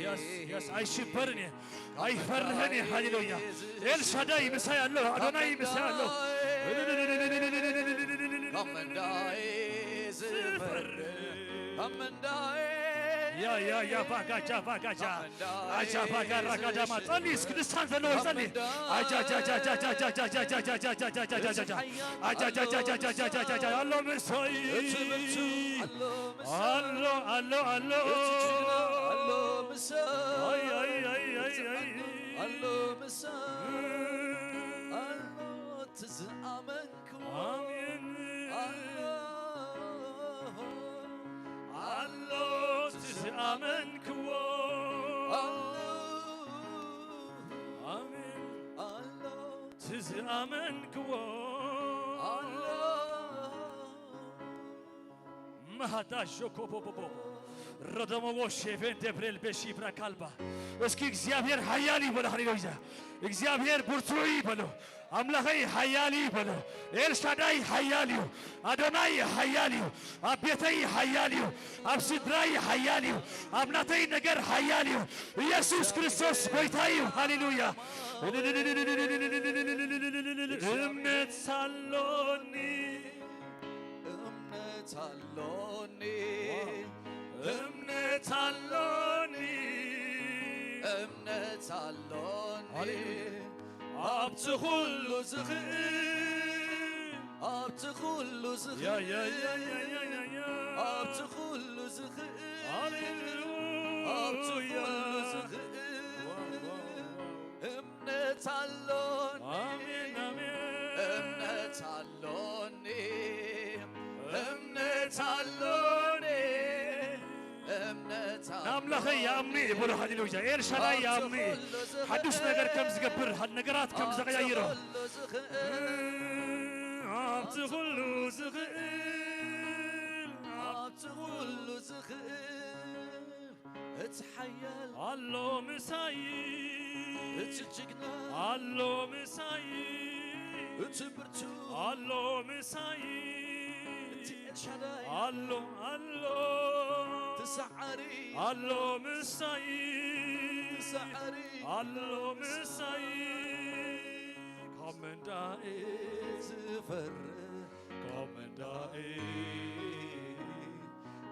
የስ፣ የስ፣ ኣይሽበርን እየ፣ ኣይፈርህን እየ። ሃሌሉያ። ኤልሻዳይ ምሳይ ኣሎ፣ ኣዶናይ ምሳይ ኣሎ። ካብ እንዳይ ዝፈርህ፣ ካብ እንዳይ ያ፣ ያ፣ ያ፣ ባጋጃ፣ ባጋጃ። ካብ እንዳይ ኣጃ፣ ባጋ፣ ራጋዳማ። ዝሽሽ፣ ጸሊ፣ እስኪ ልሳን ዘለዎ ጸሊ። ኣጃ፣ ኣጃ፣ ኣጃ፣ ኣጃ፣ ኣጃ፣ ኣጃ፣ ኣጃ፣ ኣጃ፣ ኣጃ፣ ኣጃ፣ ኣጃ፣ ኣጃ፣ ኣጃ፣ ኣሎ ምሳይ። እቲ ብርቱ ኣሎ ምሳይ። ኣሎ፣ ኣሎ፣ ኣሎ። እቲ ጅግና ኣሎ ምሳይ። ኣይ፣ ኣይ፣ ኣይ፣ ኣይ፣ ኣይ። ኣሎ ምሳይ። ኣሎ እቲ ዝኣመንክዎ። ኣሜን። ኣሎ፣ ኣሎ እቲ ዝኣመንክዎ። ኣሎ። ኣሜን። ኣሎ እቲ ዝኣመንክዎ። ኣሎ። ማሃዳ ሾኮቦቦቦ ረደሞዎ ሼቬን ደብሬል ቤሺ ብራካልባ። እስኪ እግዚኣብሔር ሓያል እዩ በሉ። ሃሌሉያ። እግዚኣብሔር ብርቱዕ እዩ በሉ። ኣምላኸይ ሓያል እዩ በሉ። ኤልሻዳይ ሓያል እዩ። ኣዶናይ ሓያል እዩ። ኣብ ቤተይ ሓያል እዩ። ኣብ ስድራይ ሓያል እዩ። ኣብ ናተይ ነገር ሓያል እዩ። ኢየሱስ ክርስቶስ ጎይታ እዩ። ሃሌሉያ። እምነት ሳሎኒ እምነት ኣሎኒ። ዋው። እምነት ኣሎኒ። እምነት ኣሎኒ። ሃሌሉያ። ኣብቲ ኩሉ ዝኽእል። ኣብቲ ኩሉ ዝኽእል። ያ፣ ያ፣ ያ፣ ያ፣ ያ፣ ያ፣ ያ። ኣብቲ ኩሉ ዝኽእል። ሃሌሉያ። ኣብቲ ኩሉ ዝኽእል። ዋው፣ ዋው፣ ዋው። እምነት ኣሎኒ። ኣሜን፣ ኣሜን። እምነት ኣሎኒ። እምነት ኣሎኒ። እምነት ኣሎኒ። ንኣምላኸይ ይኣምኑ እዩ በሉ። ሃሌሉያ። ኤልሻዳይ ይኣምኑ እዩ። ኣብቲ ኩሉ ዝኽእል። ሓዱሽ ነገር ከም ዝገብር፣ ሓድ ነገራት ከም ዝቐያይሮ። ኣብቲ ኩሉ ዝኽእል። ኣብቲ ኩሉ ዝኽእል። እቲ ሓያል ኣሎ ምሳይ። እቲ ጅግና ኣሎ ምሳይ። እቲ ብርቱ ኣሎ ምሳይ። እቲ ኤልሻዳይ ኣሎ፣ ኣሎ። እቲ ሰዓሪ ኣሎ ምሳይ። እቲ ሰዓሪ ኣሎ ምሳይ። ካብ መንዳኤ ዝፈርህ ካብ መንዳኤ፣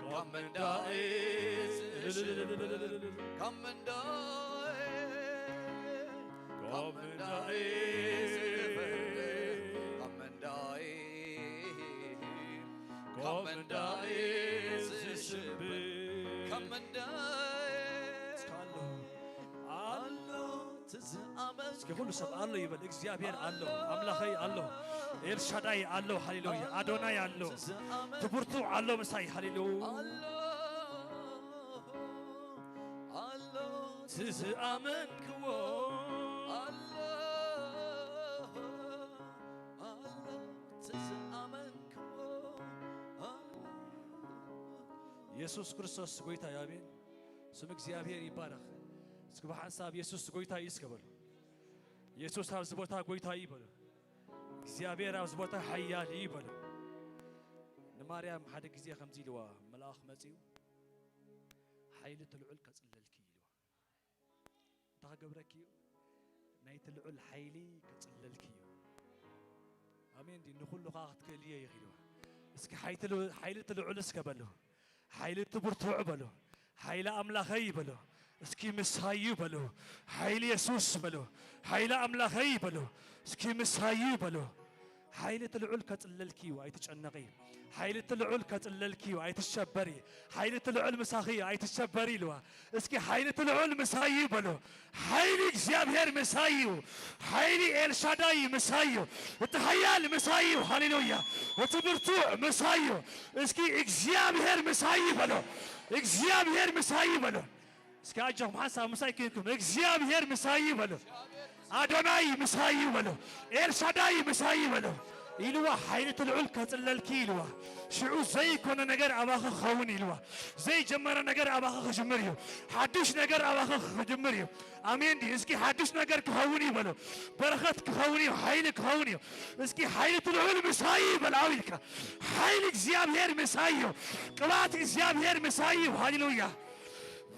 ካብ መንዳኤ ዝሽብር፣ ካብ መንዳኤ፣ ካብ መንዳኤ ዝፈርህ፣ ካብ መንዳኤ፣ ካብ መንዳኤ ዝሽብር፣ ካብ መንዳኤ ኣሎ። ኣሎ። እስኪ ኩሉ ሰብ ኣሎ ይበል። እግዚኣብሔር ኣሎ፣ ኣምላኸይ ኣሎ፣ ኤልሻዳይ ኣሎ፣ ሃሌሉያ፣ ኣዶናይ ኣሎ፣ እቲ ብርቱዕ ኣሎ ምሳይ፣ ሃሌሉያ። ኣሎ፣ ኣሎ፣ እቲ ዝኣመንክዎ፣ ኣሎ፣ ኣሎ፣ እቲ ዝኣመንክዎ፣ ኣሎ። የሱስ ክርስቶስ ጎይታ እዩ። ኣሜን። ስም እግዚኣብሔር ይባረኽ። እስኪ ብሓንሳብ የሱስ ጎይታ እዩ እስከ በሉ። የሱስ ኣብዚ ቦታ ጎይታ እዩ በሉ። እግዚኣብሔር ኣብዚ ቦታ ሓያል እዩ በሉ። ንማርያም ሓደ ግዜ ከምዚ ኢልዋ፣ መልኣኽ መጺኡ፣ "ሓይሊ እቲ ልዑል ከጽልለልኪ" ኢልዋ። እንታይ ክገብረኪ እዩ? ናይቲ ልዑል ሓይሊ ከጽልለልኪ እዩ። ኣሜን ድዩ? ንኹሉ ኸኣ ክትክእልዮ ኢኺ ኢልዋ። እስኪ ሓይቲ ል-፣ ሓይሊ እቲ ልዑል እስከ በሉ። ሓይሊ እቲ ብርቱዕ በሉ። ሓይሊ ኣምላኸይ በሉ። እስኪ ምሳዩ በሉ። ሓይሊ የሱስ በሉ። ሓይሊ ኣምላኸይ በሉ። እስኪ ምሳዩ በሉ። ሓይሊ እቲ ልዑል ከጽልለልኪ እዩ፣ ኣይትጨነቒ። ሓይሊ እቲ ልዑል ከጽልለልኪ እዩ፣ ኣይትሸበሪ። ሓይሊ እቲ ልዑል ምሳኺ እዩ፣ ኣይትሸበሪ ኢልዋ። እስኪ ሓይሊ እቲ ልዑል ምሳይ እዩ በሉ። ሓይሊ እግዚኣብሔር ምሳይ እዩ። ሓይሊ ኤልሻዳይ ምሳይ እዩ። እቲ ሓያል ምሳይ እዩ። ሃሌሉያ። እቲ ብርቱዕ ምሳይ እዩ። እስኪ እግዚኣብሔር ምሳይ እዩ በሉ። እግዚኣብሔር ምሳይ እዩ በሉ። እስኪ ኣጆኹም ሓንሳብ ምሳይ ኮይንኩም እግዚኣብሔር ምሳይ እዩ በሉ። ኣዶናይ ምሳይ እዩ በሉ። ኤልሻዳይ ምሳይ እዩ በሉ። ኢልዋ ሓይሊ እቲ ልዑል ከጽለልኪ ኢልዋ። ሽዑ ዘይኮነ ነገር ኣባኺ ክኸውን ኢልዋ። ዘይጀመረ ነገር ኣባኺ ክጅምር እዩ። ሓዱሽ ነገር ኣባኺ ክጅምር እዩ። ኣሜን ድዩ? እስኪ ሓዱሽ ነገር ክኸውን እዩ በሉ። በረኸት ክኸውን እዩ፣ ሓይሊ ክኸውን እዩ። እስኪ ሓይሊ እቲ ልዑል ምሳይ እዩ በል። ኣው ኢልካ ሓይሊ እግዚኣብሔር ምሳይ እዩ። ቅባት እግዚኣብሔር ምሳይ እዩ። ሃሌሉያ።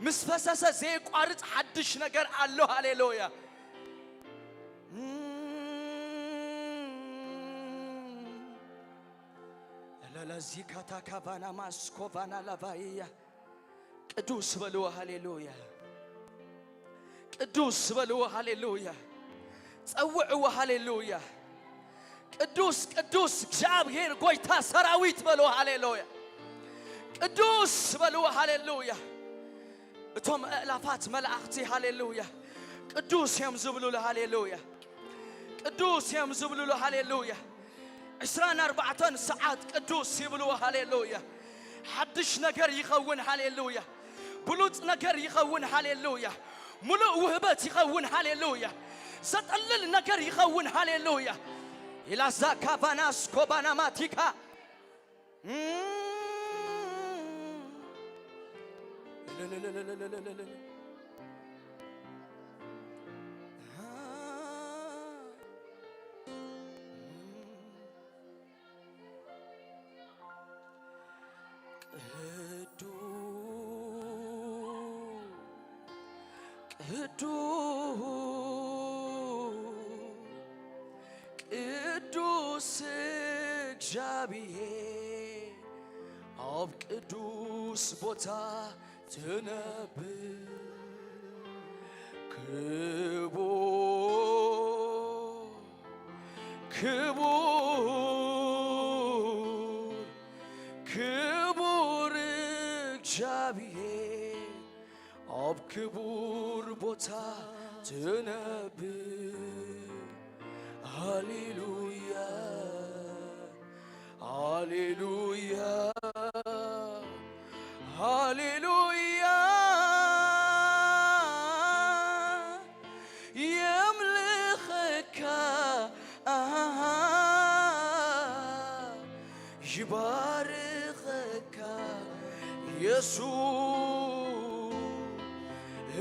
ምስ ፈሰሰ ዘየቋርጽ ሓድሽ ነገር ኣሎ። ሃሌሉያ። ለለዚካታካቫና ማስኮቫና ላቫያ። ቅዱስ በልዎ። ሃሌሉያ። ቅዱስ በልዎ። ሃሌሉያ። ጸውዕዎ። ሃሌሉያ። ቅዱስ ቅዱስ እግዚኣብሔር ጎይታ ሰራዊት በልዎ። ሃሌሉያ። ቅዱስ በልዎ። ሃሌሉያ። እቶም ኣእላፋት መላእኽቲ ሃሌሉያ ቅዱስ እዮም ዝብሉሉ። ሃሌሉያ። ቅዱስ እዮም ዝብሉሉ። ሃሌሉያ። ዕስራን ኣርባዕተን ሰዓት ቅዱስ ይብልዎ። ሃሌሉያ። ሓድሽ ነገር ይኸውን። ሃሌሉያ። ብሉጽ ነገር ይኸውን። ሃሌሉያ። ሙሉእ ውህበት ይኸውን። ሃሌሉያ። ዘጠልል ነገር ይኸውን። ሃሌሉያ። ኢላዛ ካቫናስ ኮባና ማቲካ ቅዱስ ቅዱስ ቅዱስ እግዚኣብሔር ኣብ ቅዱስ ቦታ ትነብር። ክቡር ክቡር ክቡር እግዚኣብሔር ኣብ ክቡር ቦታ ትነብር። ሃሌሉያ ሃሌሉያ ሃሌሉያ የምልኸካ ይባርኸካ ኢየሱስ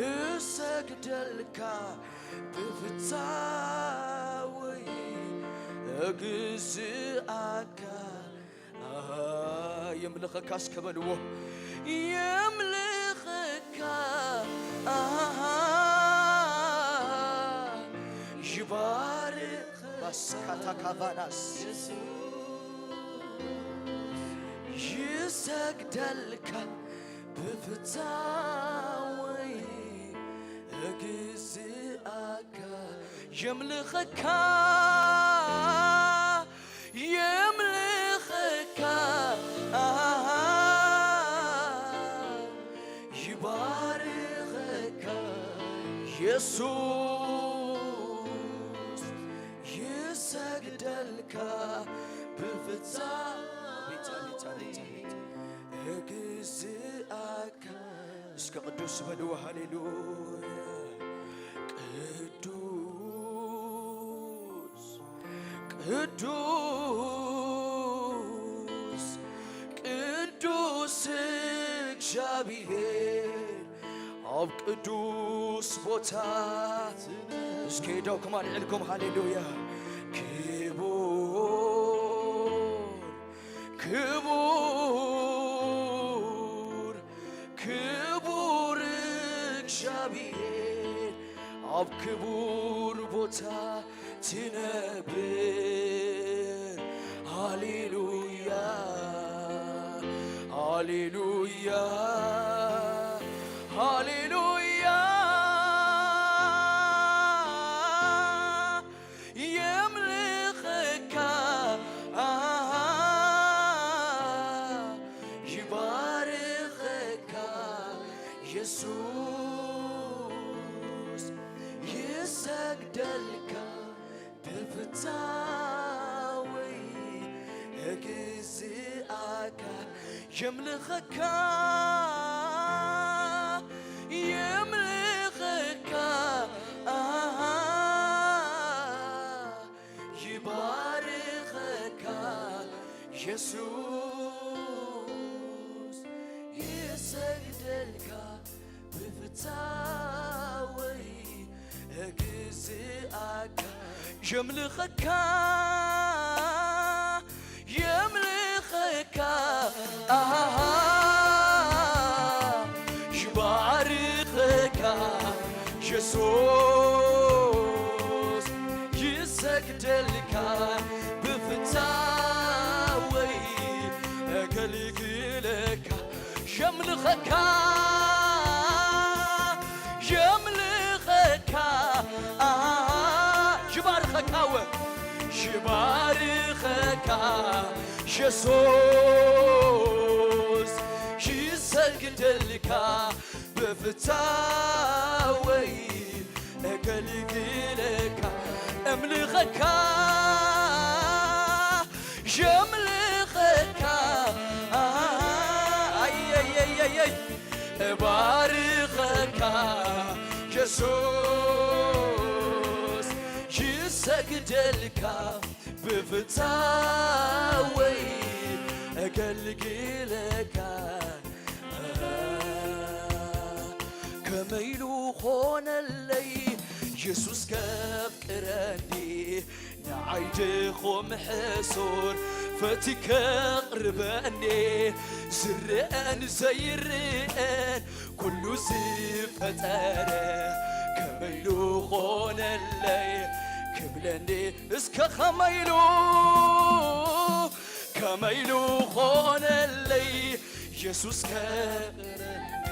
እሰግደልካ ብፍጻወይ እግዝኣካ የምልኸካ እስከ በልዎ የምልኸካ ይባርኸካ ባስካታካቫናስ ይሰግደልካ ብፍጻወይ እግዝኣካ የምልኸካ የምልኸካ ይባርኸካ ኢየሱስ ይሰግደልካ ብፍጻ ቤታ ቤታ ቤታ ቤታ እግዝኣካ እስከ ቅዱስ በልዎ ሃሌሉያ ቅዱስ ቅዱስ ቅዱስ እግዚኣብሔር ኣብ ቅዱስ ቦታ እስከ ኢዶኩም ኣልዒልኩም ሃሌሉያ ክቡር ክቡር ክቡር እግዚኣብሔር ኣብ ክቡር ቦታ ትነብር ሃሌሉያ ሃሌሉያ ሃሌሉያ የምልኸካ ይባርኸካ ኢየሱስ ይሰግደልካ ብፍጻወይ እግዝኣካ የምልኸካ የምልኸካ ይባርኸካ ኢየሱስ ይሰግደልካ ብፍጻወይ እግዝኣካ የምልኸካ የምልኸካ ኣሃ ይባር የሱስ ይሰግደልካ ብፍታወይ እገልግለካ የምልኸካ የምልኸካ ይባርኸካ ወ ይባርኸካ የሱስ ይሰግደልካ ብፍታወይ እገልግለካ እምልኸካ የምልኸካ ኣየየየየይ እባርኸካ የሱስ ይሰግደልካ ብፍታወይ እገልግለካ ከመይ ኢሉ ኾነለይ የሱስ ከፍቅረኒ ንዓይ ድኹም ሕሱር ፈቲከ ቅርበኒ ዝርአን ዘይርአን ኩሉ ዝፈጠረ ከመይ ኢሉ ኾነለይ ክብለኒ እስከ ከመይ ኢሉ ከመይ ኢሉ ኾነለይ የሱስ ከብረኒ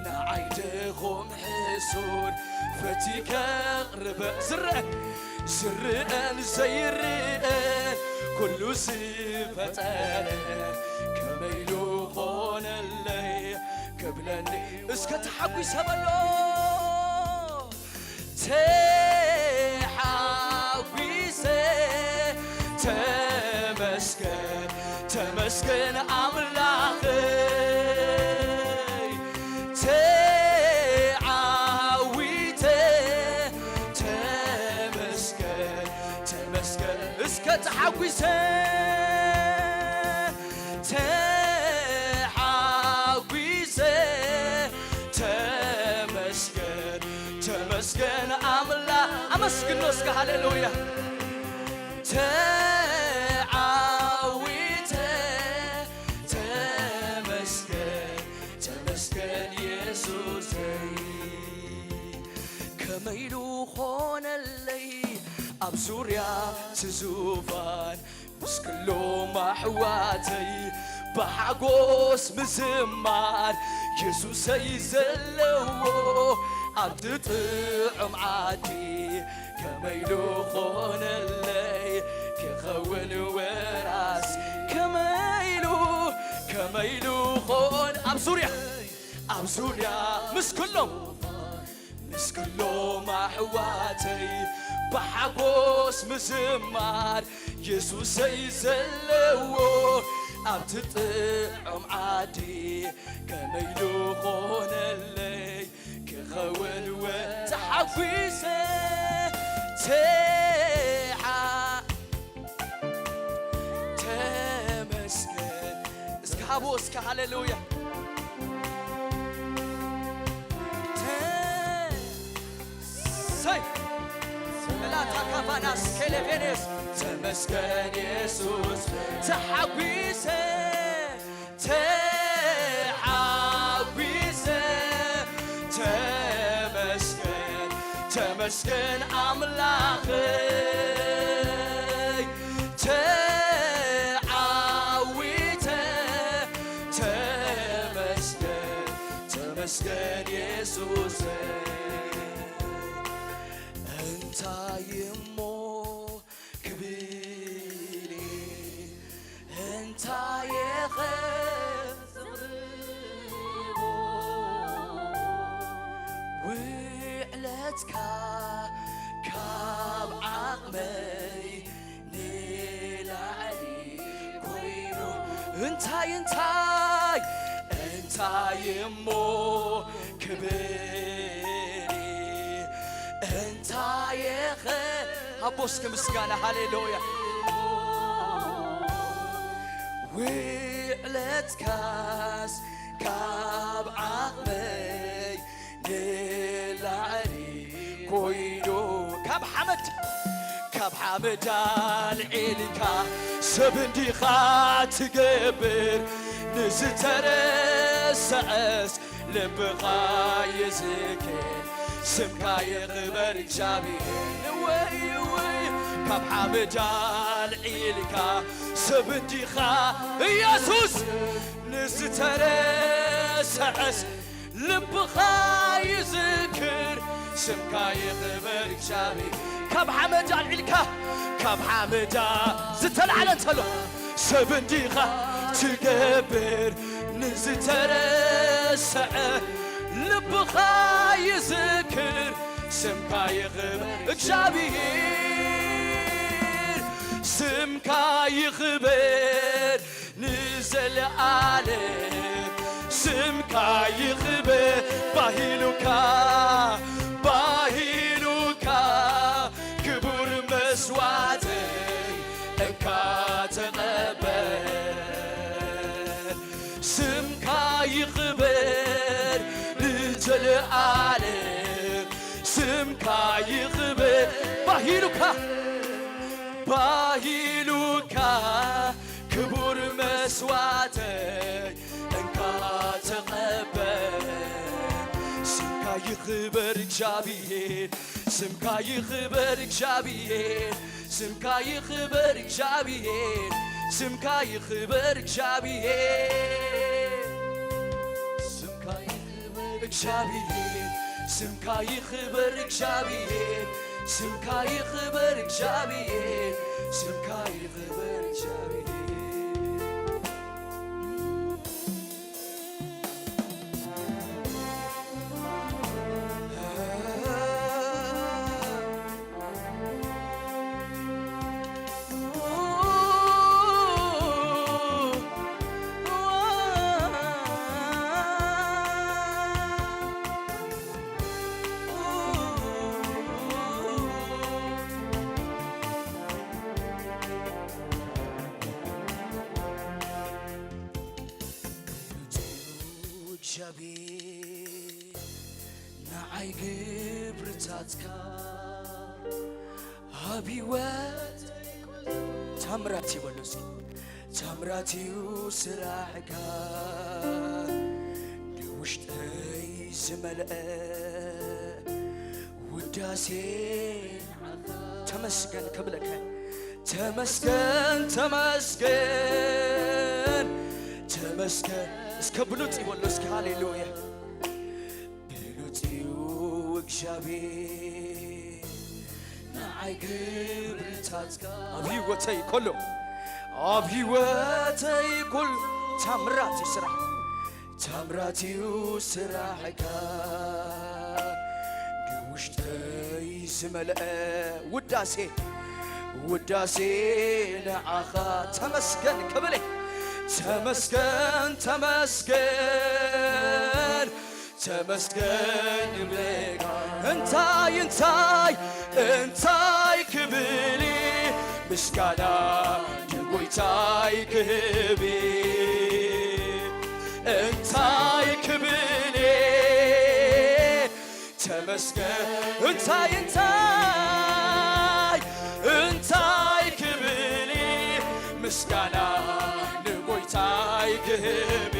ንዓይ ድኹም ሕሱር ፈቲከ ቅርበ ዝርአን ዝርአን ዘይርአን ኩሉ ዝፈጠረ ከመይ ኢሉ ኾነለይ ክብለኒ እስከ ተሓጒሰ በሎ ተሓጒሰ ተመስገን ተመስገን ኣምላኸይ ተዓዊተ ተመስገን ተመስገን እስከ ተሓጒሰ ተሓጒሰ ተመስገን ተመስገን ኣምላ ኣመስግኖ እስከ ሃሌሉያ ተዓዊተ ተመስገን ተመስገን የሱሰይ ከመይ ኢሉ ኾነለይ ኣብ ዙርያ ትዙፋን ምስ ኩሎም ኣሕዋተይ ብሓጎስ ምዝማር የሱሰይ ዘለዎ ኣብቲ ጥዑም ዓዲ ከመይ ኢሉ ኾነለይ ክኸውን ወራስ ከመይ ኢሉ ከመይ ኢሉ ኾን ኣብ ዙርያ ኣብ ዙርያ ምስ ኩሎም ምስ ኩሎም ኣሕዋተይ ብሓጎስ ምዝማር የሱሰይ ዘለዎ ኣብቲ ጥዑም ዓዲ ከመይ ኢሉ ኾነለይ ክኸውን ወ ተሓጒሰ ተሓ ተመስገን እስከ ሃቦ እስከ ሃሌሉያ ሰይ መላታ ካፋናስ ኬሌቬኔስ ተመስገን የሱስ ተሓጒሰ ተሓጒሰ ተመስገን ተመስገን ኣምላኸይ ተዓዊተ ተመስገን ተመስገን የሱሰ እንታይ እሞ ክብል እንታይ የኸብርዎ ውዕለትካ ካብ ዓቕመይ ንላዕሊ ኮይኑ እንታይ እንታይ እንታይ እሞ ክብሪ እንታይ የኸ ሃቦ እስከ ምስጋና ሃሌሉያ ውዕለትካስ ካብ ዓቕመይ ንላዕሊ ኮይኑ ካብ ሓመድ ካብ ሓመድ ኣልዒልካ ሰብ እንዲኻ ትገብር ንዝተረሰዐስ ልብኻ ይዝክር ስምካ ይኽበር እግዚኣብሔር። ወይ ወይ ካብ ሓመድ ኣልዒልካ ሰብ እንዲኻ ኢየሱስ ንዝተረስዐስ ልብኻ ይዝክር። ስምካ ይኽበር እግዚኣብሔር። ካብ ሓመድ ኣልዒልካ ካብ ሓመዳ ዝተላዕለ እንተሎ ሰብ እንዲኻ ትገብር ንዝተረስዐ ልብኻ ይዝክር። ስምካ ይኽበር እግዚኣብሔር። ስምካ ይኽበር ንዘለኣለም። ስምካ ይኽበር ባሂሉካ ባሂሉካ ክቡር መስዋዕተይ እንካ ተቐበል። ስምካ ይኽበር ንዘለኣለም። ስምካ ይኽበር ባሂሉካ ባሂሉካ ክቡር መስዋዕተይ እንካ ተቐበል። ስምካ ይኽበር እግዚኣብሔር። ስምካ ይኽበር እግዚኣብሔር። ስምካ ይኽበር እግዚኣብሔር። ስምካ ይኽበር እግዚኣብሔር። ስምካ ይኽበር እግዚኣብሔር። ስምካ ይኽበር እግዚኣብሔር። ስምካ ይኽበር እግዚኣብሔር። ስምካ ይኽበር እግዚኣብሔር። እግዚኣብሔር ንዓይ ግብርታትካ ኣብ ህይወት ታምራት ይበሉ እስኪ። ታምራት እዩ ስራሕካ ንውሽጠይ ዝመልአ ውዳሴ ተመስገን ክብለካ። ተመስገን ተመስገን ተመስገን። እስከ ብሉጽ ይበሉ እስኪ። ሃሌሉያ። ብሉጽ እዩ እግዚኣብሔር ንዓይ ግብርታትካ ኣብ ህይወተይ ከሎ ኣብ ህይወተይ ኩሉ ታምራት እዩ ስራሕ። ታምራት እዩ ስራሕካ ንውሽጠይ ዝመልአ ውዳሴ ውዳሴ ንዓኻ ተመስገን ክብል እየ። ተመስገን ተመስገን ተመስገን ይብለካ። እንታይ እንታይ እንታይ ክብል ምስጋና ንጎይታይ ክህብ እንታይ ክብል ተመስገን እንታይ እንታይ እንታይ ክብል ምስጋና ንጎይታይ ክህብ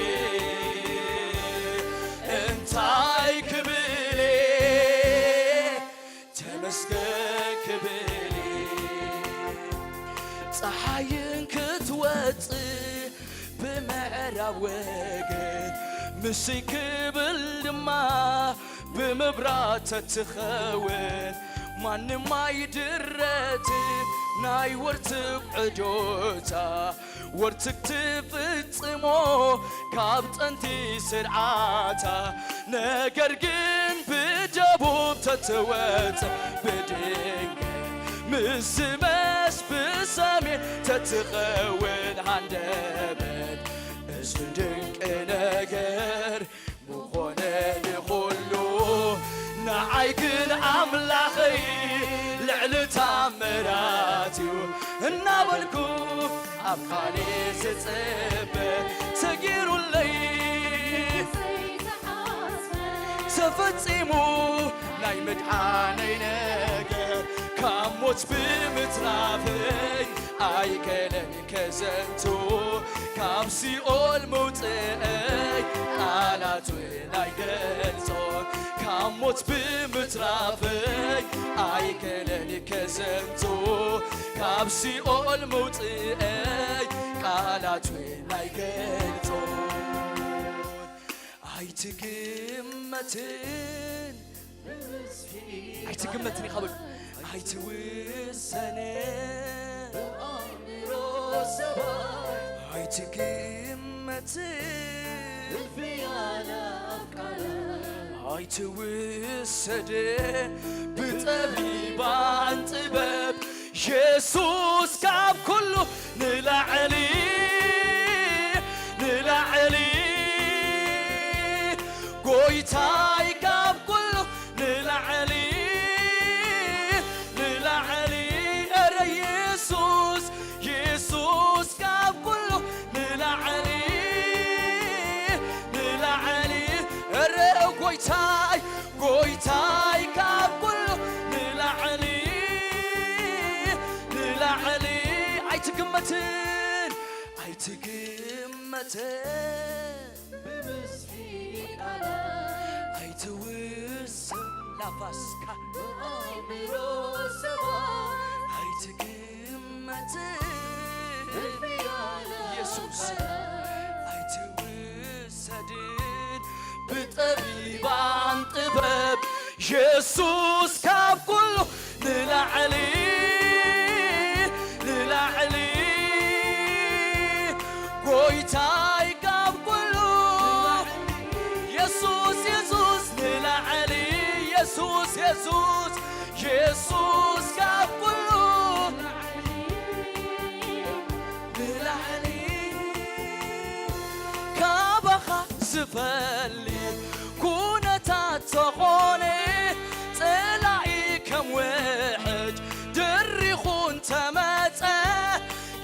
እንታይ ክብል ተመስገን ክብል ፀሓይን ክትወፅእ ብምዕራብ ወገን ምስይ ክብል ድማ ብምብራት ተትኸውን ማንም ኣይድረትም ናይ ወርትግ ዕዶታ ወርትግ ትፍጽሞ ካብ ጥንቲ ስርዓታ ነገር ግን ብደቡብ ተትወጽእ ብድንገት ምስ ዝመስ ብሰሜን ተትኸውን ሃንደበት እዚ ድንቂ ነገር ምኾነ ንኹሉ ንዓይ ግን ኣምላኸይ ልዕሊ ታምራት እዩ እናበልኩ ኣብ ቃሌ ዝጽበ ተጊሩለይ ተፈጺሙ ናይ ምድሓነይ ነገር ካብ ሞት ብምትራፈይ ኣይከለን ከዘንቱ ካብ ሲኦል መውፅአይ ቃላት እውን ኣይገልጾን ካብ ሞት ብምትራፈይ ኣይክእልን ከዘንቱ፣ ካብ ሲኦል መውፅእይ ቃላት እውን ኣይገልጾ። ኣይትግመትን ኣይትግመትን ኢኻ በሉ። ኣይትውሰንን ኣይትግመትን ኣይትውሰድን ብጠቢባን ጥበብ የሱስ ካብ ኩሉ ንላዕሊ ንላዕሊ ጎይታይ ካብ ኩሉ ንላዕሊ ንላዕሊ ኧረ የሱስ የሱስ ካብ ኩሉ ንላዕሊ ንላዕሊ ኧረ ጎይታይ ጎይታይ ካብ ኩሉ ንላዕሊ ንላዕሊ ኣይትግመትን ኣይትግመትን ብብዝሒ ቃላት ኣይትውስን ላፋስካ ብኣእምሮ ሰባት ኣይትግመትን ኢየሱስ ኣይትውሰድን ብጠቢባን ጥበብ የሱስ ካብ ኩሉ ንላዕሊ ንላዕሊ ጎይታይ ካብ ኩሉ የሱስ የሱስ ንላዕሊ የሱስ የሱስ የሱስ ካብ ኩሉ ንላዕሊ ካባኻ ዝፈሊ ኩነታት ተኾነ ጸላኢ ከም ውሕጅ ድሪኹ እንተመጸ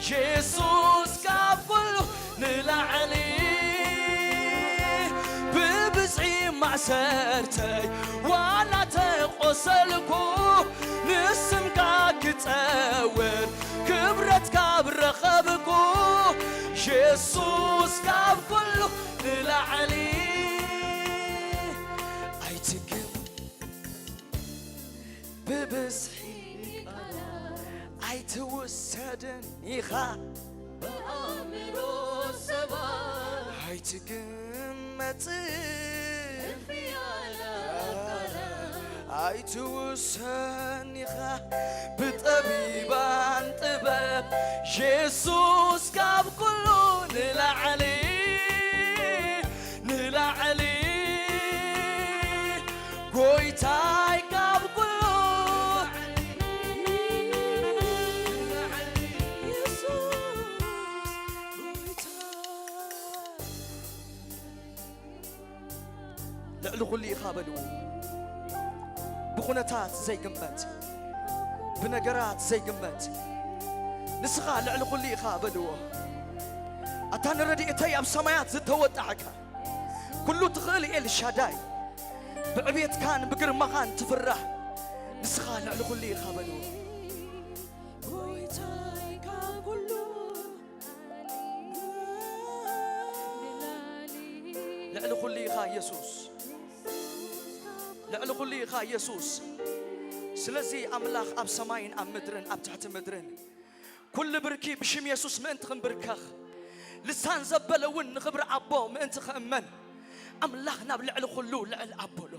የሱስ ካብ ኩሉ ንላዕሊ ብብዝሒ ማእሰርተይ ዋላ ተቆሰልኩ ንስምካ ክጸውር ክብረት ካብ ረኸብኩ የሱስ ካብ ኩሉ ንላዕሊ ኣይትግም ብብዝሒ ኣይትውሰድን ኢኻ ብኣእምሮ ሰባት ኣይትግመትን እልፍያለ ኣይትውሰን ኢኻ ብጠቢባን ጥበብ የሱስ ካብ ኩሉ ንላዕሊ ንላዕሊ ጎይታይ ካብ ኩሉ ልዕሊ ኩሉ ኢኻ በልዎ። ብኹነታት ዘይግመት፣ ብነገራት ዘይግመት፣ ንስኻ ልዕሊ ኩሉ ኢኻ በልዎ። ኣታ ንረድኤተይ ኣብ ሰማያት ዝተወጣዕካ፣ ኩሉ ትኽእል ኤልሻዳይ፣ ብዕቤትካን ብግርማኻን ትፍራሕ፣ ንስኻ ልዕሊ ኩሉ ኢኻ በልዎ። ጎይታይ ካብ ኩሉ ልዕሊ ኩሉ ኢኻ የሱስ፣ ልዕሊ ኩሉ ኢኻ የሱስ። ስለዚ ኣምላኽ ኣብ ሰማይን ኣብ ምድርን ኣብ ትሕቲ ምድርን ኩሉ ብርኪ ብሽም የሱስ ምእንቲ ክንብርከኽ ልሳን ዘበለ እውን ንኽብሪ ኣቦ ምእንቲ ክእመን ኣምላኽ ናብ ልዕሊ ኩሉ ልዕል ኣበሎ።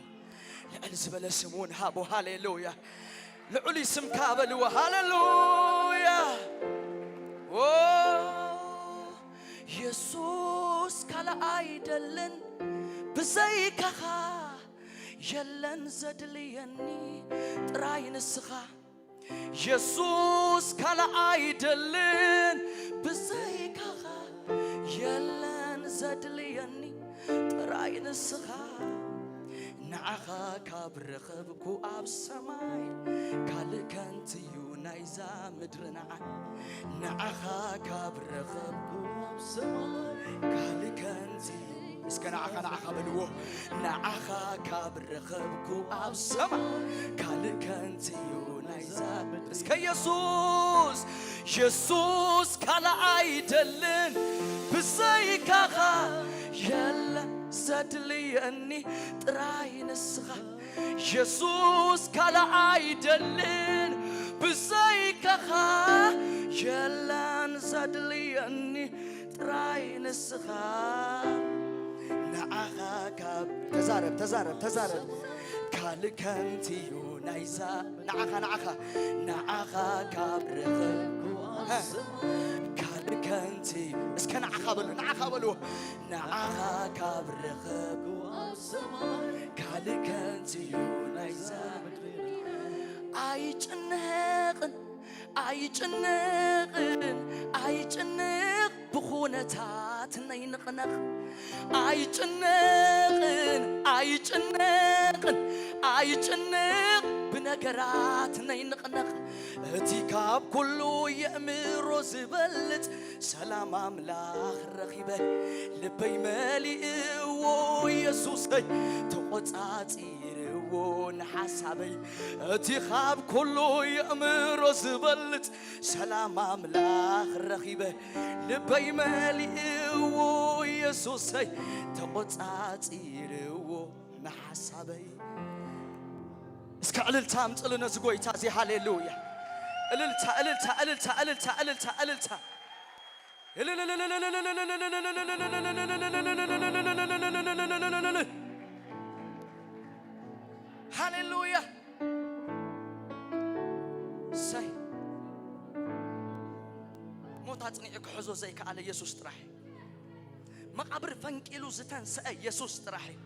ልዕል ዝበለ ስም እውን ሃቦ። ሃሌሉያ። ልዑል ስምካ በልዎ። ሃሌሉያ። ኦ የሱስ ካልእ ኣይደልን ብዘይካኻ የለን ዘድልየኒ ጥራይ ንስኻ የሱስ ካልእ ኣይደልን ብዘይካኻ የለን ዘድልየኒ ጥራይ ንስኻ ንዓኻ ካብ ረኸብኩ ኣብ ሰማይ ካልእ ከንትዩ ናይዛ ምድሪ ንዓ ንዓኻ ካብ ረኸብኩ ኣብ ሰማይ ካልእ ከንትዩ እስከ ንዓኻ ንዓኻ በልዎ ንዓኻ ካብ ረኸብኩ ኣብ ሰማይ ካልእ ከንትዩ ናይዛ እስከ የሱስ የሱስ ካልእ ኣይደልን ብዘይካኻ የለ ዘድልየኒ ጥራይ ንስኻ የሱስ ካልእ ኣይደልን ብዘይካኻ የለን ዘድልየኒ ጥራይ ንስኻ ንዓኻ ካብ ተዛረብ ተዛረብ ተዛረብ ካልእ ከንቲዩ ናይዛ ንዓኻ ንዓኻ ንዓኻ ካብ ርኽብ ካልእ ከንቲዩ እስከ ንዓኻ በሉ ንዓኻ በሉ ንዓኻ ካብ ርኽብ ካልእ ከንቲዩ ናይዛ ኣይጭነቕን ኣይጭነቕን ኣይጭነቕ ብኹነታትነይ ንቕነቕ ኣይጭነቕን ኣይጭነቕን ኣይጭነቕ ብነገራትነይ ንቕነቕ እቲ ካብ ኩሉ የእምሮ ዝበልጽ ሰላም ኣምላኽ ረኺበ ልበይ መሊእዎ የሱሰይ ተቖጻጺርዎ ንሓሳበይ እቲ ካብ ኩሉ የእምሮ ዝበልጽ ሰላም ኣምላኽ ረኺበ ልበይ መሊእዎ የሱሰይ ተቖጻጺርዎ ንሓሳበይ እስከ ዕልልታ ኣምፅሉ ነዚ ጎይታ እዚ ሃሌሉያ እልልታ እልልታ እልልታ እልልታ እልልታ እልልታ እልልታ ሃሌሉያ ሰይ ሞት ኣጽኒዑ ክሕዞ ዘይከኣለ የሱስ ጥራሕ መቓብር ፈንቂሉ ዝተንስአ የሱስ ጥራሕ እዩ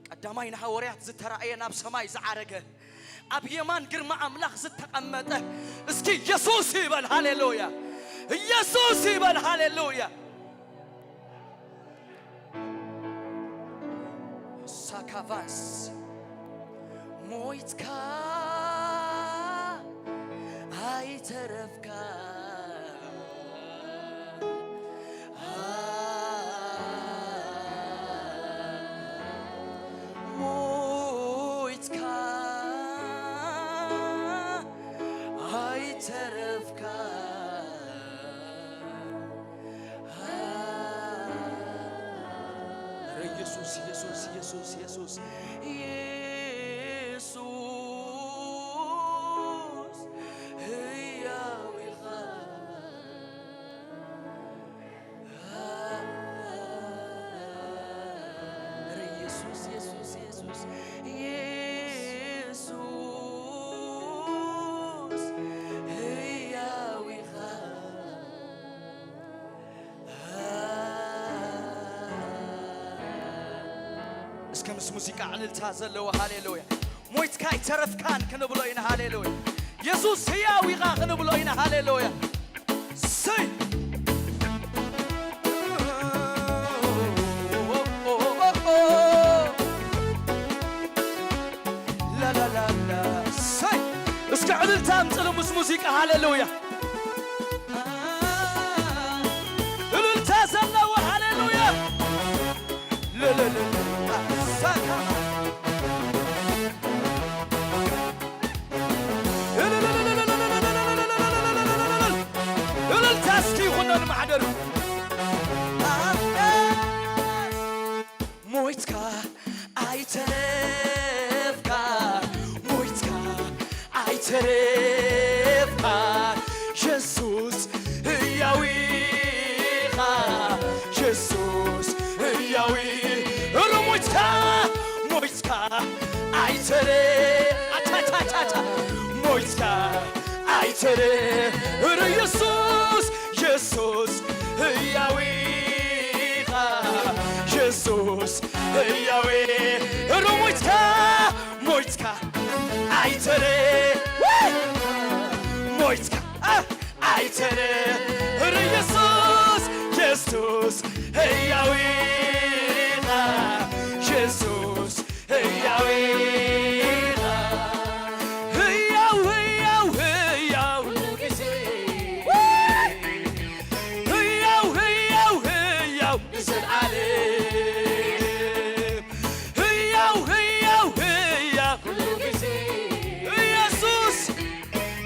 ቀዳማይ ንሃዋርያት ዝተራእየ ናብ ሰማይ ዝዓረገ ኣብ የማን ግርማ ኣምላኽ ዝተቐመጠ እስኪ ኢየሱስ ይበል ሃሌሉያ ኢየሱስ ይበል ሃሌሉያ ሳካቫንስ ሞይትካ ኣይተረፍካ ሞይትካ ኣይተረፍካ ረ ኢየሱስ ኢየሱስ ኢየሱስ ኢየሱስ ኢየሱስ ህያው ኢኻ ረ ኢየሱስ ኢየሱስ ኢየሱስ ኢየሱስ ህያው ኢኻ እስከ ምስ ሙዚቃ ዕልልታ ዘለዎ ሃሌሉያ ሞይትካ ኣይተረፍካን ክንብሎ ኢና ሃሌሉያ የሱስ ህያው ኢኻ ክንብሎ ኢና ሃሌሉያ ስይ ላላላላ ሰይ እስከ ዕልልታ ኣምፅሉ ምስ ሙዚቃ ሃሌሉያ እልልታ ዘለዎ ሃሌሉያ ለለለ ሳካ እልልታ እስኪ ይኹነን ማሕደር ሞይትካ ኣይተረፍካ ሞይትካ ኣይተረፍካ የሱስ ህያው ኢኻ የሱስ ህያው እሩ ሞይትካ ሞይትካ ኣይተረ ኣታታታታ ሞይትካ ኣይተረ እሩ የሱስ የሱስ ህያው ኢኻ የሱስ ህያው እሩ ሞይትካ ሞይትካ ኣይተረ ሞይትካ ኣይተረ እሩ የሱስ የሱስ ህያው ኢኻ የሱስ ህያው ኢኻ ህያው ህያው ህያው ህያው ህያው ህያው ንዘልዓለም ህያው ህያው ህያው ኢየሱስ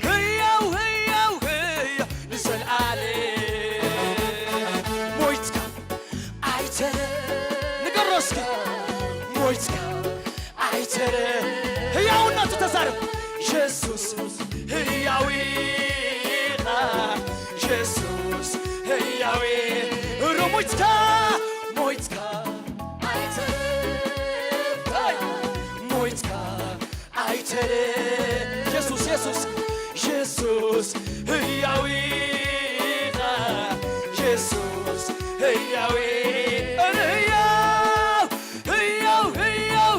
ህያው ህያው ህያው ንዘልዓለም ሞይትካ ኣይተረ የሱስ ህያው ኢኻ፣ የሱስ ህያው እ-፣ ሞይትካ፣ ሞይትካ ኣይተ-፣ ኣይ፣ ሞይትካ ኣይተ-፣ የሱስ፣ የሱስ፣ የሱስ ህያው ኢኻ፣ የሱስ ህያው እ-፣ ህያው ህያው፣ ህያው፣ ህያው፣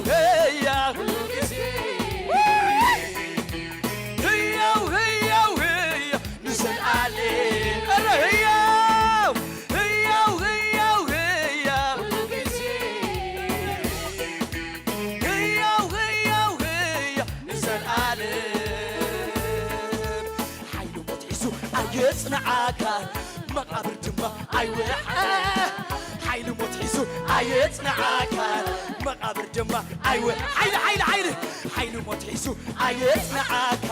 ህያው፣ ህያው፣ ህያው፣ ንዘለኣለም። ኧረ ህያው፣ ህያው፣ ህያው፣ ህያው፣ ህያው፣ ህያው፣ ህያው፣ ንዘለኣለም። ሓይሉ ሞት ሒዙ ኣየጽንዓካ፣ መቓብር ድማ ኣይወ-፣ ሓይሊ ሞት ሒዙ ኣየጽንዓካ፣ መቓብር ድማ ኣይወ-፣ ሓይሊ፣ ሓይሊ፣ ሓይሊ፣ ሓይሊ ሞት ሒዙ ኣየጽንዓካ፣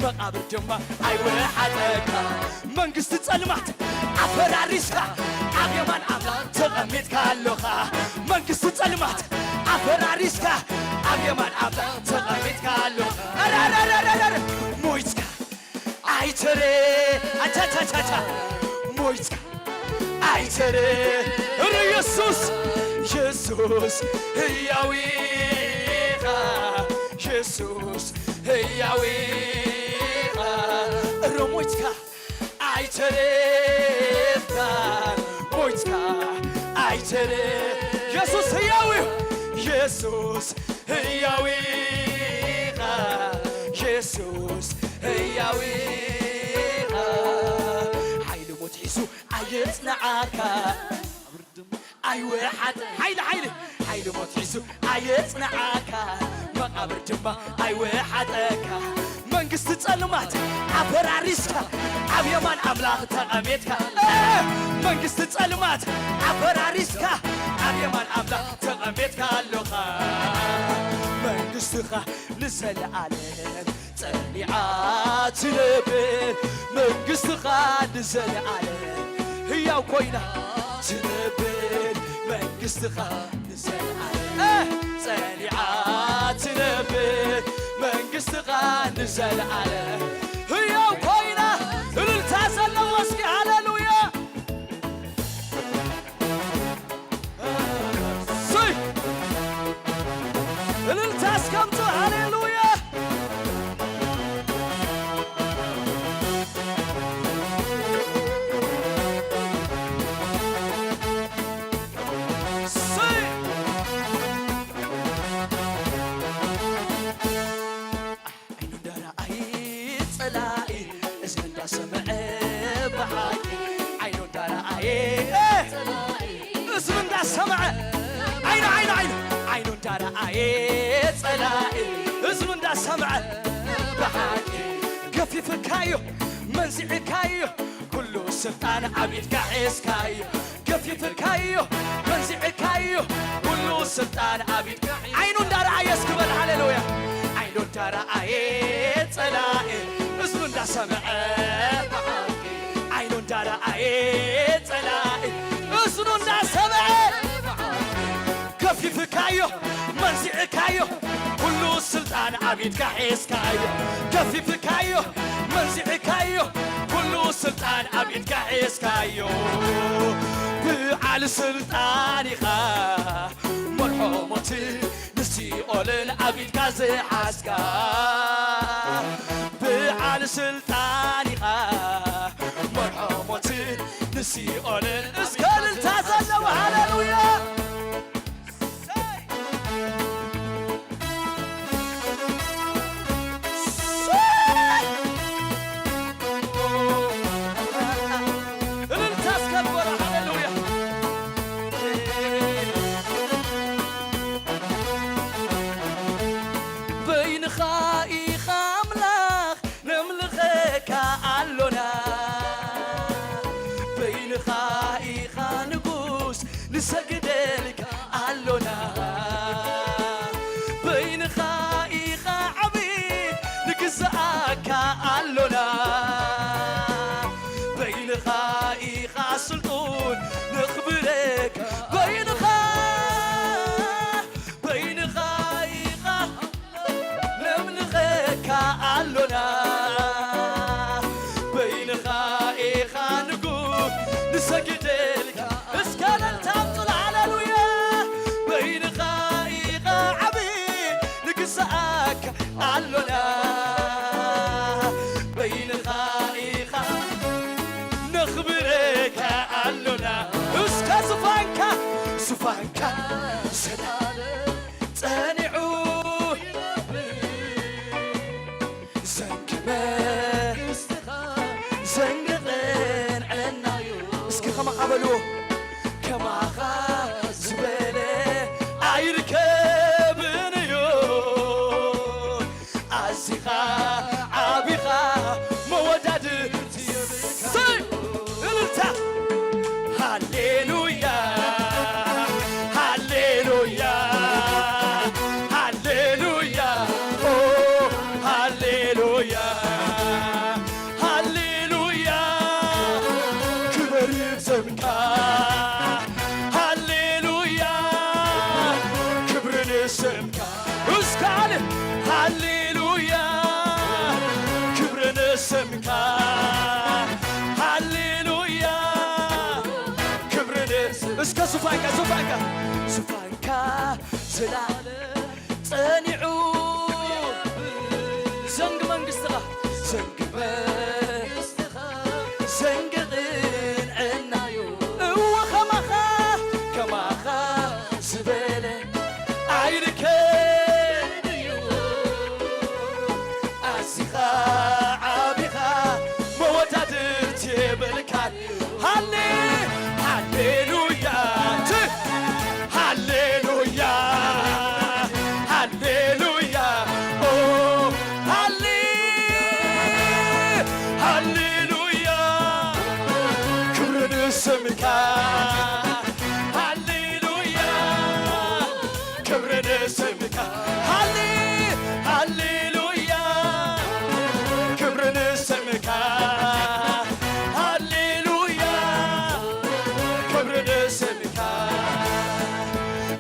መቓብር ድማ ኣይወሓጠካ። መንግስቲ ጸልማት ኣፈራሪስካ፣ ኣብ የማን ኣምላኽ ተቐሚጥካ ኣሎኻ። መንግስቲ ጸልማት ኣፈራሪስካ፣ ኣብ የማን ኣምላኽ ተቐሚጥካ ኣሎኻ። ኣረ፣ ኣረ፣ ኣረ፣ ኣረ፣ ኣረ፣ ሞይትካ ኣይተረ-፣ ኣቻቻቻቻ፣ ሞይትካ ኣይተረ-፣ እረ የሱስ፣ የሱስ ህያው ኢኻ፣ የሱስ ህያው ኢኻ። እረ ሞይትካ ኣይተረፍካን፣ ሞይትካ ኣይተረ-፣ የሱስ ህያው እዩ፣ የሱስ ህያው ኢኻ፣ የሱስ ህያው ኢኻ። ሓይሊ ሞት ሒዙ ኣየጽንዓካ፣ ኣይወሓጥ-፣ ሓይሊ፣ ሓይሊ፣ ሓይሊ ሞት ሒዙ ኣየጽንዓካ፣ መቓብር ድማ ኣይወሓጠካ። መንግስቲ ጸልማት ኣፈራሪስካ፣ ኣብ የማን ኣምላኽ ተቐሚጥካ። እ፣ መንግስቲ ጸልማት ኣፈራሪስካ፣ ኣብ የማን ኣምላኽ ተቐሚጥካ ኣሎኻ። መንግስትኻ ንዘለኣለም ጸኒዓ ትነብር፣ መንግስትኻ ንዘለኣለም ህያው ኮይና ትነብር፣ መንግስትኻ ንዘለኣለም ጸኒዓ ትነብር፣ መንግስትኻ ንዘለኣለም ህያው ኮይና። እልልታ ዘለዎ እስኪ ሃሌሉያ። ስይ! እልልታ እስከምቱ፣ ሃሌሉያ! ስይ! ዓይኑ እንዳረኣየ ጸላኢ፣ እዝኑ እንዳሰምዐ ብሓቂ። ዓይኑ እንዳረኣየ፣ እ፣ እዝኑ እንዳሰምዐ፣ ዓይኑ፣ ዓይኑ፣ ዓይኑ፣ ዓይኑ እንዳረኣየ ጸላኢ፣ እዝኑ እንዳሰምዐ ብሓቂ። ገፊፍካዮ፣ መንዚዕካዮ፣ ኩሉ ስልጣን ኣብ ኢድካ ሒዝካዮ። ገፊፍካዮ፣ መንዚዕካዮ፣ ኩሉ ስልጣን ኣብ ኢድካ። ዓይኑ እንዳረኣየ እስኪ በል ሃሌሉያ። ዓይኑ እንዳረኣየ ጸላኢ፣ እዝኑ እንዳሰምዐ። ዓይኑ እንዳረኣየ ጸላኢ፣ እዝኑ እንዳሰምዐ። ገፊፍካዮ፣ መንዚዕካዮ፣ ኩሉ ስልጣን ኣብ ኢድካ ሒዝካዮ። ገፊፍካዮ፣ መንዚዕካዮ፣ ኩሉ ስልጣን ኣብ ኢድካ ሒዝካዮ። በዓል ስልጣን ኢኻ፣ መርሖ ሞትን ንሲኦልን ኣብ ኢድካ ዝሓዝካ። በዓል ስልጣን ኢኻ፣ መርሖ ሞትን ንሲኦልን። እስከ እልልታ ዘለዎ ሃሌሉያ። እልልታ እስከ ንበሮ፣ ሃሌሉያ። በይንኻ ኢኻ ኣምላኽ፣ ነምልኸካ ኣሎና። በይንኻ ኢኻ ንጉስ፣ ንሰግደ ዘንግመ መንግስትኻ ዘንግቕን ዕናዩ። እስኪ ከማኻ በልዎ። ከማኻ ዝበለ ኣይርከብን እዩ። ኣዚኻ ዓቢኻ መወዳድርቲ የብልካ። ሰይ! እልልታ! ሃሌሉያ፣ ሃሌሉያ፣ ሃሌሉያ፣ ኦ፣ ሃሌሉያ፣ ሃሌሉያ፣ ክብር ይብዘምካ። ሃሌሉያ፣ ክብር ንስምካ። እስካል ሃሌሉያ፣ ክብር ንስምካ። ሃሌሉያ፣ ክብር ንስ-፣ እስከ ዙፋንካ፣ ዙፋንካ፣ ዙፋንካ ዝላለ ጸኒዑ። ዘንግ መንግስትኻ፣ ዘንግ መንግስትኻ፣ ዘንግ ቅንዕናዩ። እወ ከማኻ፣ ከማኻ ዝበለ ኣይርከብን እዩ። ኣዚኻ ዓቢኻ መወዳድርቲ የብልካን። ሃሌ-፣ ሃሌሉያ፣ ት-፣ ሃሌሉያ፣ ሃሌሉያ፣ ኦ፣ ሃሌ-፣ ሃሌሉያ፣ ክብር ንስምካ። ሃሌሉያ፣ ክብር ንስምካ። ሃሌ-፣ ሃሌሉያ፣ ክብር ንስምካ። ሃሌሉያ፣ ክብር ንስምካ።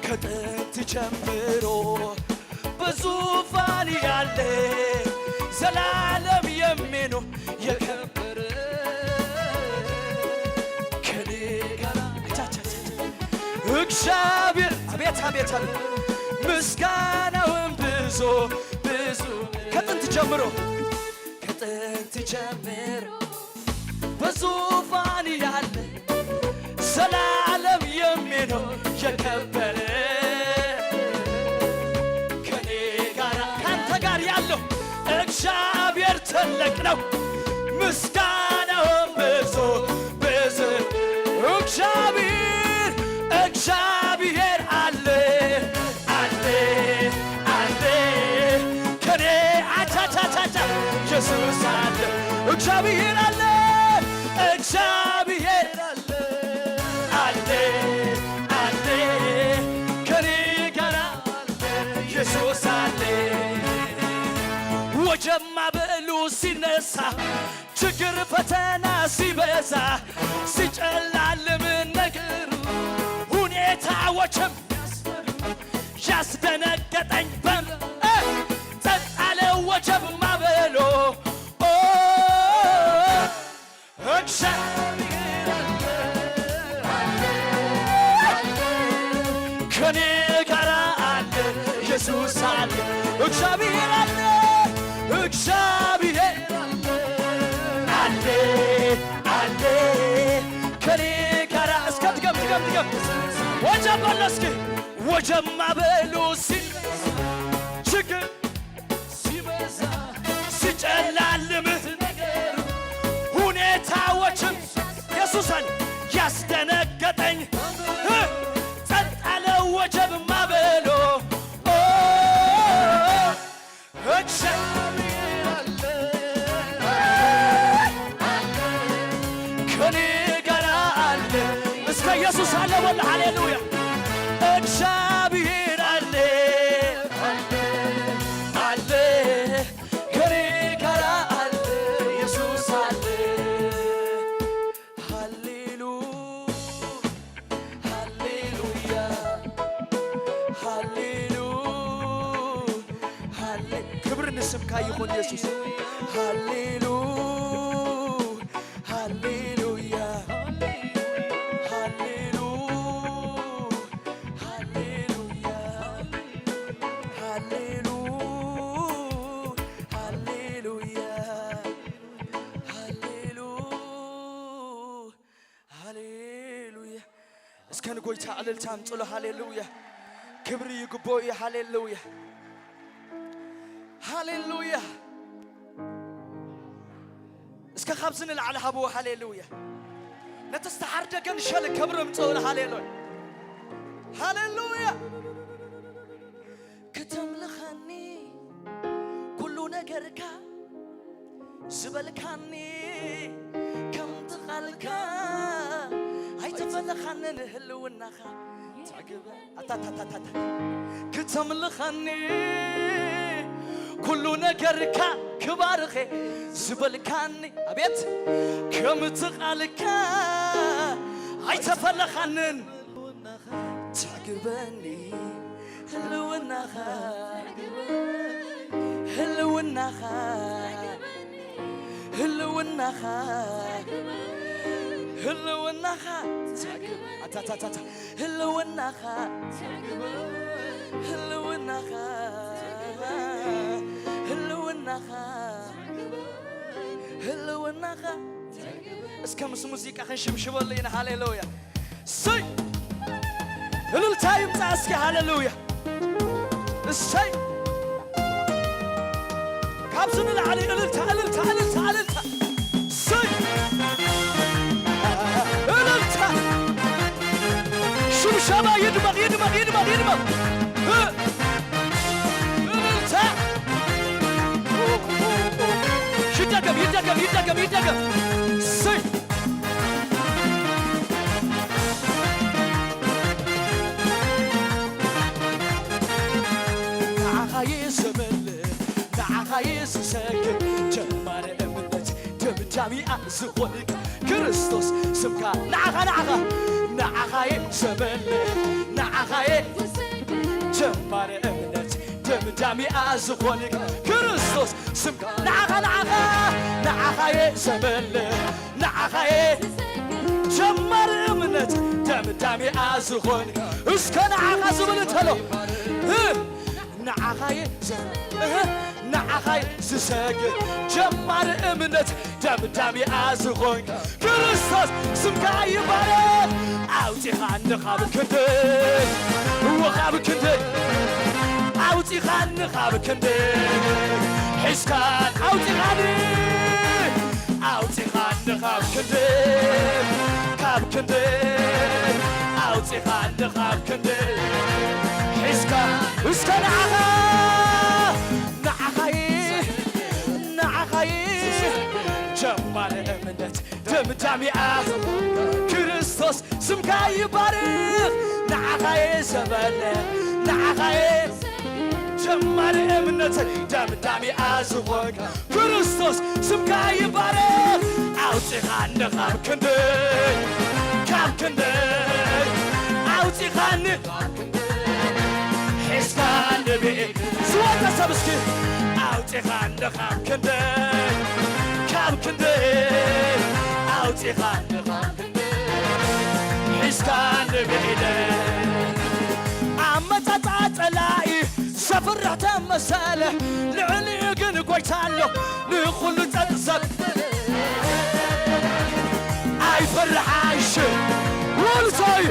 ከጥንት ጀምሮ በዙፋን ያለ ዘላለም የሚኖር የከበረ ከኔ ጋር። አቻቻቻ። እግዚአብሔር፣ አቤት፣ አቤት፣ አቤት። ምስጋናውን ብዙ፣ ብዙ ከጥንት ጀምሮ፣ ከጥንት ጀምሮ በዙፋን ያለ ዘላለም የሚኖር የከበረ ከኔ ጋር፣ ካንተ ጋር ያለው እግዚአብሔር ትልቅ ነው። ምስጋናውን ብዙ፣ ብዙ። እግዚአብሔር፣ እግዚአብሔር አለ፣ አለ፣ አለ። ከኔ አቻቻቻቻ ኢየሱስ አለ። እግዚአብሔር አለ፣ እግዚአብሔር አለ፣ አለ፣ አለ። ከኔ ጋር አለ፣ ኢየሱስ አለ። ወጀብ ማዕበሉ ሲነሳ፣ ችግር ፈተና ሲበዛ፣ ሲጨላልም ነገሩ፣ ሁኔታዎችም ያስደነገጠኝ በም-፣ እ፣ ጸጥ አለ ወጀብ ማዕበሉ። ኦ፣ እግዚአብሔር አለ፣ ከኔ ጋር አለ፣ ኢየሱስ አለ፣ እግዚአብሔር አለ፣ እግዚአብሔር አለ፣ አለ፣ ከኔ ጋር። እስከ ድገም፣ ድገም፣ ድገም። ወጀብ በል እስኪ። ወጀብ ማዕበሉ ሲነሳ፣ ችግር ሲበዛ፣ ሲጨላልም ነገሩ፣ ሁኔታዎችም ኢየሱስ አለ ያስደነገጠኝ፣ እ፣ ጸጥ አለ ወጀብ ማዕበሉ። ኦ፣ እግዚአብሔር አለ፣ ከኔ ጋር አለ። እስከ ኢየሱስ አለ በል። ሃሌሉያ። እግዚአብሔር አለ፣ አለ፣ ከኔ ጋር አለ። ኢየሱስ አለ። ሃሌሉ-፣ ሃሌሉያ፣ ሃሌሉ-፣ ሃሌ-፣ ክብር ንስምካ ይኹን ኢየሱስ። ሃሌሉ-፣ ሃሌሉያ፣ ሃሌሉ-፣ ሃሌሉያ፣ ሃሌሉ-፣ ሃሌሉያ፣ ሃሌሉ-፣ ሃሌሉያ። እስከ ንጎይታ ዕልልታ ኣምጽሎ። ሃሌሉያ። ክብሪ ይግቦ እዩ። ሃሌሉያ። ሃሌሉያ። እስከ ካብዚ ንላዕሊ ሃብዎ ሃሌሉያ። ነቲ ዝተሓርደ ገንሸል ክብሪ ምጽኡን ሃሌሉያ። ሃሌሉያ። ክተምልኸኒ ኩሉ ነገርካ ዝበልካኒ ከምቲ ቃልካ ኣይተፈለኻንን ህልውናኻ ትዕግበ ኣታታታታታ ክተምልኸኒ ኩሉ ነገርካ ክባርኸ ዝበልካኒ ኣቤት ከምቲ ቃልካ ኣይተፈለኻንን ትዕግበኒ ህልውናኻ ህልውናኻ ህልውናኻ ህልውናኻ ኣታታታታ ህልውናኻ ህልውናኻ ህልውናኻ ህልውናኻ እስከ ምስ ሙዚቃ ክንሽብሽበሉ ኢና ሃሌሉያ እሰይ እልልታ ይምጻእ እስኪ ሃሌሉያ እሰይ ካብዚ ንላዕሊ እልልታ እልልታ እልልታ እልልታ እሰይ እልልታ ሽብሸባ ይድመቕ ይድመቕ ይድመቕ ይድመቕ እልልታ ይደገም ይደገም ይደገም ይደገም እሰይ ንዓኻየ ዘመልኽ ንዓኻየ ዝሰግድ ጀማሪ እምነት ደምዳሚኣ ዝኾንካ ክርስቶስ ስምካ ንዓኻ ንዓኻ ንዓኻየ ዘመልኽ ንዓኻየ ጀማሪ እምነት ደምዳሚኣ ዝኾንካ ክርስቶስ ስምካ ንዓኻ ንዓኻ ንዓኻየ ዘመልኽ ንዓኻየ ጀማሪ እምነት ደምዳሚኣ ዝኾንካ እስከ ንዓኻ ዝብል እንተሎ ንዓኻየ ንዓኻየ ዝሰግድ ጀማሪ እምነት ደምዳሚኣ ዝኾንካ ክርስቶስ ስምካ ይባረኽ ኣውፂኻኒ ካብ ክንዲ እወ ካብ ክንዲ ኣውፂኻኒ ካብ ክንዲ ሒዝካ ኣውፂኻኒ ኣውፂኻኒ ካብ ክንዲ ካብ ክንዲ ኣውፂኻኒ ካብ ክንዲ ሒዝካ እስከ ንዓኻ ንዓኻይ ንዓኻይ ጀማሪ እምነት ደምዳሚኣ ክርስቶስ ስምካ ይባርኽ ንዓኻየ ዘበለ ንዓኻየ ጀማሪ እምነት ደምዳሚኣ ዝኾንካ ክርስቶስ ስምካ ይባረኽ ኣውፂኻኒ ካብ ክንዲ ካብ ክንዲ ኣውፂኻኒ ሒዝካ ንብኢ ዝወተ ሰብ እስኪ ኣውፂኻኒ ካብ ክንዲ ካብ ክንዲ ኣውፂኻኒ ካብ ክንዲ ሒዝካ ንብኢ ኣመጣጣ ጸላኢ ዘፍርሕ ተመሰለ ልዕሊኡ ግን ጎይታ ኣሎ ንኹሉ ጸጥ ሰብ ኣይፈርሓይሽ ወልሳይ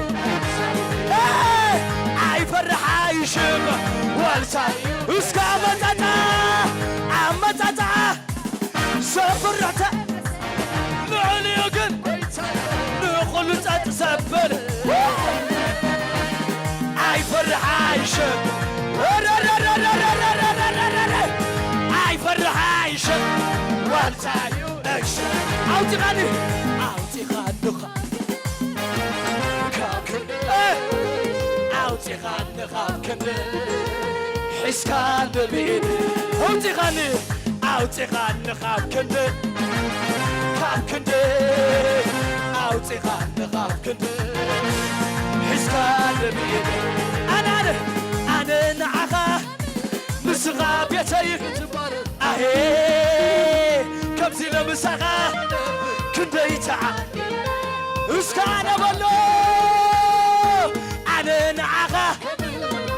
ኣይፈርሓይሽም ወልሳይ እስከ ኣመጣጣ ኣመጣጣ ዘፍርሕተ ልዕሊኡ ግን ንኹሉ ጸጥ ዘብል ኣይፈርሓይሽም ኣይፈርሓይሽም ዋልታዩ እሽ ኣውፂኻኒ ኣውፂኻንኻ ካብ ክንዲ ኣውፂኻኒ ካብ ክንዲ ሒዝካ ንብኢድ ኣውፂኻኒ ኣውፂኻኒ ካብ ክንዲ ካብ ክንዲ ኣውፂኻኒ ካብ ክንዲ ሒዝካ ንብኢድ ኣነ ኣነ ኣነ ንዓኻ ንስኻ ቤተይ ኣሄ ከምዚ ለምሳኻ ክንደይ ተዓ እስከ ኣነ በሎ ኣነ ንዓኻ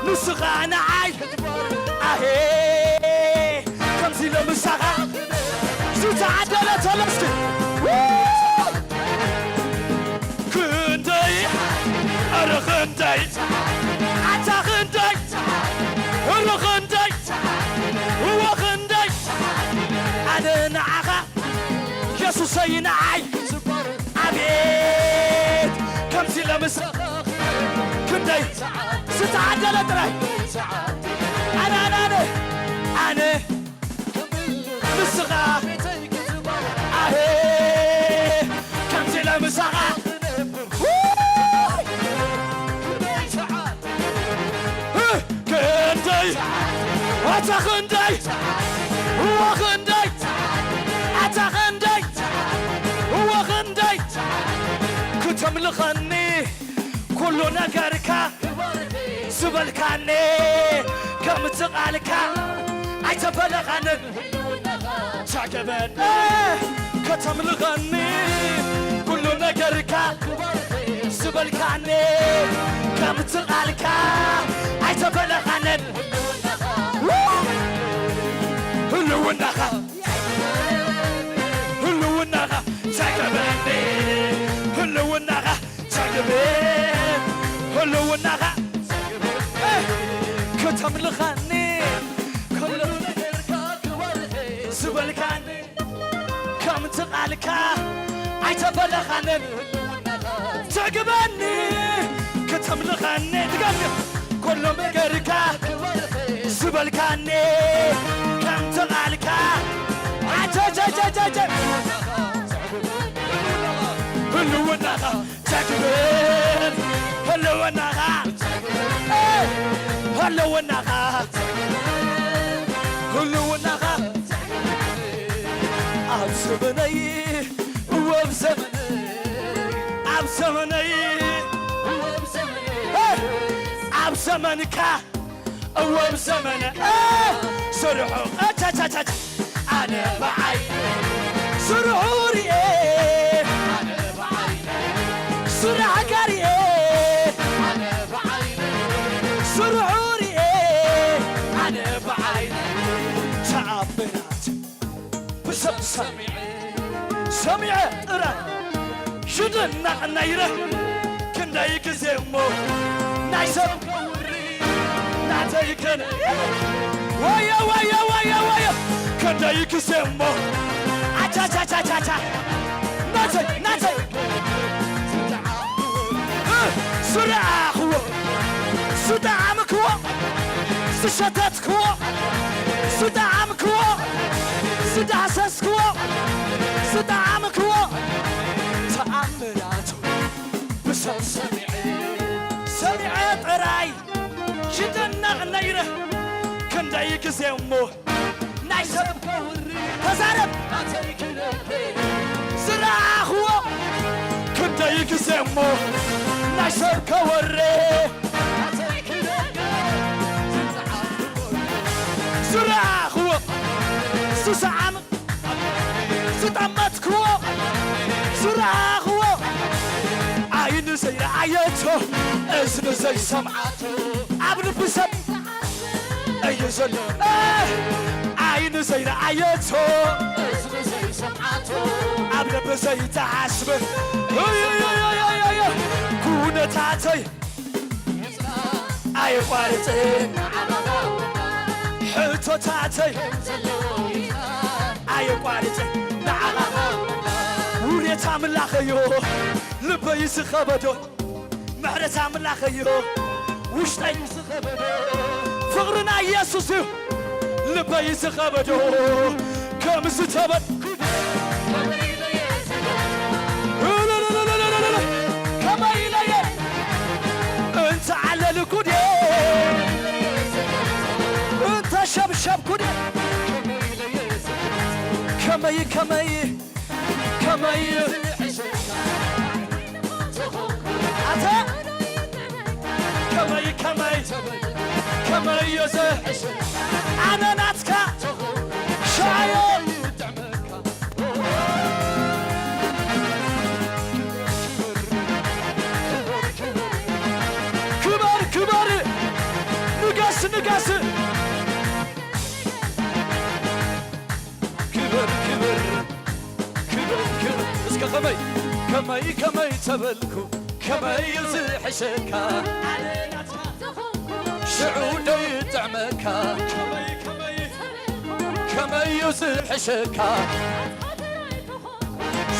ንስኻ ንዓይ ኣሄ ከምዚ ለምሳኻ ዝተዓደለ ተለስቲ ክንደይ ኧረ ክንደይ ኣታ ክንደይ ኧረ ክንደይ እወ ክንደይ ኣነ ንዓኻ ሱሰይ ንዓይ ኣቤት ከምዚ ለምስ ክንደይ ዝተዓደለ ጥራይ ኣነ ኣነ ኣነ ኣነ ምስኻ ኣሄ ከምዚ ለምሳኻ ክንደይ ኣታ ክንደይ እዋ ክንደይ ኣታ ክንደይ እዋ ክንደይ ክተምልኸኒ ኩሉ ነገርካ ዝበልካኒ ከምቲ ቃልካ ኣይተፈለኻንን ዛገበን ከተምልኸኒ ኩሉ ነገርካ ዝበልካኒ ከምቲ ቃልካ ኣይተፈለኻንን ህልውናኻ ህልውናኻ ዛገበኒ ህልውናኻ ዛገበን ህልውናኻ ከተምልኸኒ ኩሉ ዝበልካኒ ከምቲ ቃልካ ኣይተፈለኻንን ትዕግበኒ ከተምልኸኒ ትገርም ኩሉ ነገርካ ዝበልካኒ ከምቲ ቃልካ ኣጀጀጀጀጀ ህልውናኻ ትዕግበን ህልውናኻ ህልውናኻ ህልውናኻ ኣብ ዘመነይ እወ ኣብ ዘመነይ ኣብ ዘመነይ እወ ኣብ ዘመነይ ኣብ ዘመንካ እወ ኣብ ዘመነ ስርሑ ኣቻቻቻቻ ኣነ ብዓይ ስርሑ ርኤ ኣነ ብዓይ ስራሕካ ርኤ ኣነ ብዓይ ስርሑ ርኤ ኣነ ብዓይ ተኣምራት ብሰብ ሰሚዐ ሰሚዐ ጥራይ ሽድናቕ ነይረ ክንደይ ግዜ እሞ ናይ ሰብ ናተይ ግን ወዮ ወዮ ወዮ ወዮ ክንደይ ግዜ እሞ ኣቻቻቻቻቻ ናተይ ናተይ ዝረኣኽዎ ዝጠዓምክዎ ዝሸተትክዎ ዝጠዓምክዎ ዝዳህሰስክዎ ዝጠዓምክዎ ተኣምራቱ ብሰብ ሰሚዐ ሰሚዐ ጥራይ ሽደነቕ ነይረ ክንደይ ግዜ እሞ ናይ ሰብ ከውሪ ተዛረብ ዝረኣኽዎ ክንደይ ግዜ እሞ ናይ ሰብ ከወሪ ዝረኣኽዎ ዝሰዓም ዝጠመትክዎ ዝረኣኽዎ ዓይኒ ዘይረኣየቶ እዝኒ ዘይሰምዓቶ ኣብ ልቢ ሰብ እዩ ዘሎ ዓይኒ ዘይረኣየቶ ኣብ ልቢ ዘይተሓስበ ኩነታተይ ኣየቋርፅን ሕቶታተይ ኣየቋርፅን ንዓኻ ውሬታ ምላኸዮ ልበይ ዝኸበዶ ምሕረት ኣምላኽ እዩ ውሽጠይ ፍቕሪ ናይ ኢየሱስ እዩ ልበይ ዝኸበዶ ከም ዝተበል ከመይ ኢለየ እንተ ዓለል ጉዴ እንተ ሸብሸብ ጉዴ ከመይ ከመይ ከመይ ኣተ ከመይ ከመይ ከመይ እዮ ዝሕሽ ኣነ ናትካ ሻዮ ክበር ክበር ንገስ ንገስ ክብር ክብር ክብር ክብር እስከ ከመይ ከመይ ከመይ ተበልኩ ከመይ እዩ ዝሕሸካ ሽዑ ዶ ይጥዕመካ ከመይ እዩ ዝሕሸካ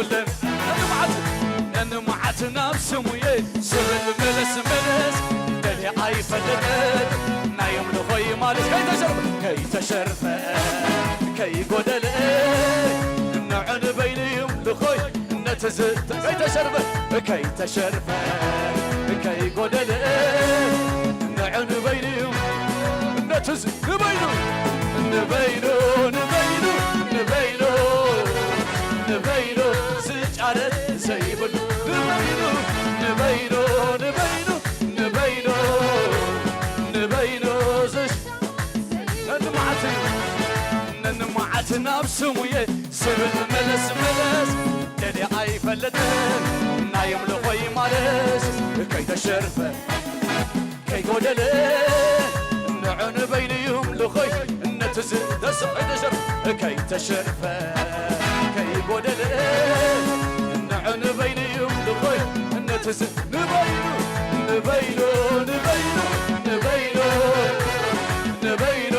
ኩለን ነንመዓት ነንመዓት ናብ ስሙየ ስብል መለስ መለስ ደልየ ኣይፈልጥን ናይ ኣምልኾይ ማለት ከይተሸርፈ ከይተሸርፈ ከይጎደለ ንዑ ንበይኑ ይምልኾይ ነቲ ዝተ ከይተሸርፈ ከይተሸርፈ ከይጎደለ ንዑ ንበይኑ ነቲ ዝ ንበይኑ ንበይኑ ንበይኑ ንበይኑ ንበይኑ ዝጫረ ዘይብሉ ንበይኑ ንበይኑ ንበይኑ ንበይኑ ንበይኑ ዝሽ ነንመዓት እዩ ነንመዓት ናብ ስሙየ ስብል መለስ መለስ ደልየ ኣይፈልጥን ናይ ኣምልኾይ ማለት ከይተሸርፈ ከይጎደለ ንዑ ንበይኑ ይምልኾይ ነቲ ዝደስቕ ከይተሸርፈ ከይተሸርፈ ከይጎደለ ንዑ ንበይኑ ይምልኾይ ነቲ ዝ ንበይኑ ንበይኑ ንበይኑ ንበይኑ ንበይኑ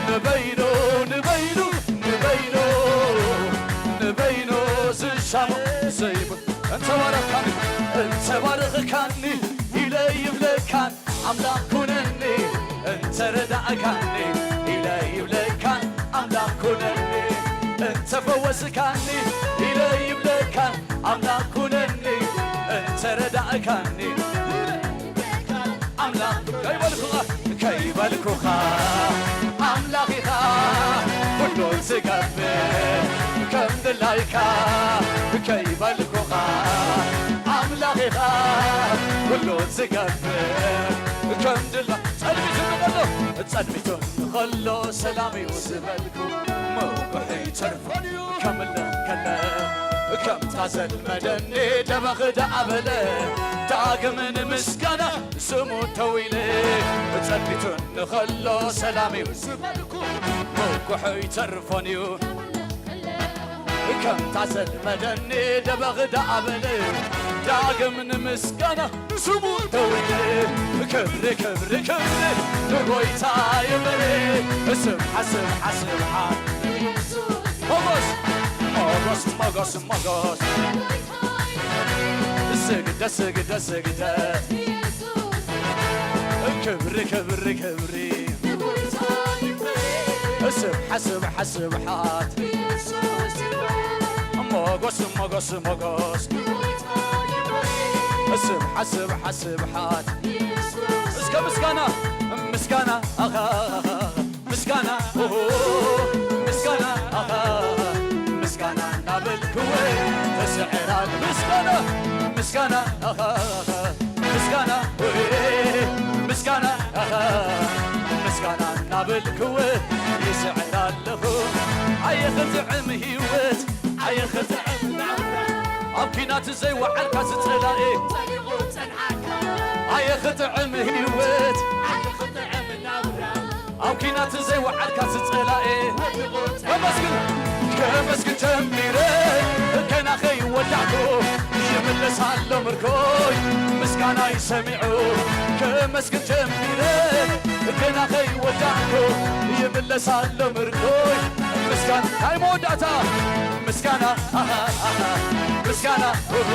ንበይኑ ንበይኑ ንበይኑ ንበይኑ ዝሻሙ ዘይብሉ እንተባረካኒ እንተባረኽካኒ ኢለ ይብለካን ኣምላኽ ኩነኒ እንተረዳእካኒ ኢለ ይብለካን ኣምላኽ ኩነኒ እንተፈወስካኒ ኢለ ይብለካን ኣምላኽ ኩነኒ እንተረዳእካኒ ኣምላኽ ከይበልኩኻ ከይበልኩኻ ኣምላኽ ኢኻ ኩሉ ትገብር ከም ድላይካ ከይበልኩኻ ኣምላኽ ኢኻ ኩሉ ትገብር ከም ድላ ጸልሚቱ ንኸሎ ጸልሚቱ ንኸሎ ሰላም እዩ ዝበልኩ መውቅሒ ተርፎን እዩ ከምልኽ ከለ ከምታ ዘልመደኒ ደበኽ ደኣ በለ ዳግም ንምስጋና ስሙ ተዊለ ጸልሚቱ ንኸሎ ሰላም እዩ ዝበልኩ መውቅሒ ተርፎን እዩ ከምታ ዘልመደኒ ደበኽ ደኣ በለ ዳግም ንምስጋና ስሙ ተውየ ክብሪ ክብሪ ክብሪ ንጎይታ ይበል ስብሓ ስብሓ ስብሓ ሞጎስ ሞጎስ ሞጎስ ሞጎስ ስግደ ስግደ ስግደ ክብሪ ክብሪ ክብሪ ስብሓ ስብሓ ስብሓት ሞጎስ ሞጎስ ሞጎስ ስብሓ ስብሓ ስብሓት እስከ ምስጋና ምስጋና ኣኻ ምስጋና ኦሆ ምስጋና ኣኻ ምስጋና እናበልክወ ተስዕራል ምስጋና ምስጋና ኣኻ ምስጋና ኦሄ ምስጋና ኣኻ ምስጋና እናበልክወ ይስዕር ኣለኹ ኣየ ኽጥዕም ህይወት ኣየ ኽጥዕም ናብራ ኣብ ኲናት ዘይወዓልካ ዝጸላኤ ኣየ ኽጥዕም ህይወት ኣብ ኲናት ዘይወዓልካ ዝጸላኤ ከመስግን ከመስግን ጀሚረ ገና ኸይወዳእኩ ይምለስ ኣሎ ምርኮይ ምስጋናይ ሰሚዑ ከመስግን ጀሚረ ገና ኸይወዳእኩ ይምለስ ኣሎ ምርኮይ ምስጋና ናይ መወዳእታ ምስጋና ኣሃ ኣሃ ምስጋና ኦሆ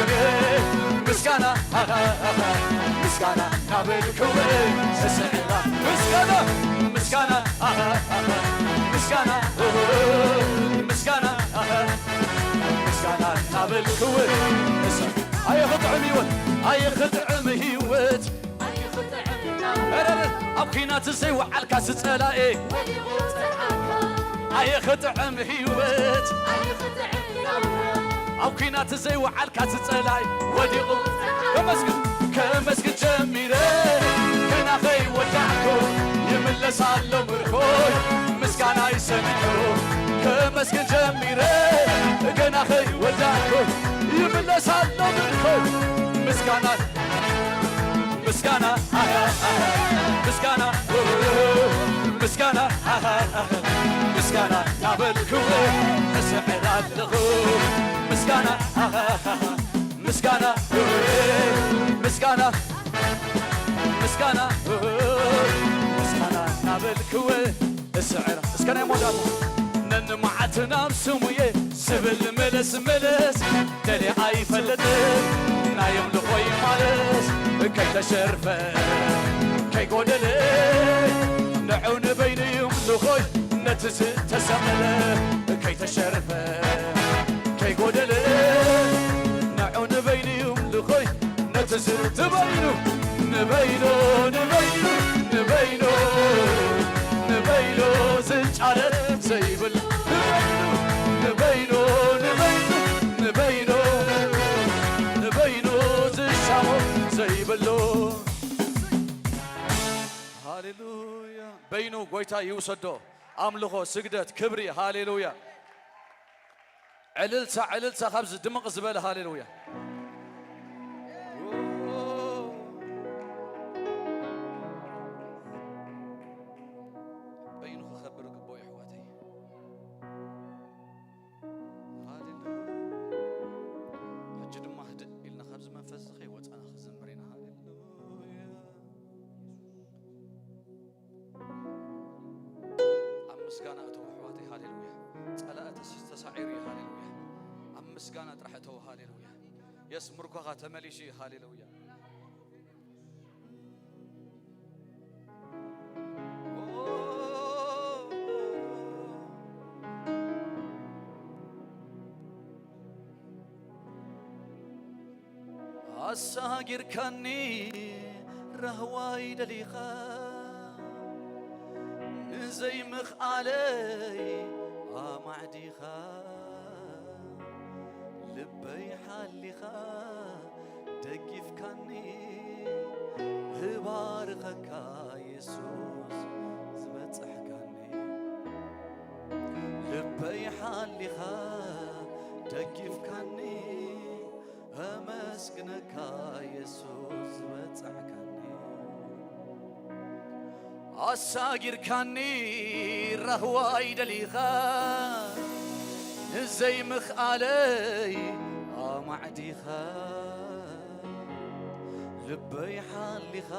ምስጋና ኣሃ ኣሃ ምስጋና ናበልክወ ስስዕራ ምስጋና ምስጋና ኣሃ ኣሃ ምስጋና ኦሆ ምስጋና ኣሃ ምስጋና ናበልክወ ስስዕ ኣየ ኽጥዕም ህይወት ኣየ ኽጥዕም ህይወት ኣረ ኣብ ኲናት ዘይወዓልካ ዝጸላኤ ኣየ ኽጥዕም ህይወት ኣብ ኲናት ዘይወዓልካ ዝጸላኢ ወዲቑ ከመስግን ከመስግን ጀሚረ ገና ኸይወዳእኩ ይምለስ ኣሎ ምርኮይ ምስጋናይ ሰሚዑ ከመስግን ጀሚረ ገና ኸይወዳእኩ ይምለስ ኣሎ ምርኮይ ምስጋና ምስጋና ኣሃ ኣሃ ምስጋና ኦሆ ምስጋና ኣሃ ኣሃ ምስጋና ናበልክዎ እስዕር ኣለኹ ምስጋና ኣሃ ኣሃ ምስጋና ኦሆ ምስጋና ምስጋና ኦሆ ምስጋና ናበልክዎ እስዕር እስከ ናይ መወዳእታ ንመዓት ናብ ስሙየ ዝብል ምልስ ምልስ ደልየ ኣይፈልጥን። ናይ ኣምልኾይ ማለት ከይተሸርፈ ከይጎደለ ንዑ ንበይኑ እዩ ኣምልኾይ ነቲ ዝተሰቐለ ከይተሸርፈ ከይጎደለ ንዑ ንበይኑ እዩ ኣምልኾይ ነቲ ዝ- ንበይኑ ንበይኑ ንበይኑ ንበይኑ ንበይኑ ዝጫረት ዘይብሉ ንበይኑ ንበይኑ ንበይኑ ንበይኑ ዝሻሞ ዘይብሉ ሃሌሉያ በይኑ ጎይታ ይውሰዶ ኣምልኾ ስግደት ክብሪ ሃሌሉያ ዕልልታ ዕልልታ ካብዚ ድምቕ ዝበለ ሃሌሉያ በይኑ ክኸብር ግቦ የሕዋተይ ሃሌሉያ ሕጂ ድማ ህድእ ኢልና ካብዚ መንፈስ እዚ ከይወፃና ክዘምር ኢና ሃሌሉያ ኣብ ምስጋና እተው ኣሕዋተይ ሃሌሉያ ጸላእ ተስ- ተሳዒሩ እዩ ሃሌሉያ ኣብ ምስጋና ጥራሕ እተው ሃሌሉያ የስ ምርኮኻ ተመሊሹ እዩ ሃሌሉያ ኣሳጊርካኒ ራህዋይ ደሊኻ ንዘይምኽኣለይ ኣማዕዲኻ ልበይ ሓሊኻ ደጊፍካኒ እባርኸካ የሱስ ዝበጻሕካኒ ልበይ ሓሊኻ ደጊፍካኒ ኣመስግነካ የሱስ ዝበጻሕካኒ ኣሳጊርካኒ ራህዋይ ደሊኻ ንዘይምኽኣለይ ኣማዕዲኻ ልበይ ሓሊኻ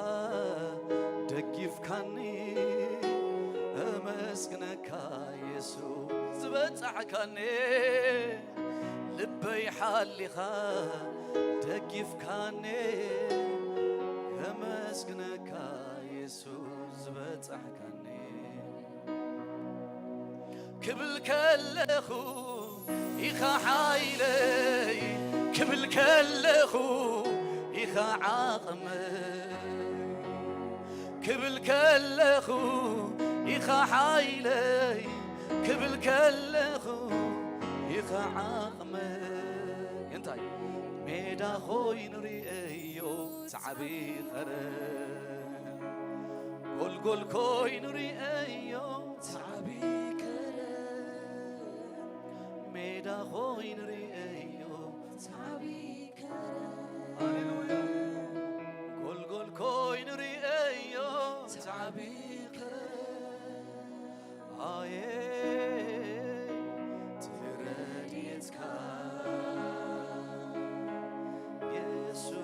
ደጊፍካኒ ኣመስግነካ የሱስ ዝበጻሕካኒ ልበይ ሓሊኻ ደጊፍካኒ ኣመስግነካ የሱስ ዝበጻሕካኒ ክብል ከለኹ ኢኻ ሓይለይ ክብል ከለኹ ኢኻ ዓቕመይ ክብል ከለኹ ኢኻ ሓይለይ ክብል ከለኹ ኢኻ ዓቕመይ እንታይ ሜዳ ኮይኑ ርእየዮ ጻዕቢ ኸረ ጎልጎል ኮይኑ ርእየዮ ጻዕቢ ኸረ ሜዳ ኮይኑ ርእየዮ ጻዕቢ ኸረ ሃሌሉያ ጎልጎል ኮይኑ ርእየዮ ጻዕቢ ኸረ ኣየ ትረድኤትካ የሱስ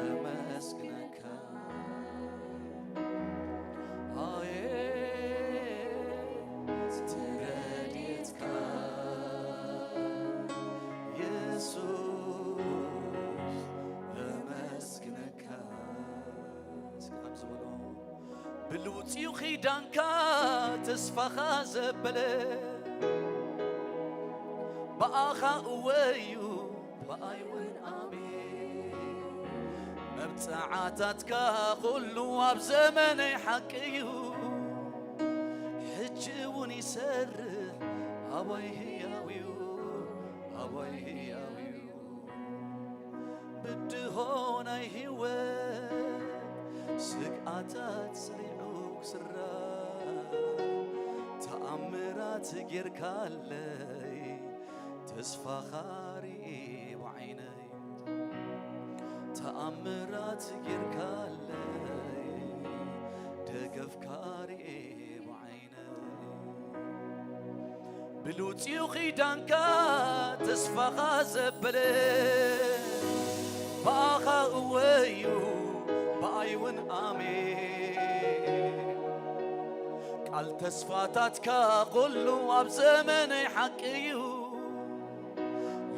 ኣመስግነካ ኣየ ትረድኤትካ የሱስ ኣመስግነካ እስኪ ከም ዝበሎ ብልውፂኡ ኺዳንካ ተስፋኻ ዘበለ ብኣኻ እወዩ ብኣይ እውን ኣሜን መብፅዓታትካ ኩሉ ኣብ ዘመነይ ሓቂ እዩ ሕጂ እውን ይሰርሕ ኣባይ ህያው እዩ ኣባይ ህያው እዩ ብድሆ ናይ ህይወት ስግኣታት ሰሪዑ ክስራ ተኣምራት ጌርካለይ ተስፋኻ ርኢ ብዓይነይ ተኣምራት ጌርካለይ ደገፍካ ርኢ ብዓይነይ ብልውፂኡ ኺዳንካ ተስፋኻ ዘበለ ብኣኻ እወዩ ብኣይ እውን ኣሜን ቃል ተስፋታትካ ኩሉ ኣብ ዘመነይ ሓቂ እዩ፣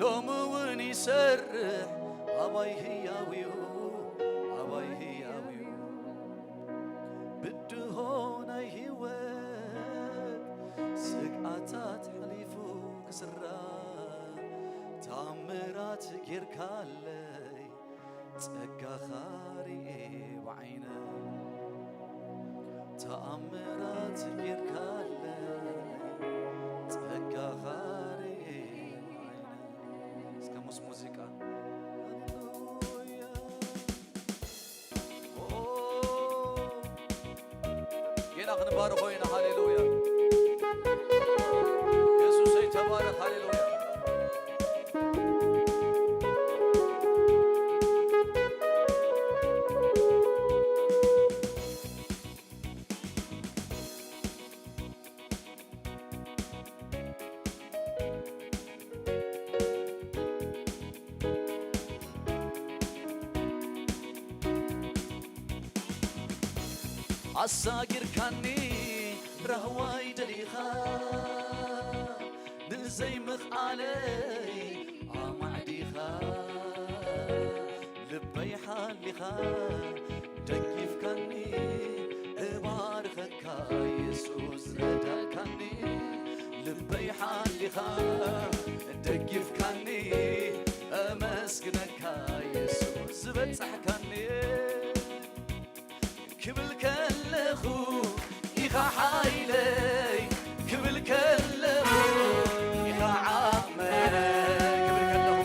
ሎሚ እውን ይሰርሕ፣ ኣባይ ህያው እዩ፣ ኣባይ ህያው እዩ። ብድሆ ናይ ህይወት ስግኣታት ሓሊፉ ክስራዕ፣ ተኣምራት ጌርካለይ፣ ጸጋኻ ርኤ ብዓይነ፣ ተኣምራት ጌርካለይ፣ ጸጋኻ ርኤ ብዓይነ። እስከ ምስ ሙዚቃ ሃሌሉያ። ኦ፣ ጌና ክንባርኾ ኢና። ሃሌሉያ። የሱሰይ ተባረኽ። ሃሌሉያ። ኣሳጊርካኒ ራህዋይ ደሊኻ፣ ንዘይምኽኣለይ ኣማዕዲኻ፣ ልበይ ሓሊኻ ደጊፍካኒ፣ እባርኸካ የሱስ ረዳእካኒ፣ ልበይ ሓሊኻ ደጊፍካኒ፣ እመስግነካ የሱስ ዝበጻሕካኒ። ክብል ከለኹ ኢኻ ሓይለይ፣ ክብል ከለኹ ኢኻ ዓቕመይ፣ ክብል ከለኹ፣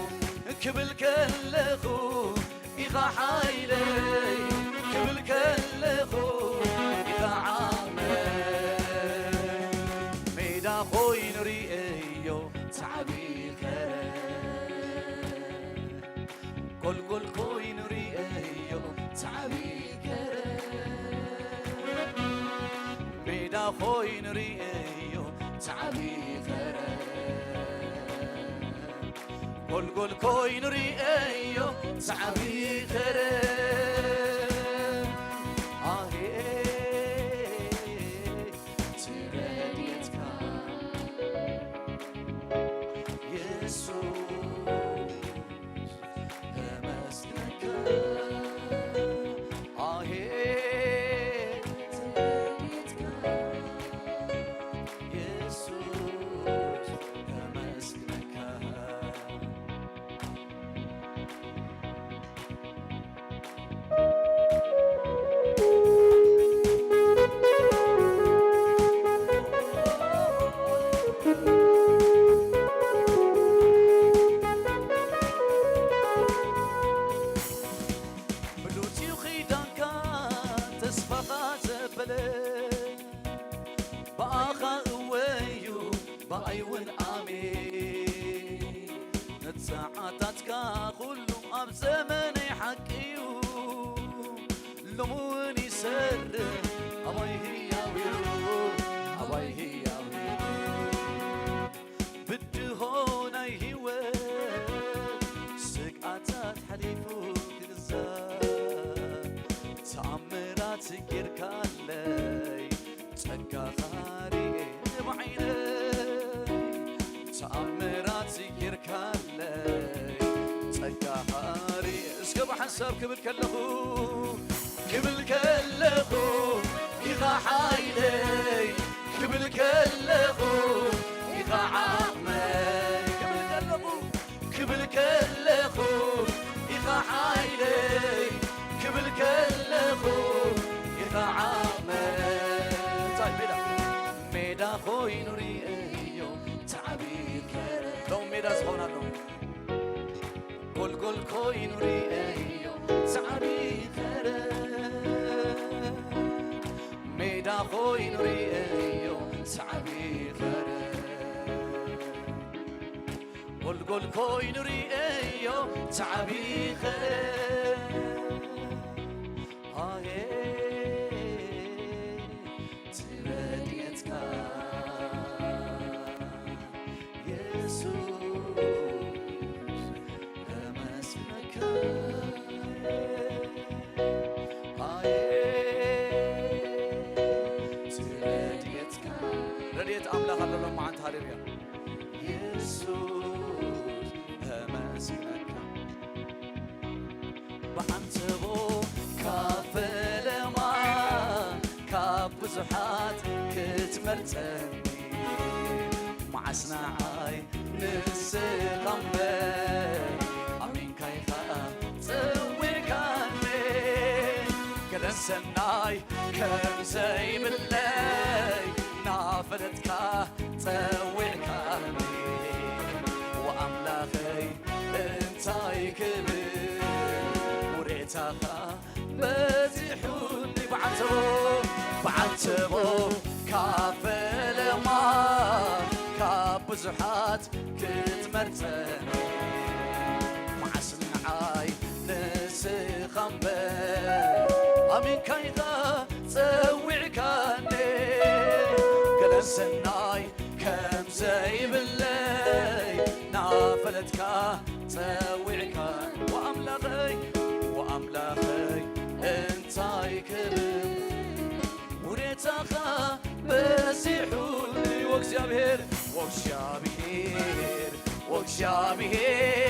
ክብል ከለኹ ኢኻ ሓይለይ፣ ክብል ከለኹ ኢኻ ዓቕመይ። ሜዳ ኮይኑ ርእዮ፣ ሳዕቢ ከረ ጎልጎል ኮይኑ ርእዮ፣ ሳዕቢ ከረ ሜዳ ኮይኑ ርእዮ፣ ሳዕቢ ከረ ጎልጎል ኮይኑ ርእዮ፣ ሳዕቢ ከረ ኣሄ ትረድኤትካ የሱስ ተመስገንካ ኣሄ ትረድኤትካ የሱስ ተመስገንካ። ምሉእ እዩ ኺዳንካ ተስፋኻ ዘበለ፣ ብኣኻ እወ እዩ ብኣይ እውን ኣሜን። መብጽዓታትካ ኩሉ ኣብ ዘመነይ ሓቂ እዩ፣ ሎሚ እውን ይሰርሕ ኣባይ ህያው እዩ፣ ኣባይ ህያው እዩ። ብድሆ ናይ ህይወት ስግኣታት ሓሊፉ ክግዛእ፣ ተኣምራት ጌርካለይ ጸጋኻ ርኤ ብዓይነይ፣ ተኣምራት ጌርካለይ ጸጋኻ ርኤ። እስከ ብሓንሳብ ክብል ከለኹ፣ ክብል ከለኹ ኢኻ ሓይለይ፣ ክብል ከለኹ ኢኻ ዓቕመይ፣ ክብል ከለኹ፣ ክብል ከለኹ ኢኻ ሓይለይ፣ ክብል ከለኹ ኢኻ ዓቕመይ። እንታይ ሜዳ፣ ሜዳ ኮይኑ ርእዮ፣ ሳዕቢ ከረ ሎም ሜዳ ዝኾን ኣሎ። ጎልጎል ኮይኑ ርእዮ፣ ሳዕቢ ከረ ሜዳ ኮይኑ ርእዮ፣ ሳዕቢ ከረ ጎልጎል ኮይኑ ርእዮ፣ ሳዕቢ ከረ ኣየ ትረድኤትካ የሱስ ተመስገንካ። ኣየ ትረድኤትካ ኣምላኽ ኣሎ ሎማዓንቲ። ሃሌሉያ። የሱስ፣ ተመስግነካ። ብዓንተቦ ካብ ፈለማ፣ ካብ ብዙሓት ክትመርጸኒ፣ መዓስ ንዓይ ንስኻ እምበር፣ ኣሚንካ ኢኻ ጸዊዕካኒ። ገለን ሰናይ ከም ዘይብለይ ናፈለጥካ ጸዊዕካኒ። ወኣምላኸይ እንታይ ክብል፣ ውሬታኻ በዚሑኒ። ብዓንተቦ፣ ብዓንተቦ ካብ ፈለማ፣ ካብ ብዙሓት ክትመርጸኒ፣ መዓስ ንዓይ ንስኻ እምበር፣ ኣሚንካ ኢኻ ጸዊዕካኒ። ገለን ሰናይ ከም ዘይብለይ ናፈለጥካ ጸዊዕካ። ወኣምላኸይ፣ ወኣምላኸይ እንታይ ክብል፣ ውሬታኻ በዚሑኒ። ወእግዚኣብሔር፣ ወእግዚኣብሔር፣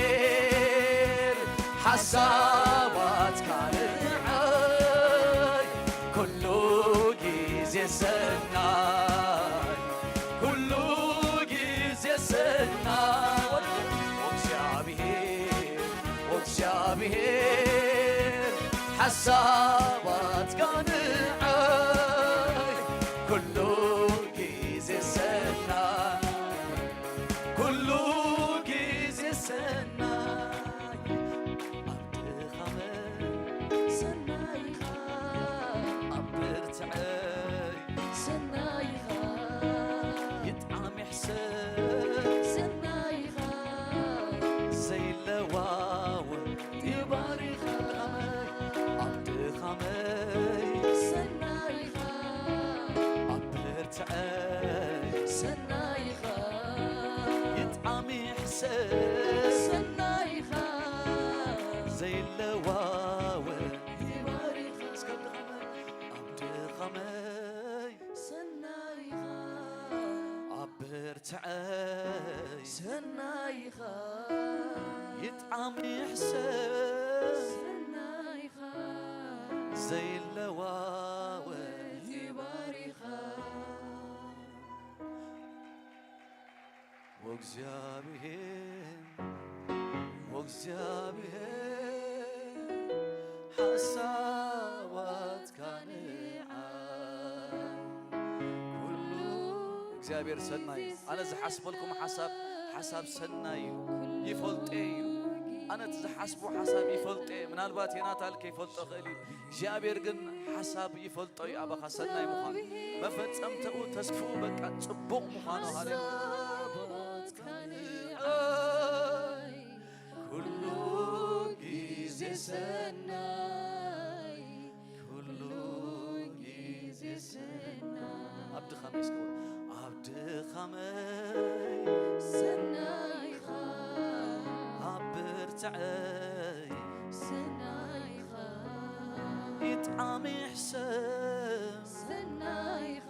ወእግዚኣብሔር ሓሳባትካ ንዓይ ኩሉ ግዜ ሰናይ፣ ኩሉ ግዜ ሰናይ። ወእግዚኣብሔር፣ ወእግዚኣብሔር ሓሳባትካ ንዓይ ኩሉ ግዜ ሰናይ፣ ኩሉ ግዜ ሰናይ። ኣብ ድኻመይ ሰናይኻ፣ ኣብ ብርትዐይ ሰናይኻ፣ ይጥዓም ይሕሰብ ሰናይኻ፣ ዘይለዋወጥ ይባርኻ። ኣብ ድኻመይ ሰናይኻ፣ ኣብ ብርትዐይ ሰናይኻ፣ ይጥዓም ይሕሰብ ሰናይኻ፣ ዘይለዋወጥ ይባርኻ። እስከ ኣብ ድኻመይ፣ ኣብ ድኻመይ ሰናይኻ፣ ኣብ ብርትዐይ ሰናይኻ፣ ይጥዓም ይሕሰብ ሰናይኻ፣ ዘይለዋወጥ ይባርኻ። ወእግዚኣብሔር፣ ወእግዚኣብሔር ሓሳባትካ ንዓይ ኩሉ። እግዚኣብሔር ሰናይ እዩ። ኣነ ዝሓስበልኩም ሓሳብ፣ ሓሳብ ሰናይ እዩ። ይፈልጦ እዩ። ኣነ እቲ ዝሓስቦ ሓሳብ ይፈልጦ እዩ። ምናልባት ዮናታን ከይፈልጦ ይኽእል እዩ። እግዚኣብሔር ግን ሓሳብ ይፈልጦ እዩ ኣባኻ ሰናይ ምዃኑ። መፈጸምተኡ ተስፍኡ በቃ ጽቡቕ ምዃኑ። ሃሌሉያ። ሓሳባትካ ንዓይ ኩሉ ግዜ ሰናይ፣ ኩሉ ግዜ ሰናይ። ኣብ ድኻመይ እስከ በሉ። ኣብ ድኻመይ ሰናይኻ፣ ኣብ ብርትዐይ ሰናይኻ፣ ይጥዓም ይሕሰብ ሰናይኻ፣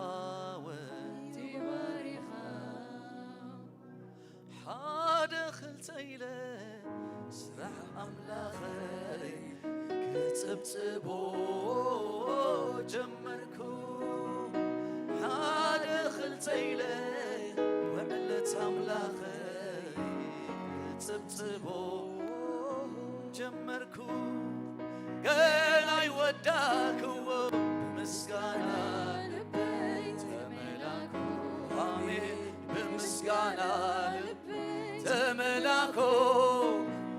ዘይለዋወጥ ይባርኻ። ሓደ ክልተ ኢለ ስራሕ ኣምላኸይ ክጽብጽቦ ጀመርኩ። ሓደ ክልተ ኢለ ውዕለት ኣምላኸይ ክጽብጽቦ ጀመርኩ። ገና ኣይወዳእክዎ፣ ብምስጋና ልበይ ተመላኩ። ኣሜን። ብምስጋና ልበይ ተመላኩ፣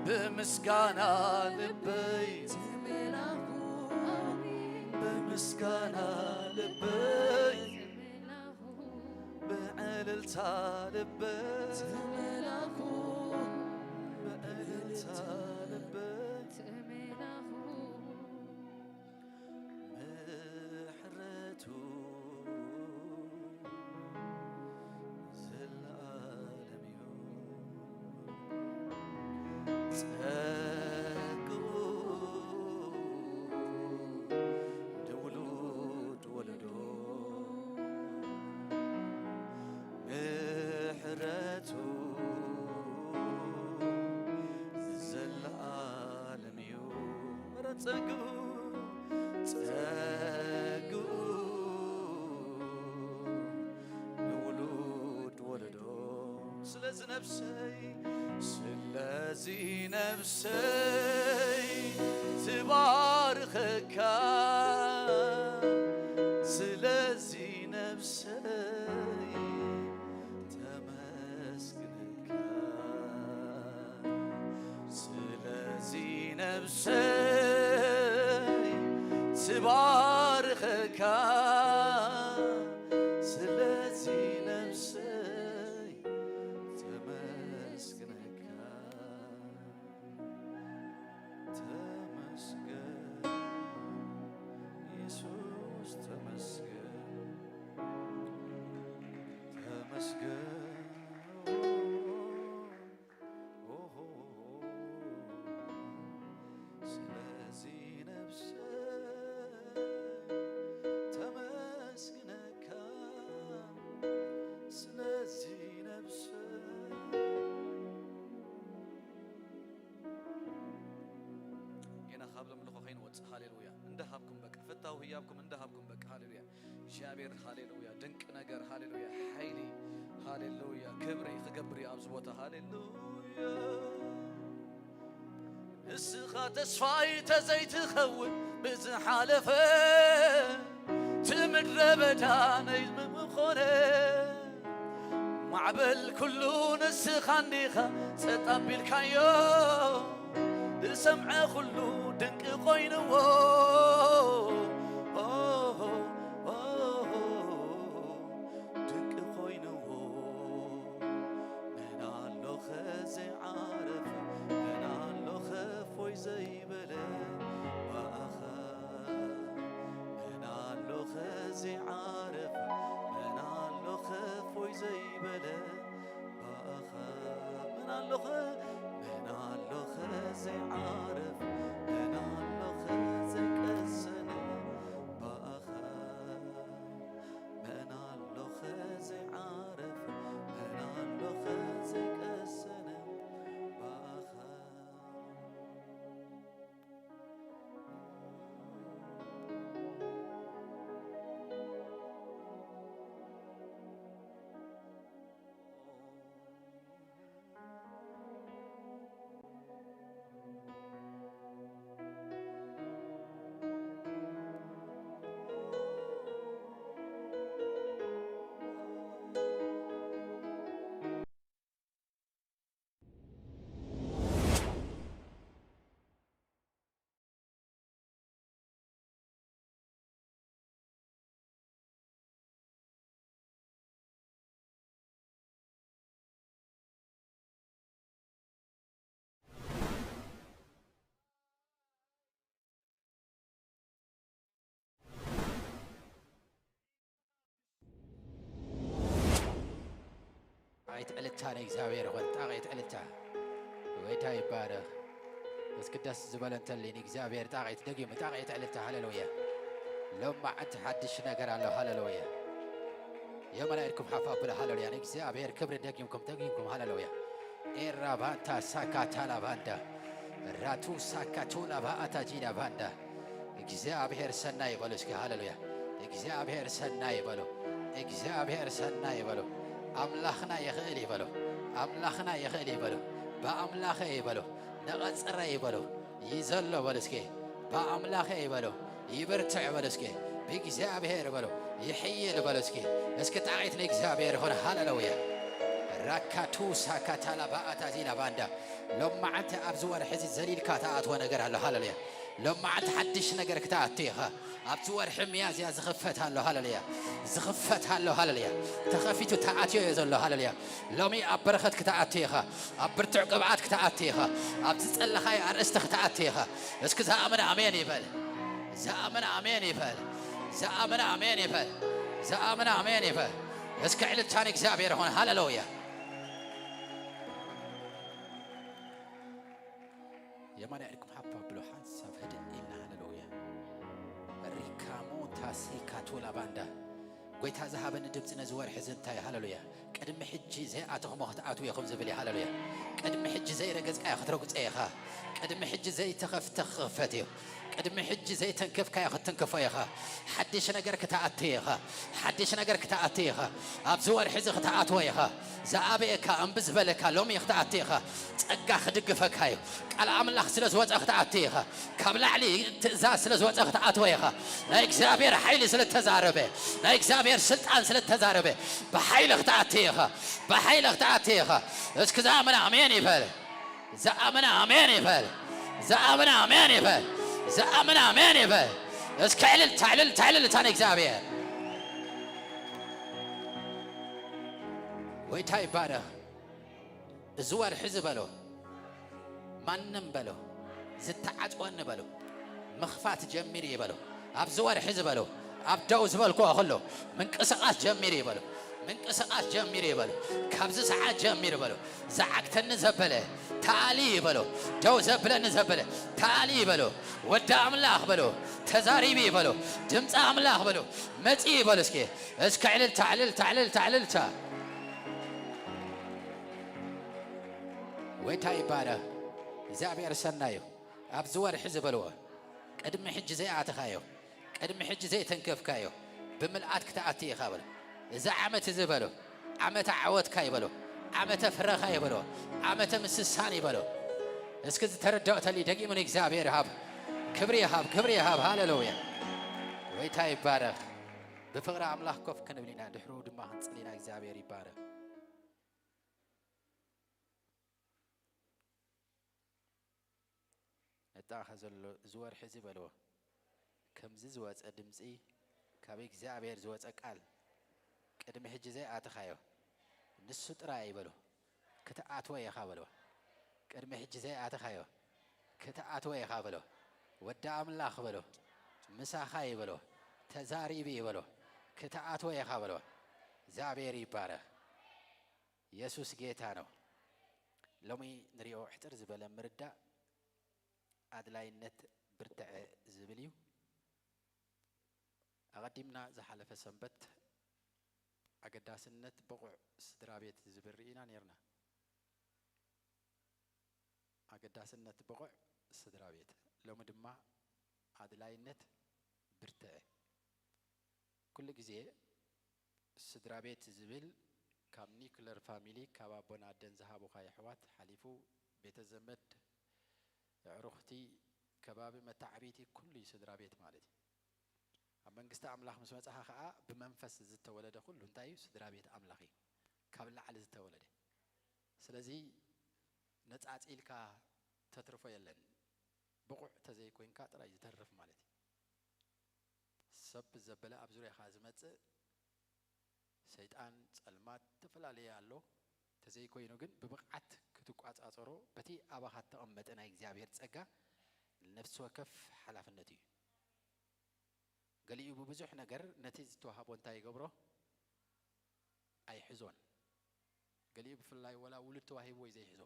ብምስጋና ልበይ ተመላኩ፣ ኣሜን። ብምስጋና ልበይ ተመላኩ፣ ብዕልልታ ልበይ ተመላኩ፣ ብዕልልታ ልበይ ተመላኩ። ምሕረቱ ዘለኣለም እዩ፣ ጸግኡ ንውሉድ ወለዶ። ጸግኡ፣ ጸግኡ ንውሉድ ወለዶ። ስለዚ ነፍሰይ፣ ስለዚ ነፍሰይ ትባርኸካ፣ ስለዚ ነፍሰይ ተመስግነካ። ስለዚ ነፍሰይ ትባርኸካ፣ ስለዚ ነፍሰይ ተመስግነካ። ተመስገን የሱስ፣ ተመስገን፣ ተመስገን። ኦሆ፣ ስለዚ ነፍሰይ ተመስግነካ፣ ስለዚ ነፍሰይ። ጌና ካብ ለምልኾ ከይንወጽእ፣ ሃሌሉያ። እንዳሃብኩም በቃ፣ ፍታው ህያብኩም እንዳሃብኩም በቃ፣ ሃሌሉያ። እግዚኣብሔር፣ ሃሌሉያ፣ ድንቅ ነገር፣ ሃሌሉያ፣ ሓይሊ፣ ሃሌሉያ፣ ክብሪ ክገብር እዩ ኣብዚ ቦታ፣ ሃሌሉያ። ንስኻ ተስፋይ ተዘይትኸውን ብዝሓለፈ፣ እቲ ምድረ በዳ ናይ ምኾነ፣ ማዕበል ኩሉ ንስኻ እንዲኻ ጸጥ ኣቢልካዮ፣ ዝሰምዐ ኩሉ ድንቂ ኮይንዎ። ኦሆ፣ ኦሆ፣ ድንቂ ኮይንዎ። መን ኣሎ ኸ ዘይዓረፈ? መን ኣሎ ኸ እፎይ ዘይበለ ብኣኻ? መን ኣሎ ኸ ዘይዓረፈ? መን ኣሎ ኸ እፎይ ዘይበለ ብኣኻ? መን ኣሎ ኸ፣ መን ኣሎ ኸ ዘይዓረፈ? መን ኣሎ ኸ ዘይቀሰነ ብኣኻ? መን ኣሎ ኸ ዘይዓረፈ? መን ኣሎ ኸ ዘይቀሰነ ብኣኻ? ጣቕዒት ዕልልታ ንእግዚኣብሔር ይኹን። ጣቕዒት ዕልልታ። ጎይታ ይባረኽ። እስኪ ደስ ዝበሎ እንተሊ ንእግዚኣብሔር ጣቕዒት ደጊሙ፣ ጣቕዒት ዕልልታ። ሃሌሉያ። ሎማዓንቲ ሓድሽ ነገር ኣሎ። ሃሌሉያ። የማና ኢድኩም ሓፍ ኣብሉ። ሃሌሉያ። ንእግዚኣብሔር ክብሪ ደጊምኩም፣ ደጊምኩም። ሃሌሉያ። ኤራ ባንታ ሳካ ታላ ባንዳ፣ ራቱ ሳካ ቱላ ባኣታ ጂዳ ባንዳ። እግዚኣብሔር ሰናይ በሉ እስኪ። ሃሌሉያ። እግዚኣብሔር ሰናይ በሉ። እግዚኣብሔር ሰናይ በሉ። ኣምላኽና ይኽእል እዩ በሉ። ኣምላኽና ይኽእል እዩ በሉ። ብኣምላኸ እዩ በሉ። ንቐጽረ እዩ በሉ። ይዘሎ በሉ እስኪ። ብኣምላኸ እዩ በሉ። ይብርትዕ በሉ እስኪ። ብእግዚኣብሔር በሉ። ይሕይል በሉ እስኪ። እስኪ ጣቕዒት ንእግዚኣብሔር ይኹን። ሃሌሉያ። ራካቱ ሳካታላ ባኣታ ዚላ ባንዳ። ሎማዓንቲ ኣብዚ ወርሒ እዚ ዘሊልካ ትኣትዎ ነገር ኣሎ። ሃሌሉያ። ሎማዓንቲ ሓድሽ ነገር ክትኣቱ ኢኻ። ኣብዚ ወርሒ ሚያዝያ ዝኽፈት ኣሎ። ሃሌሉያ። ዝኽፈት ኣሎ። ሃሌሉያ። ተኸፊቱ ተኣትዮ እዮ ዘሎ። ሃሌሉያ። ሎሚ ኣብ በረኸት ክትኣቱ ኢኻ። ኣብ ብርቱዕ ቅብኣት ክትኣቱ ኢኻ። ኣብ ዝጸለኻዮ ኣርእስቲ ክትኣቱ ኢኻ። እስኪ ዝኣምን ኣሜን ይበል። ዝኣምን ኣሜን ይበል። ዝኣምን ኣሜን ይበል። ዝኣምን ኣሜን ይበል። እስኪ ዕልልታ ንእግዚኣብሔር ይኹን። ሃሌሉያ። የማንያ ኢድኩም ሓፍ ኣብሉ፣ ሓንሳብ ህድእ ኢልና። ሃሌሉያ። ሪካሞ ታሲ ካቶላ ባንዳ። ጎይታ ዝሃበኒ ድምፂ ነዚ ወርሒ እዚ እንታይ? ሃሌሉያ። ቅድሚ ሕጂ ዘይኣተኹሞ ክትኣትዉ ኢኹም ዝብል እዩ። ሃሌሉያ። ቅድሚ ሕጂ ዘይረገፅካዮ ክትረግፆ ኢኻ። ቅድሚ ሕጂ ዘይተኸፍተ ክኽፈት እዩ። ቅድሚ ሕጂ ዘይተንከፍካዮ ክትትንከፎ ኢኻ። ሓድሽ ነገር ክትኣቱ ኢኻ። ሓድሽ ነገር ክትኣቱ ኢኻ። ኣብዚ ወርሒ እዚ ክትኣትዎ ኢኻ። ዝኣበየካ፣ እምቢ ዝበለካ ሎሚ ክትኣቱ ኢኻ። ጸጋ ክድግፈካ እዩ። ቃል ኣምላኽ ስለ ዝወጸ ክትኣቱ ኢኻ። ካብ ላዕሊ ትእዛዝ ስለ ዝወጸ ክትኣትዎ ኢኻ። ናይ እግዚኣብሔር ሓይሊ ስለ እተዛረበ፣ ናይ እግዚኣብሔር ስልጣን ስለ እተዛረበ፣ ብሓይሊ ክትኣቱ ኢኻ። ብሓይሊ ክትኣቱ ኢኻ። እስኪ ዝኣምን ኣሜን ይበል። ዝኣምን ኣሜን ይበል። ዝኣምን ኣሜን ይበል። ዝኣምን ኣሜን ይበል። እስኪ ዕልልታ፣ ዕልልታ፣ ዕልልታ ንእግዚኣብሔር። ጎይታ ይባረኽ። እዚ ወርሒ እዚ በሎ፣ ማንም በሎ፣ ዝተዓጽወኒ በሎ፣ ምኽፋት ጀሚሩ እዩ በሎ። ኣብዚ ወርሒ እዚ በሎ፣ ኣብ ደው ዝበልክዎ ከሎ ምንቅስቓስ ጀሚሩ እዩ በሎ። ምንቅስቓስ ጀሚሩ እዩ በሎ። ካብዚ ሰዓት ጀሚሩ በሎ፣ ዝዓግተኒ ዘበለ ተኣሊ እዩ በሎ። ደው ዘብለኒ ዘበለ ተኣሊ እዩ በሎ። ወዲ ኣምላኽ በሎ፣ ተዛሪቢ እዩ በሎ። ድምፂ ኣምላኽ በሎ፣ መፂ እዩ በሎ። እስኪ፣ እስኪ ዕልልታ፣ ዕልልታ፣ ዕልልታ፣ ዕልልታ። ጎይታ ይባረኽ። እግዚኣብሔር ሰናይ እዩ። ኣብዚ ወርሒ ዝበልዎ፣ ቅድሚ ሕጂ ዘይኣተኻዮ፣ ቅድሚ ሕጂ ዘይተንከፍካዮ፣ ብምልኣት ክትኣቲ ኢኻ በሎ። እዚ ዓመት እዚ በሎ፣ ዓመተ ዓወትካ ይበሎ፣ ዓመተ ፍረኻ ይበሎ፣ ዓመተ ምስሳን ይበሎ። እስኪ ዝተረዳኦ ተሊ፣ ደጊሙ ንእግዚኣብሔር ይሃብ፣ ክብሪ ይሃብ፣ ክብሪ ይሃብ። ሃሌሉያ። ጎይታ ይባረኽ። ብፍቕሪ ኣምላኽ ኮፍ ክንብል ኢና፣ ድሕሩ ድማ ክንጽሊ ኢና። እግዚኣብሔር ይባረኽ። ነጣኸ ዘሎ እዚ ወርሒ እዚ በልዎ፣ ከምዚ ዝወጸ ድምጺ፣ ካብ እግዚኣብሔር ዝወጸ ቃል፣ ቅድሚ ሕጂ ዘይኣተኻዮ፣ ንሱ ጥራይ እዩ በሎ። ክትኣትዎ ኢኻ በሎ። ቅድሚ ሕጂ ዘይኣተኻዮ፣ ክትኣትዎ ኢኻ በሎ። ወዲ ኣምላኽ በሎ። ምሳኻ እዩ በሎ። ተዛሪቢ እዩ በሎ። ክትኣትዎ ኢኻ በሎ። እግዚኣብሔር ይባረኽ። የሱስ ጌታ ነው። ሎሚ ንሪኦ ሕጽር ዝበለ ምርዳእ ኣድላይነት ብርትዐ ዝብል እዩ። ኣቐዲምና ዝሓለፈ ሰንበት ኣገዳስነት ብቑዕ ስድራ ቤት ዝብል ርኢና ኔርና። ኣገዳስነት ብቑዕ ስድራ ቤት። ሎሚ ድማ ኣድላይነት ብርትዐ። ኩሉ ግዜ ስድራ ቤት ዝብል ካብ ኒኩለር ፋሚሊ፣ ካብ ኣቦን ኣደን ዝሃቡኻ የሕዋት ሓሊፉ፣ ቤተ ዘመድ፣ ኣዕሩኽቲ፣ ከባቢ መተዓብይቲ፣ ኩሉ እዩ ስድራ ቤት ማለት እዩ። ኣብ መንግስቲ ኣምላኽ ምስ መጻኻ ኸኣ ብመንፈስ ዝተወለደ ኩሉ እንታይ እዩ? ስድራ ቤት ኣምላኽ እዩ። ካብ ላዕሊ ዝተወለደ። ስለዚ ነጻጺልካ ተትርፎ የለን። ብቑዕ ተዘይኮይንካ ጥራይ ዝተርፍ ማለት እዩ። ሰብ ዘበለ ኣብ ዙርያኻ ዝመጽእ ሰይጣን፣ ጸልማት፣ ዝተፈላለየ ኣሎ። ተዘይኮይኑ ግን ብብቕዓት ክትቋጻጸሮ በቲ ኣባኻ እተቐመጠ ናይ እግዚኣብሔር ጸጋ ንነፍሲ ወከፍ ሓላፍነት እዩ። ገሊኡ ብብዙሕ ነገር ነቲ ዝተዋህቦ እንታይ ይገብሮ? ኣይሕዞን። ገሊኡ ብፍላይ ወላ ውሉድ ተዋሂብዎ እዩ ዘይሕዞ።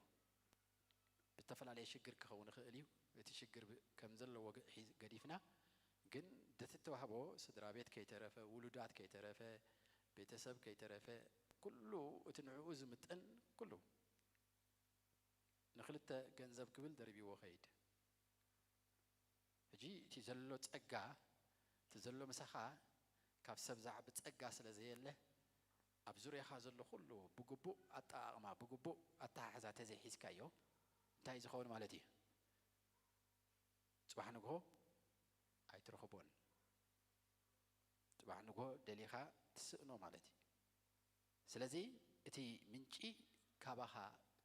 ብተፈላለየ ሽግር ክኸውን ይኽእል እዩ። እቲ ሽግር ብ-፣ ከም ዘለዎ ገ-፣ ሒ-፣ ገዲፍና፣ ግን ደቲ ተዋህቦ ስድራ ቤት ከይተረፈ፣ ውሉዳት ከይተረፈ፣ ቤተሰብ ከይተረፈ፣ ኩሉ እቲ ንዕኡ ዝምጥን ኩሉ ንኽልተ ገንዘብ ክብል ደርቢዎ ኸይድ። ሕጂ እቲ ዘሎ ጸጋ፣ እቲ ዘሎ ምሳኻ ካብ ሰብ ዝዓቢ ጸጋ ስለ ዘየለ፣ ኣብ ዙርያኻ ዘሎ ኩሉ ብግቡእ ኣጠቓቕማ፣ ብግቡእ ኣተሓሕዛ ተዘይሒዝካዮ፣ እንታይ እዩ ዝኸውን ማለት እዩ? ጽባሕ ንግሆ ኣይትረኽቦን። ጽባሕ ንግሆ ደሊኻ ትስእኖ ማለት እዩ። ስለዚ እቲ ምንጪ ካባኻ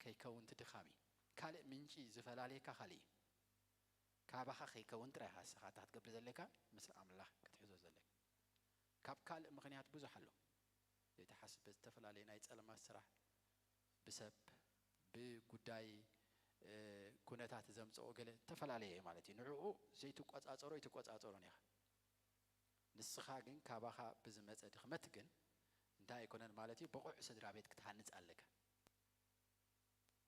ከይከውን እቲ ድኻም እዩ። ካልእ ምንጪ ዝፈላልየካ ካልእ እዩ። ካባኻ ከይከውን ጥራይ ኢኻ ንስኻ እታ ክትገብር ዘለካ፣ ምስ ኣምላኽ ክትሕዞ ዘለካ። ካብ ካልእ ምኽንያት ብዙሕ ኣሎ። ዘይተሓስበ ዝተፈላለየ ናይ ጸለማት ስራሕ፣ ብሰብ፣ ብጉዳይ፣ እ፣ ኩነታት ዘምጽኦ ገለ ዝተፈላለየ እዩ ማለት እዩ። ንዕኡ ዘይትቆጻጸሮ ኣይትቆጻጸሮን ኢኻ። ንስኻ ግን ካባኻ ብዝመጸ ድኽመት ግን እንታይ ኣይኮነን ማለት እዩ፣ ብቑዕ ስድራ ቤት ክትሃንጽ ኣለካ።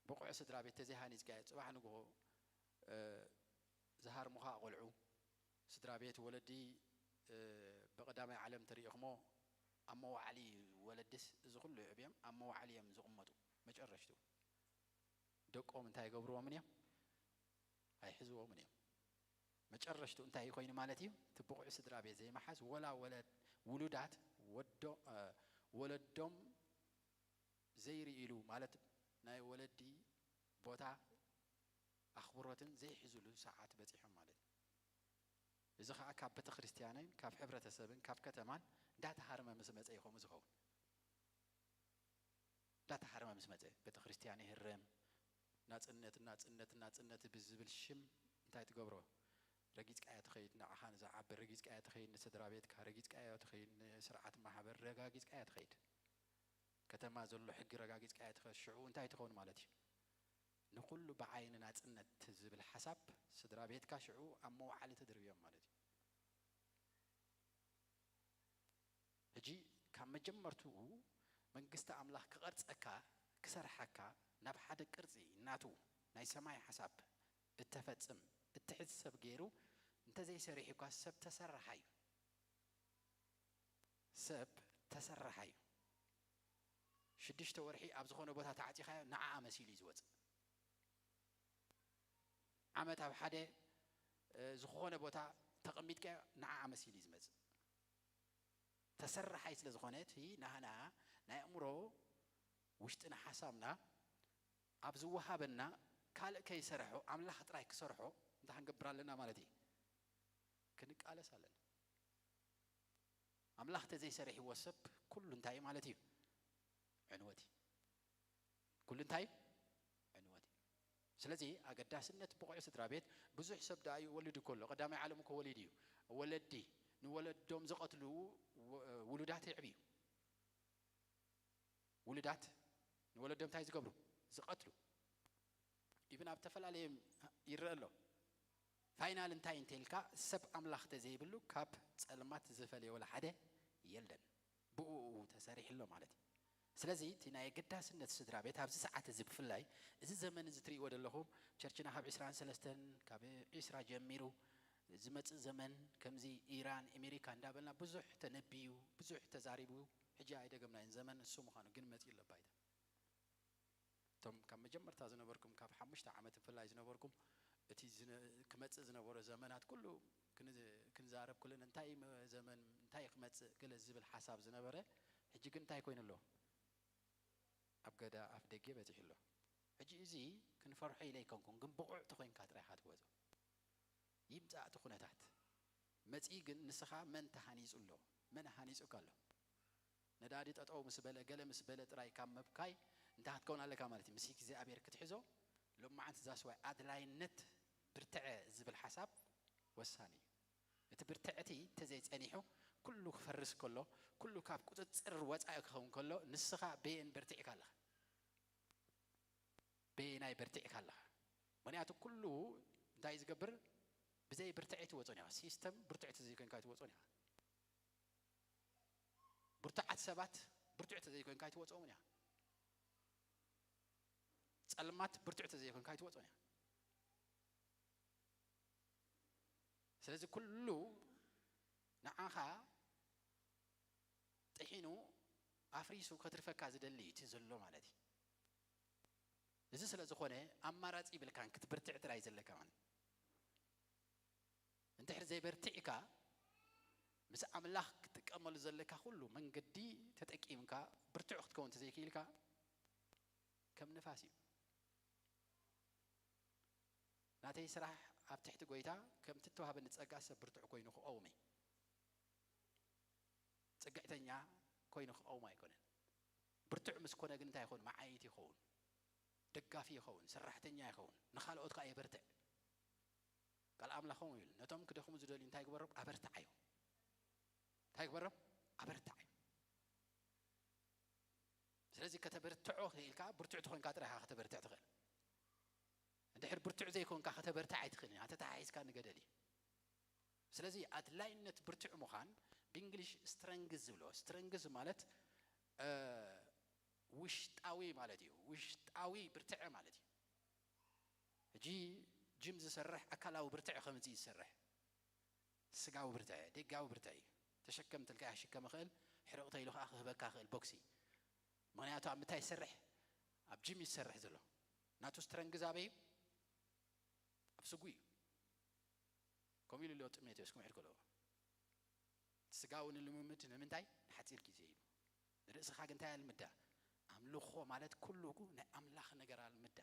ብቑዕ ስድራ ቤት ተዘይሃኒጽካዮ፣ ጽባሕ ንግሆ፣ እ፣ ዝሃርሙኻ ቆልዑ፣ ስድራ ቤት ወለዲ፣ እ፣ ብቐዳማይ ዓለም ተሪኢኽሞ፣ ኣብ መዋዕሊ ወለድስ እዚ ኩሉ የዕብዮም፣ ኣብ መዋዕሊ እዮም ዝቕመጡ። መጨረሽቱ ደቆም እንታይ ይገብርዎምን እዮም? ኣይሕዝዎምን እዮም። መጨረሽቱ እንታይ ኮይኑ ማለት እዩ? እቲ ብቑዕ ስድራ ቤት ዘይመሓዝ፣ ወላ ወለ-፣ ውሉዳት ወዶ-፣ እ፣ ወለዶም ዘይርእሉ ማለት ናይ ወለዲ ቦታ ኣኽብሮትን ዘይሕዝሉ ሰዓት በጺሖም ማለት እዩ። እዚ ኸኣ ካብ ቤተ ክርስቲያንን ካብ ሕብረተሰብን ካብ ከተማን እንዳተሃርመ ምስ መጸ እዩ ከምኡ ዝኸውን። እንዳተሃርመ ምስ መጸ ቤተ ክርስቲያን ይህረም። ናጽነት፣ ናጽነት፣ ናጽነት ብዝብል ሽም እንታይ ትገብሮ? ረጊጽካያ ትኸይድ፣ ንዓኻ ንዝዓቢ ረጊጽካያ ትኸይድ፣ ንስድራ ቤትካ ረጊጽካያ ትኸይድ፣ ንስርዓት ማሕበር ረጋጊጽካያ ትኸይድ። ከተማ ዘሎ ሕጊ ረጋጊጽካያ ትኸይድ። ሽዑ እንታይ ትኸውን ማለት እዩ? ንኹሉ ብዓይኒ ናጽነት ዝብል ሓሳብ ስድራ ቤትካ ሽዑ ኣብ መውዓሊ ተድርብዮም ማለት እዩ። ሕጂ ካብ መጀመርትኡ መንግስቲ ኣምላኽ ክቐርጸካ፣ ክሰርሓካ፣ ናብ ሓደ ቅርጺ ናቱ ናይ ሰማይ ሓሳብ እተፈጽም፣ እትሕዝ ሰብ ገይሩ እንተዘይሰሪሑካ ሰብ ተሰራሓ እዩ። ሰብ ተሰራሓ እዩ። ሽዱሽተ ወርሒ ኣብ ዝኾነ ቦታ ተዓጺኻዮ ንዓኣ መሲሉ እዩ ዝወጽእ። ዓመት ኣብ ሓደ፣ እ፣ ዝኾነ ቦታ ተቐሚጥካዮ ንዓኣ መሲሉ እዩ ዝመጽእ። ተሰራሓይ ስለ ዝኾነ እቲ ናህና ናይ ኣእምሮ ውሽጥና ሓሳብና ኣብ ዝወሃበና ካልእ ከይሰርሖ ኣምላኽ ጥራይ ክሰርሖ እንታይ ክንገብር ኣለና ማለት እዩ? ክንቃለስ ኣለና። ኣምላኽ ተዘይሰሪሕዎ ሰብ ኩሉ እንታይ እዩ ማለት እዩ? ዕንወት እዩ። ኩሉ እንታይ እዩ? ዕንወት እዩ። ስለዚ ኣገዳስነት ብቑዕ ስድራ ቤት ብዙሕ ሰብ ደኣ እዩ ወሊዱ ከሎ፣ ቀዳማይ ዓለም እኮ ወሊዱ እዩ። ወለዲ ንወለዶም ዝቐትሉ ወ-፣ ውሉዳት የዕብዩ። ውሉዳት ንወለዶም እንታይ ዝገብሩ? ዝቐትሉ። ኢብን ኣብ ተፈላለየ ይረአ ኣሎ። ፋይናል እንታይ እንተኢልካ ሰብ ኣምላኽ ተዘይብሉ ካብ ጸልማት ዝፈልየ ወላ ሓደ የለን። ብኡ ተሰሪሑ ኣሎ ማለት እዩ። ስለዚ እቲ ናይ ኣገዳስነት ስድራ ቤት ኣብዚ ሰዓት እዚ ብፍላይ እዚ ዘመን እዚ ትርእይዎ ዘለኹም ቸርችና ካብ ዕስራን ሰለስተን ካብ ዕስራ ጀሚሩ ዝመጽእ ዘመን ከምዚ ኢራን ኣሜሪካ እንዳበልና ብዙሕ ተነብዩ ብዙሕ ተዛሪቡ ሕጂ ኣይደገምናይን ዘመን እሱ ምዃኑ ግን መጺኡ ኣሎ ባይታ። እቶም ካብ መጀመርታ ዝነበርኩም ካብ ሓሙሽተ ዓመት ብፍላይ ዝነበርኩም እቲ ዝነ-፣ ክመጽእ ዝነበረ ዘመናት ኩሉ ክን-፣ ክንዛረብ ኩልን እንታይ መ-፣ ዘመን እንታይ ክመጽእ ገለ ዝብል ሓሳብ ዝነበረ ሕጂ ግን እንታይ ኮይኑ ኣሎ? ኣብ ገዳ ኣፍ ደገ በጺሑ ኣሎ። ሕጂ እዚ ክንፈርሖ ኢለ ኣይኮንኩን ግን ብቑዕ ተኾይንካ ጥራይ ኢኻ ትወጾ። ይምጻእ እቲ ኩነታት መጺኡ ግን ንስኻ መን ተሃኒጹ ኣሎ? መን ሃኒጹካ ኣሎ? ነዳዲ ጠጠው ምስ በለ ገለ ምስ በለ ጥራይ ካብ ምብካይ እንታይ ክትከውን ኣለካ ማለት እዩ? ምስ እግዚኣብሔር ክትሕዞ ሎማዓንቲ ዛስዋይ ኣድላይነት ብርትዐ ዝብል ሓሳብ ወሳኒ እዩ። እቲ ብርትዐ እቲ እንተዘይጸኒሑ ኩሉ ክፈርስ ከሎ ኩሉ ካብ ቁጽጽር ወጻኢ ክኸውን ከሎ ንስኻ በየን በርቲዕካ ኣለኻ? በየናይ በርቲዕካ ኣለኻ? ምክንያቱ ኩሉ እንታይ ዝገብር ብዘይ ብርትዐ ኣይትወጾን ኢኻ። ሲስተም ብርትዕ ተዘይኮንካ ኣይትወጾን ኢኻ። ብርቱዓት ሰባት ብርቱዕ ተዘይኮንካ ኣይትወጾምን ኢኻ። ጸልማት ብርቱዕ ተዘይኮንካ ኣይትወጾን ኢኻ። ስለዚ ኩሉ ንዓኻ ጥሒኑ ኣፍሪሱ ከትርፈካ ዝደሊ እቲ ዘሎ ማለት እዩ። እዚ ስለ ዝኾነ ኣማራጺ ይብልካን ክትብርትዕ ጥራይ ዘለካ ማለት። እንድሕር ዘይበርቲዕካ ምስ ኣምላኽ ክትጥቀመሉ ዘለካ ኩሉ መንገዲ ተጠቂምካ ብርቱዕ ክትከውን እንተዘይክኢልካ ከም ንፋስ እዩ። ናተይ ስራሕ ኣብ ትሕቲ ጎይታ ከምቲ እተዋህበኒ ጸጋ ሰብ ብርቱዕ ኮይኑ ክቐውም እዩ። ጽግዕተኛ ኮይኑ ክቐውም ኣይኮነን። ብርቱዕ ምስ ኮነ ግን እንታይ ይኸውን? መዓይት ይኸውን፣ ደጋፊ ይኸውን፣ ሰራሕተኛ ይኸውን፣ ንኻልኦት ከኣ የበርትዕ። ቃል ኣምላኽ ከምኡ ይብል፣ ነቶም ክደኽሙ ዝደልዩ እንታይ ግበሮም? ኣበርትዓዮም። እንታይ ግበሮም? ኣበርትዓዮም። ስለዚ ከተበርትዖ ክኢልካ ብርቱዕ ተኾንካ ጥራይ ኢኻ ከተበርትዕ ትኽእል። እንድሕር ብርቱዕ ዘይኮንካ ከተበርትዕ ኣይትኽእልን ኢኻ። ተተሓሒዝካ ንገደል እዩ። ስለዚ ኣድላይነት ብርቱዕ ምዃን ብእንግሊሽ ስትረንግዝ ዝብሎ። ስትረንግዝ ማለት፣ እ፣ ውሽጣዊ ማለት እዩ። ውሽጣዊ ብርትዐ ማለት እዩ። ሕጂ ጂም ዝሰርሕ ኣካላዊ ብርትዐ ከምዚ እዩ ዝሰርሕ። ስጋዊ ብርትዐ፣ ደጋዊ ብርትዐ እዩ። ተሸከም ተልካ ክሽከም ይኽእል፣ ሕርቕ ተይሉ ከኣ ክህበካ ይኽእል ቦክሲ። ምኽንያቱ ኣብ ምንታይ ይሰርሕ? ኣብ ጂም እዩ ዝሰርሕ ዘሎ። ናቱ ስትረንግዝ ኣበይ እዩ? ኣብ ስጉ እዩ። እኳ ከምኡ ኢሉ ኣሎ ጢሞቴዎስ፣ ከምኡ ኢሉ ከሎ፣ እቲ ስጋዊ ንልምምድ ንምንታይ? ንሓጺር ግዜ ኢሉ። ንርእስኻ ግን እንታይ ኣልምዳ? ኣምልኾ ማለት ኩሉ ናይ ኣምላኽ ነገር ኣልምዳ።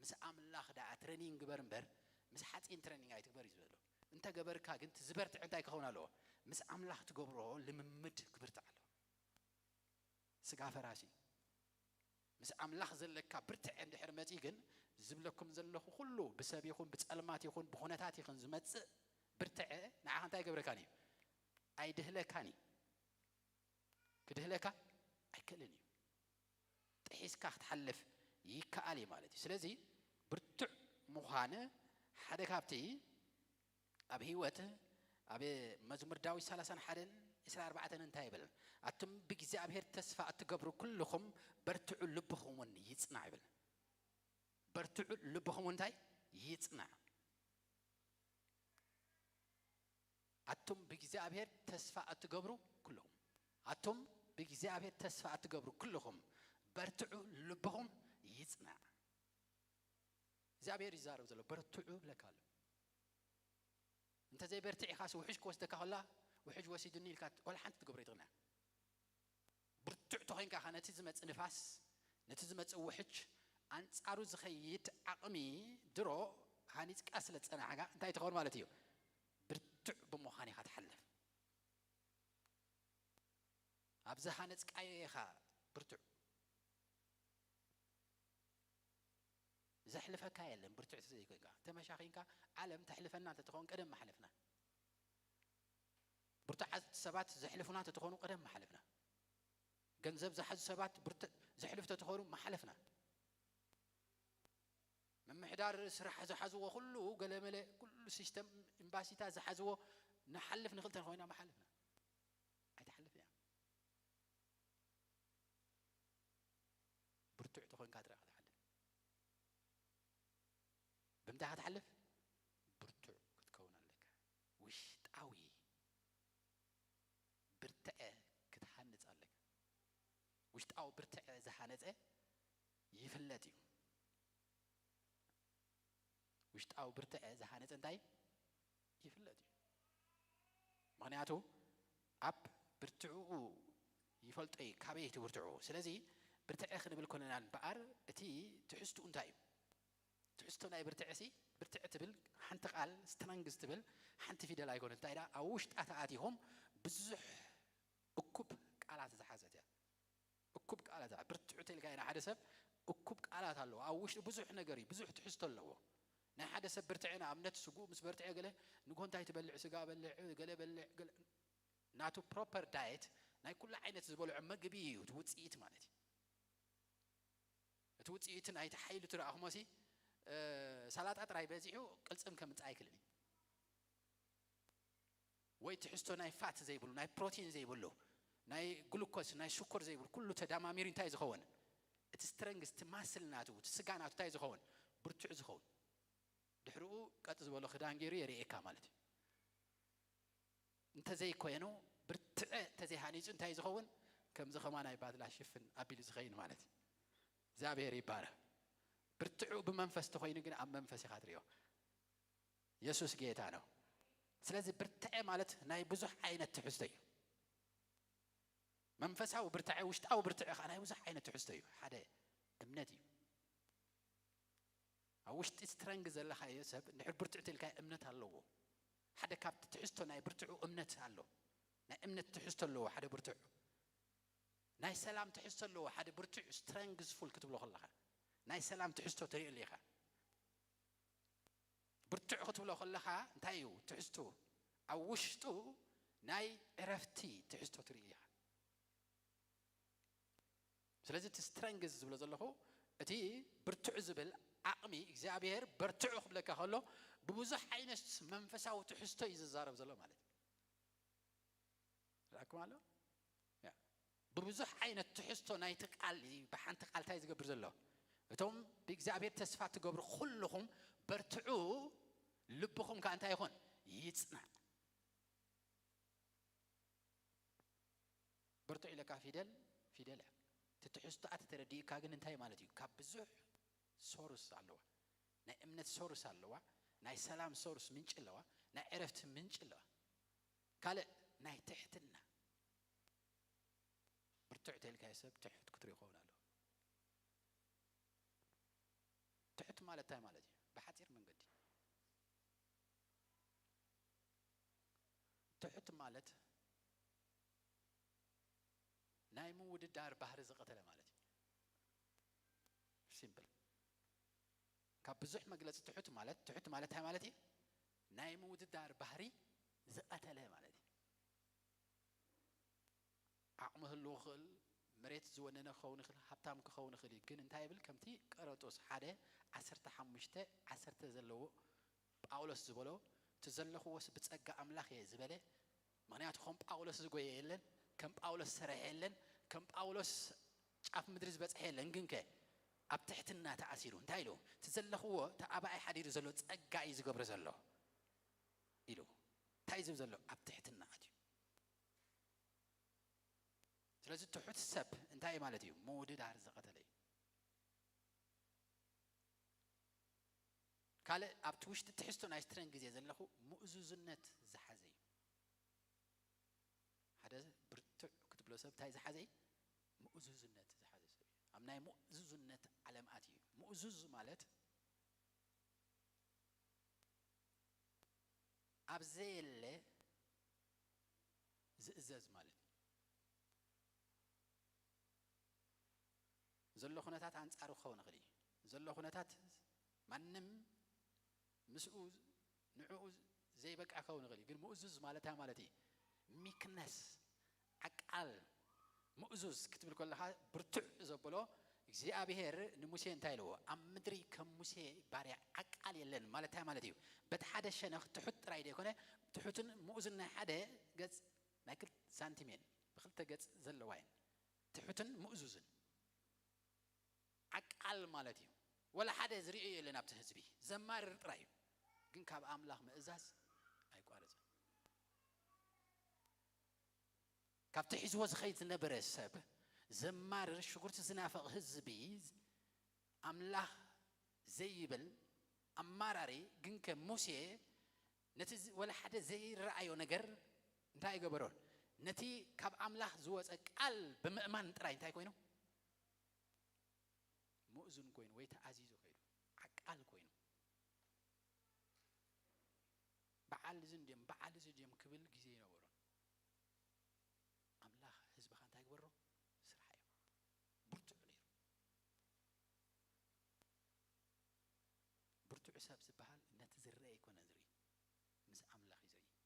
ምስ ኣምላኽ ደኣ ትሬኒንግ ግበር እምበር፣ ምስ ሓጺን ትሬኒንግ ኣይትግበር እዩ ዝብሎ። እንተ ገበርካ ግን እቲ ዝበርትዕ እንታይ ክኸውን ኣለዎ? ምስ ኣምላኽ ትገብሮ ልምምድ ክብርትዕ ኣለዎ። ስጋ ፈራሲ። ምስ ኣምላኽ ዘለካ ብርትዐ እንድሕር መጺ ግን፣ ዝብለኩም ዘለኹ ኩሉ ብሰብ ይኹን ብጸልማት ይኹን ብኹነታት ይኹን ዝመጽእ ብርትዐ ንዓኻ እንታይ ይገብረካን እዩ? ኣይድህለካን እዩ። ክድህለካ ኣይክእልን እዩ። ጥሒስካ ክትሓልፍ ይከኣል እዩ ማለት እዩ። ስለዚ ብርቱዕ ምዃን ሓደ ካብቲ ኣብ ህይወት፣ ኣብ መዝሙር ዳዊት ሰላሳን ሓደን ዕስራን ኣርባዕተን እንታይ ይብል? ኣቱም ብእግዚኣብሔር ተስፋ እትገብሩ ኩልኹም በርትዑ፣ ልብኹም እውን ይጽናዕ ይብል። በርትዑ፣ ልብኹም እንታይ? ይጽናዕ። ኣቱም ብእግዚኣብሔር ተስፋ እትገብሩ ኩልኹም፣ ኣቱም ብእግዚኣብሔር ተስፋ እትገብሩ ኩልኹም በርትዑ፣ ልብኹም ይጽናዕ። እግዚኣብሔር ይዛረብ ዘሎ፣ በርትዑ ብለካ ኣሎ። እንተ ዘይበርትዕ ኢኻስ ውሕጅ ክወስደካ ከላ፣ ውሕጅ ወሲዱኒ ኢልካ ወላ ሓንቲ ትገብሮ ይትቕንያ። ብርቱዕ ተኾይንካ ኸ ነቲ ዝመጽእ ንፋስ፣ ነቲ ዝመጽእ ውሕጅ ኣንጻሩ ዝኸይድ ዓቕሚ ድሮ ሃኒጽካ ስለ ዝጸናሕካ እንታይ ትኸውን ማለት እዩ? ብርቱዕ ብምዃን ኢኻ ትሓልፍ። ኣብ ዝሃነጽካዮ ኢኻ ብርቱዕ። ዘሕልፈካ የለን ብርቱዕ ዘይኮይንካ። ተመሻኺንካ ዓለም ተሕልፈና እንተትኸውን ቀደም ምሓለፍና። ብርቱዓት ሰባት ዘሕልፉና እንተትኾኑ ቀደም ምሓለፍና። ገንዘብ ዝሓዙ ሰባት ብርቱዕ ዘሕልፉ እንተትኾኑ ምሓለፍና። ምምሕዳር ስራሕ ዝሓዝዎ ኩሉ ገለመለ፣ ኩሉ ሲስተም ኤምባሲታት ዝሓዝዎ ንሓልፍ ንኽእል እንተኾይና ምሓለፍና። ኣይትሓልፍ እያ። ብርቱዕ ተኾይንካ ጥራይ ክትሓልፍ። ብምንታይ ክትሓልፍ? ብርቱዕ ክትከውን ኣለካ። ውሽጣዊ ብርትዐ ክትሃንጽ ኣለካ። ውሽጣዊ ብርትዐ ዝሃነጸ ይፍለጥ እዩ። ውሽጣዊ ብርትዐ ዝሃነጸ እንታይ ይፍለጥ እዩ። ምኽንያቱ ኣብ ብርትዕኡ ይፈልጦ እዩ፣ ካበይ እቲ ብርትዕኡ። ስለዚ ብርትዐ ክንብል ኮነና እምበኣር እቲ ትሕዝትኡ እንታይ እዩ? ትሕዝቶ ናይ ብርትዐ ሲ፣ ብርትዐ ትብል ሓንቲ ቃል፣ ስትረንግዝ ትብል ሓንቲ ፊደል ኣይኮነ። እንታይ ደኣ ኣብ ውሽጣ ተኣቲኹም ብዙሕ እኩብ ቃላት ዝሓዘት እያ። እኩብ ቃላት እያ። ብርትዑ ተልካ ኢና ሓደ ሰብ እኩብ ቃላት ኣለዎ። ኣብ ውሽጡ ብዙሕ ነገር እዩ፣ ብዙሕ ትሕዝቶ ኣለዎ። ናይ ሓደ ሰብ ብርትዐ ንኣብነት ስጉእ ምስ በርትዐ ገለ ንጎ እንታይ ትበልዕ? ስጋ በልዕ፣ ገለ በልዕ፣ ገለ ናቱ ፕሮፐር ዳየት ናይ ኩሉ ዓይነት ዝበልዖ መግቢ እዩ እቲ ውፅኢት ማለት እዩ። እቲ ውፅኢት ናይቲ ሓይሉ ትረኣኹሞ ሲ፣ እ፣ ሰላጣ ጥራይ በዚሑ ቅልፅም ከምፅእ ኣይክልን እዩ። ወይ ትሕዝቶ ናይ ፋት ዘይብሉ፣ ናይ ፕሮቲን ዘይብሉ፣ ናይ ግሉኮስ፣ ናይ ሽኮር ዘይብሉ ኩሉ ተዳማሚሩ እንታይ ዝኸውን? እቲ ስትረንግስ፣ እቲ ማስል ናቱ፣ እቲ ስጋ ናቱ እንታይ ዝኸውን? ብርቱዕ ዝኸውን። ድሕሪኡ ቀጥ ዝበሎ ክዳን ገይሩ የርእየካ ማለት እዩ። እንተዘይኮይኑ ብርትዐ እንተዘይሃኒፁ እንታይ ዝኸውን? ከምዚ ከማናይ ባድላ ሽፍን ኣቢሉ ዝኸይን ማለት እዩ። እግዚኣብሔር ይባረክ። ብርትዑ ብመንፈስ ተኾይኑ ግን ኣብ መንፈስ ኢኻ ትሪኦ። የሱስ ጌታ ነው። ስለዚ ብርትዐ ማለት ናይ ብዙሕ ዓይነት ትሕዝቶ እዩ። መንፈሳዊ ብርትዐ፣ ውሽጣዊ ብርትዐ ከዓ ናይ ብዙሕ ዓይነት ትሕዝቶ እዩ። ሓደ እምነት እዩ። ኣብ ውሽጢ ስትረንግ ዘለኻዮ ሰብ እንድሕር ብርቱዕ ተልካ እምነት ኣለዎ። ሓደ ካብቲ ትሕዝቶ ናይ ብርትዑ እምነት ኣሎ። ናይ እምነት ትሕዝቶ ኣለዎ ሓደ ብርቱዕ። ናይ ሰላም ትሕዝቶ ኣለዎ ሓደ ብርቱዕ፣ ስትረንግዝፉል ክትብሎ ከለኻ ናይ ሰላም ትሕዝቶ ትሪእሉ ኢኻ። ብርቱዕ ክትብሎ ከለኻ እንታይ እዩ ትሕዝቱ? ኣብ ውሽጡ ናይ ዕረፍቲ ትሕዝቶ ትርኢ ኢኻ። ስለዚ እቲ ስትረንግዝ ዝብሎ ዘለኹ፣ እቲ ብርቱዕ ዝብል ዓቕሚ እግዚኣብሔር በርትዑ ክብለካ ከሎ ብብዙሕ ዓይነት መንፈሳዊ ትሕዝቶ እዩ ዝዛረብ ዘሎ ማለት እዩ። ርኣኩም ኣሎ? ያ። ብብዙሕ ዓይነት ትሕዝቶ ናይቲ ቃል እዩ፣ ብሓንቲ ቃል እንታይ ዝገብር ዘሎ? እቶም ብእግዚኣብሔር ተስፋ ትገብሩ ኩልኹም በርትዑ፣ ልብኹም ከኣ እንታይ ይኹን? ይጽናዕ። በርትዑ ኢለካ ፊደል፣ ፊደል እያ። እቲ ትሕዝቶኣ ተተረዲእካ ግን እንታይ ማለት እዩ? ካብ ብዙሕ ሶርስ ኣለዋ። ናይ እምነት ሶርስ ኣለዋ። ናይ ሰላም ሶርስ፣ ምንጪ ኣለዋ። ናይ ዕረፍቲ ምንጪ ኣለዋ። ካልእ ናይ ትሕትና። ብርቱዕ ተልካይ ሰብ ትሑት ክትሪኦ ይኸውን ኣሎ። ትሑት ማለት እንታይ ማለት እዩ? ብሓፂር መንገዲ ትሑት ማለት ናይ ምውድዳር ባህሪ ዝቐተለ ማለት እዩ። ሲምፕል። ካብ ብዙሕ መግለፂ ትሑት ማለት፣ ትሑት ማለት እንታይ ማለት እዩ? ናይ ምውድዳር ባህሪ ዝቐተለ ማለት እዩ። ዓቕሚ ህልው ክእል፣ መሬት ዝወነነ ክኸውን ይኽእል፣ ሃብታም ክኸውን ይኽእል እዩ። ግን እንታይ ይብል? ከምቲ ቀረጦስ ሓደ ዓሰርተ ሓሙሽተ ዓሰርተ ዘለዎ ጳውሎስ ዝበሎ፣ እቲ ዘለኽዎስ ብጸጋ ኣምላኽ እየ ዝበለ። ምኽንያቱ ከም ጳውሎስ ዝጎየ የለን፣ ከም ጳውሎስ ዝሰረሐ የለን፣ ከም ጳውሎስ ጫፍ ምድሪ ዝበጽሐ የለን። ግንከ ኣብ ትሕትና ተኣሲሩ እንታይ ኢሉ? እቲ ዘለኽዎ እቲ ኣባይ ሓዲሩ ዘሎ ጸጋ እዩ ዝገብሮ ዘሎ ኢሉ። እንታይ ዝብል ዘሎ? ኣብ ትሕትና ኣትዩ። ስለዚ ትሑት ሰብ እንታይ ማለት እዩ? ምውድዳር ዝቐተለ እዩ። ካልእ ኣብቲ ውሽጢ ትሕዝቶ ናይ ስትረን ግዜ ዘለኹ ምእዙዝነት ዝሓዘ እዩ። ሓደ ብርቱዕ ክትብሎ ሰብ እንታይ ዝሓዘ እዩ? ምእዙዝነት ዝሓዘ ሰብ እዩ። ኣብ ናይ ምእዙዝነት ዓለም ኣትዩ እዩ። ምእዙዝ ማለት ኣብ ዘየለ ዝእዘዝ ማለት እዩ። ዘሎ ኩነታት ኣንጻሩ ክኸውን ይኽእል እዩ። ዘሎ ኩነታት ማንም ምስኡ ንዕኡ ዘይበቃ ክኸውን ይኽእል እዩ። ግን ምእዙዝ ማለት እንታይ ማለት እዩ? ሚክነስ፣ ዓቃል። ምእዙዝ ክትብል ከለኻ ብርቱዕ ዘበሎ እግዚኣብሔር ንሙሴ እንታይ ኢልዎ? ኣብ ምድሪ ከም ሙሴ ባርያ ዓቃል የለን ማለት እንታይ ማለት እዩ? በቲ ሓደ ሸነኽ ትሑት ጥራይ ዘይኮነ፣ ትሑትን ምእዙን ናይ ሓደ ገጽ ናይ ክልተ ሳንቲም እየን፣ ብክልተ ገጽ ዘለዋ እየን። ትሑትን ምእዙዝን ዓቃል ማለት እዩ። ወላ ሓደ ዝርእዮ የለን ኣብቲ ህዝቢ፣ ዘማርር ጥራይ እዩ። ግን ካብ ኣምላኽ ምእዛዝ ኣይቋረጸን። ካብቲ ሒዝዎ ዝኸይድ ዝነበረ ሰብ፣ ዘማርር ሽጉርቲ ዝናፍቕ ህዝቢ፣ ኣምላኽ ዘይብል ኣማራሪ። ግንከ ሙሴ ነቲ ዝ-፣ ወላ ሓደ ዘይረኣዮ ነገር እንታይ ኣይገበሮን? ነቲ ካብ ኣምላኽ ዝወጸ ቃል ብምእማን ጥራይ እንታይ ኮይኑ? ምእዙን ኮይኑ ወይ ተኣዚዙ ከይዱ፣ ዓቃል ኮይኑ። በዓል እዚ እንድዮም፣ በዓል እዚ እንድዮም ክብል ግዜ ይነበሮን። ኣምላኽ ህዝብኻ እንታይ ግበሮ? ስራሕ እዩ። ብርቱዕ ነይሩ። ብርቱዕ ሰብ ዝበሃል ነቲ ዝረአ ኣይኮነን ዝርኢ፣ ምስ ኣምላኽ እዩ ዝርኢ።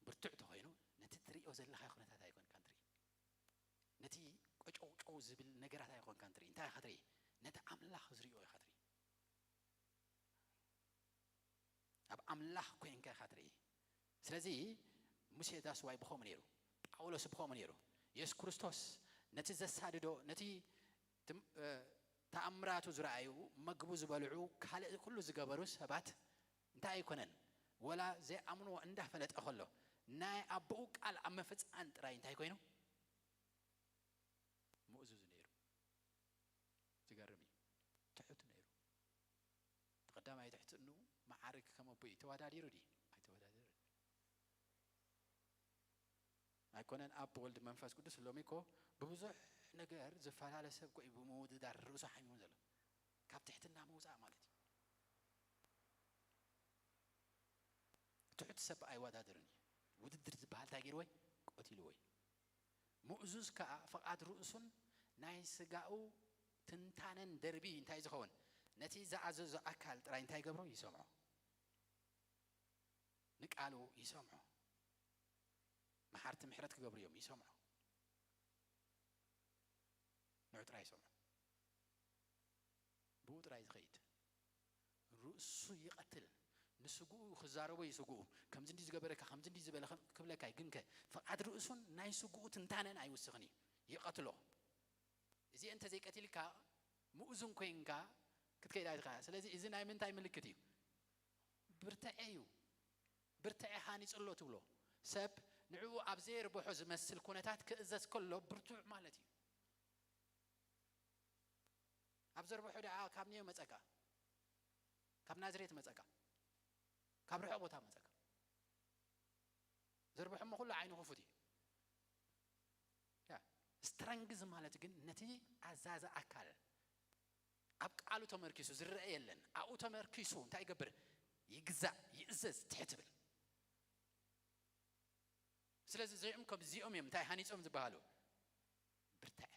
ብርቱዕ ተኾይኑ ነቲ ትርእዮ ዘለኻ ኩነታት ኣይኮንካን ትርኢ። ነቲ ቆጨውጨው ዝብል ነገራት ኣይኮንካን ትርኢ። እንታይ ኢኻ ትርኢ? ነቲ ኣምላኽ ዝርእዮ ኢኻ ትርኢ። ኣብ ኣምላኽ ኮይንካ ኢኻ ትርኢ። ስለዚ ሙሴ that's why ብኸምኡ ነይሩ፣ ጳውሎስ ብኸምኡ ነይሩ። የሱስ ክርስቶስ ነቲ ዘሳድዶ፣ ነቲ ትም-፣ እ፣ ተኣምራቱ ዝረኣዩ፣ መግቡ ዝበልዑ፣ ካልእ ኩሉ ዝገበሩ ሰባት እንታይ ኣይኮነን፣ ወላ ዘይኣምንዎ እንዳፈለጠ ከሎ ናይ ኣቦኡ ቃል ኣብ ምፍጻም ጥራይ እንታይ ኮይኑ? ምእዙዝ ነይሩ። ዝገርም እዩ። ትሑት ነይሩ። ብቐዳማይ ትሕትንኡ መዓርግ ከም ኣቦ እዩ። ተወዳዲሩ ድዩ? ኣይተወዳደረን። ኣይኮነን፣ ኣብ ወልድ መንፈስ ቅዱስ ሎሚ እኮ ብብዙሕ ነገር ዝፈላለ ሰብ እኮ እዩ ብምውድዳር ርእሱ ሓሚሙ ዘሎ። ካብ ትሕትና ምውፃእ ማለት እዩ። ትሑት ሰብ ኣይወዳደርን እዩ። ውድድር ዝበሃል እንታይ ገይርዎ እዩ? ቀቲልዎ እዩ። ምእዙዝ ከኣ ፍቓድ ርእሱን ናይ ስጋኡ ትንታነን ደርቢ እንታይ ዝኸውን? ነቲ ዝኣዘዞ ኣካል ጥራይ እንታይ ይገብሮ? ይሰምዖ። ንቃሉ ይሰምዖ። መሓርቲ ምሕረት ክገብሩ እዮም፣ ይሰምዖ። ንዑ ጥራይ ይሰምዖ። ብኡ ጥራይ ዝኸይድ። ርእሱ ይቐትል። ንስግኡ ክዛረቦ እዩ ስግኡ። ከምዚ እንዲ ዝገበረካ፣ ከምዚ እንዲ ዝበለ ከም-፣ ክብለካ እዩ። ግንከ ፍቓድ ርእሱን ናይ ስግኡ ትንታነን ኣይውስኽን እዩ። ይቐትሎ። እዚ እንተ ዘይቀቲልካ፣ ምእዙን ኮይንካ ክትከይድ ኣይትኽእል። ስለዚ እዚ ናይ ምንታይ ምልክት እዩ? ብርትዐ እዩ። ብርትዐ ሃኒጽ ኣሎ ትብሎ። ሰብ ንዕኡ ኣብ ዘየርብሖ ዝመስል ኩነታት ክእዘዝ ከሎ ብርቱዕ ማለት እዩ። ኣብ ዘርብሖ ደኣ ካብ ነዮ መጸካ? ካብ ናዝሬት መጸካ፣ ካብ ርሑቕ ቦታ መጸካ። ዘርብሖሞ ኩሉ ዓይኑ ክፉት እዩ። ያ፣ ስትረንግዝ ማለት ግን ነቲ ኣዛዚ ኣካል ኣብ ቃሉ ተመርኪሱ ዝረአ የለን። ኣብኡ ተመርኪሱ እንታይ ይገብር? ይግዛእ፣ ይእዘዝ፣ ትሕት ብል። ስለዚ እዚኦም ከምዚኦም እዮም እንታይ ሃኒጾም ዝበሃሉ? ብርትዐ።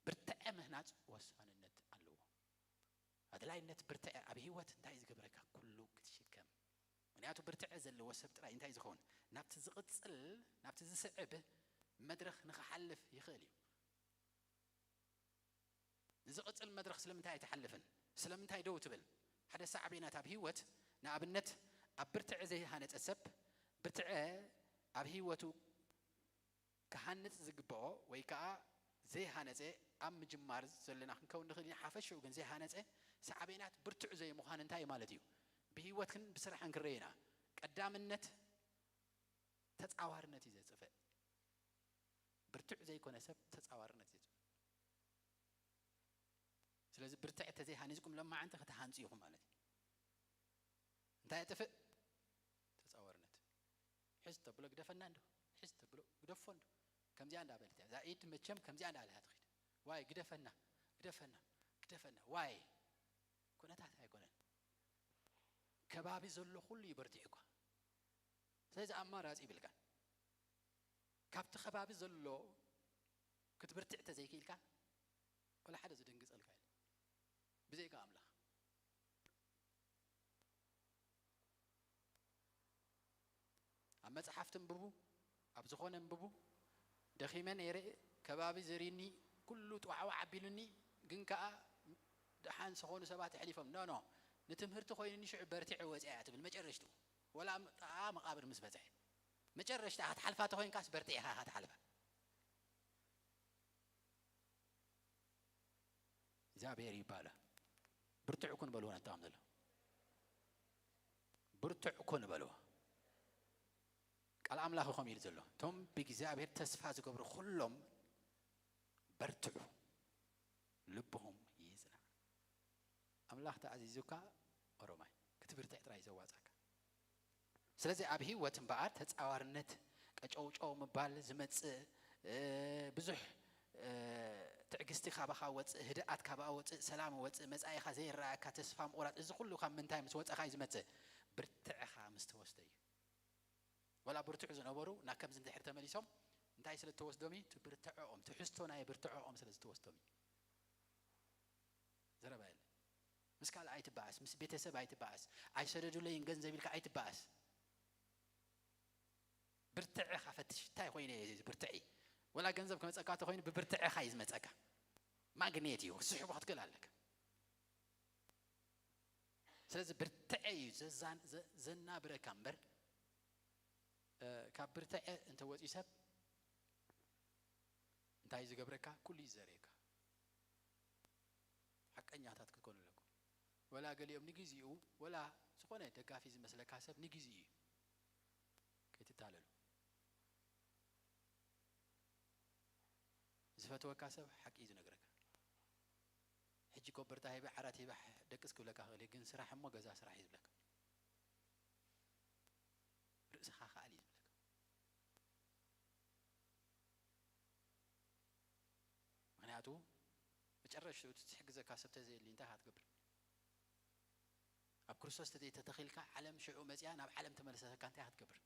ብርትዐ ምህናጽ ወሳንነት ኣለዎ። ኣድላይነት ብርትዐ ኣብ ህይወት እንታይ ዝገብረካ? ኩሉ ክትሽከም። ምክንያቱ ብርትዐ ዘለዎ ሰብ ጥራይ እንታይ ዝኸውን? ናብቲ ዝቕጽል፣ ናብቲ ዝስዕብ መድረኽ ንኽሓልፍ ይኽእል እዩ። ንዝቕጽል መድረኽ ስለምንታይ ኣይትሓልፍን? ስለምንታይ ደው ትብል? ሓደ ሳዕቤናት ኣብ ህይወት፣ ንኣብነት ኣብ ብርትዐ ዘይሃነጸ ሰብ፣ ብርትዐ ኣብ ህይወቱ ክሃንጽ ዝግብኦ ወይ ከኣ ዘይሃነጸ ኣብ ምጅማር ዘለና ክንከውን ንኽእል ኢና። ሓፈሽኡ ግን ዘይሃነጸ ሳዕቤናት ብርቱዕ ዘይምዃን እንታይ ማለት እዩ? ብህይወትክን ብስራሕን ክንርኢ ኢና። ቀዳምነት ተጻዋርነት እዩ ዘጽፍእ። ብርቱዕ ዘይኮነ ሰብ ተጻዋርነት እዩ ዘጽፍእ። ስለዚ ብርትዕ እንተዘይሃኒጽኩም ለማዓንቲ ክትሃንጹ ኢኹም ማለት እዩ። እንታይ የጥፍእ? ተጻዋርነት። ሕዝ ተብሎ ግደፈና እንዶ፣ ሕዝ ተብሎ ግደፎ እንዶ። ከምዚኣ እንዳበለት እያ። እዛ ኢድ መቸም ከምዚኣ እንዳበለት እያ ትኸይድ። ዋይ ግደፈና፣ ግደፈና፣ ግደፈና። ዋይ ኩነታት ኣይኮነን። ከባቢ ዘሎ ኩሉ ይበርትዕ እኳ። ስለዚ ኣማራጺ ይብልካን። ካብቲ ከባቢ ዘሎ ክትብርትዕ ተዘይክኢልካ፣ ወላ ሓደ ዝድንግጸልካ የለን። ብዘይካ ኣምላኽ። ኣብ መጽሓፍቲ እንብቡ፣ ኣብ ዝኾነ እንብቡ፣ ደኺመ ነይረ፣ ከባቢ ዘሪኒ፣ ኩሉ ጥዋዕዋዕ ኣቢሉኒ፣ ግን ከኣ ደሓን ዝኾኑ ሰባት ኣሕሊፎም። ኖ፣ ኖ፣ ንትምህርቲ ኮይኑኒ ሽዑ በርቲዐ ወጺኣ እያ ትብል መጨረሽትኡ። ወላ ም-፣ ጥቓ መቓብር ምስ በጽሐ። መጨረሽታ ክትሓልፋ ተኾይንካስ በርቲዕኻ ኢኻ ትሓልፋ። እግዚኣብሔር ይባለ። ብርቱዕ ኩን በልዎ ነታም ዘሎ። ብርቱዕ ኩን በልዎ። ቃል ኣምላኽ ከምኡ ኢሉ ዘሎ። እቶም ብእግዚኣብሔር ተስፋ ዝገብሩ ኩሎም በርትዑ፣ ልብኹም ይጽናዕ። ኣምላኽ ተኣዚዙካ ኦሮማይ ክትብርትዕ ጥራይ ዘዋጻካ። ስለዚ ኣብ ህይወት እምበኣር ተጻዋርነት፣ ቀጨውጨው ምባል ዝመጽእ፣ እ፣ ብዙሕ፣ እ፣ ትዕግስቲ ካባኻ ወጽእ፣ ህድኣት ካባኣ ወጽእ፣ ሰላም ወጽእ፣ መጻኢኻ ዘይረኣየካ፣ ተስፋ ምቑራጽ፣ እዚ ኩሉ ካብ ምንታይ ምስ ወጸኻ እዩ ዝመጽእ? ብርትዕኻ ምስ ተወስደ እዩ። ወላ ብርቱዕ ዝነበሩ ናብ ከምዚ እንድሕር ተመሊሶም እንታይ ስለ ዝተወስዶም እዩ? እቲ ብርትዕኦም፣ ትሕዝቶ ናይ ብርትዕኦም ስለ ዝተወስዶም እዩ። ዘረባ የለ። ምስ ካልእ ኣይትበኣስ፣ ምስ ቤተሰብ ኣይትበኣስ፣ ኣይሰደዱለይን ገንዘብ ኢልካ ኣይትበኣስ። ብርትዕኻ ፈትሽ፣ እንታይ ኮይነ እየ እዚ ብርትዐይ? ወላ ገንዘብ ክመጸካ ተኮይኑ ብብርትዕኻ እዩ ዝመጸካ። ማግኔት እዩ፣ ክትስሕቦ ክትክእል ኣለካ። ስለዚ ብርትዐ እዩ ዘዛን-፣ ዘ-፣ ዘናብረካ እምበር፣ እ፣ ካብ ብርትዐ እንተወጺኡ ሰብ እንታይ ዝገብረካ? ኩሉ እዩ ዘርእየካ። ሓቀኛታት ክትኮኑ ኣለኩም። ወላ ገሊኦም ንግዜኡ፣ ወላ ዝኾነ ደጋፊ ዝመስለካ ሰብ ንግዜኡ እዩ። ከይትታለሉ። ዝፈትወካ ሰብ ሓቂ እዩ ዝነግረካ። ሕጂ ኮበርታ ሂበ፣ ዓራት ሂበ፣ ደቅስ ክብለካ ክእል እዩ፣ ግን ስራሕ እሞ ገዛ ስራሕ እዩ ዝብለካ። ርእስኻ ከኣል እዩ ዝብለካ። ምኽንያቱ መጨረሽትኡ እቲ ዝሕግዘካ ሰብ ተዘየሊ እንታይ ኢኻ ትገብር? ኣብ ክርስቶስ ተዘይተተኺልካ ዓለም ሽዑ መጺኣ ናብ ዓለም ተመለሰካ እንታይ ኢኻ ትገብር?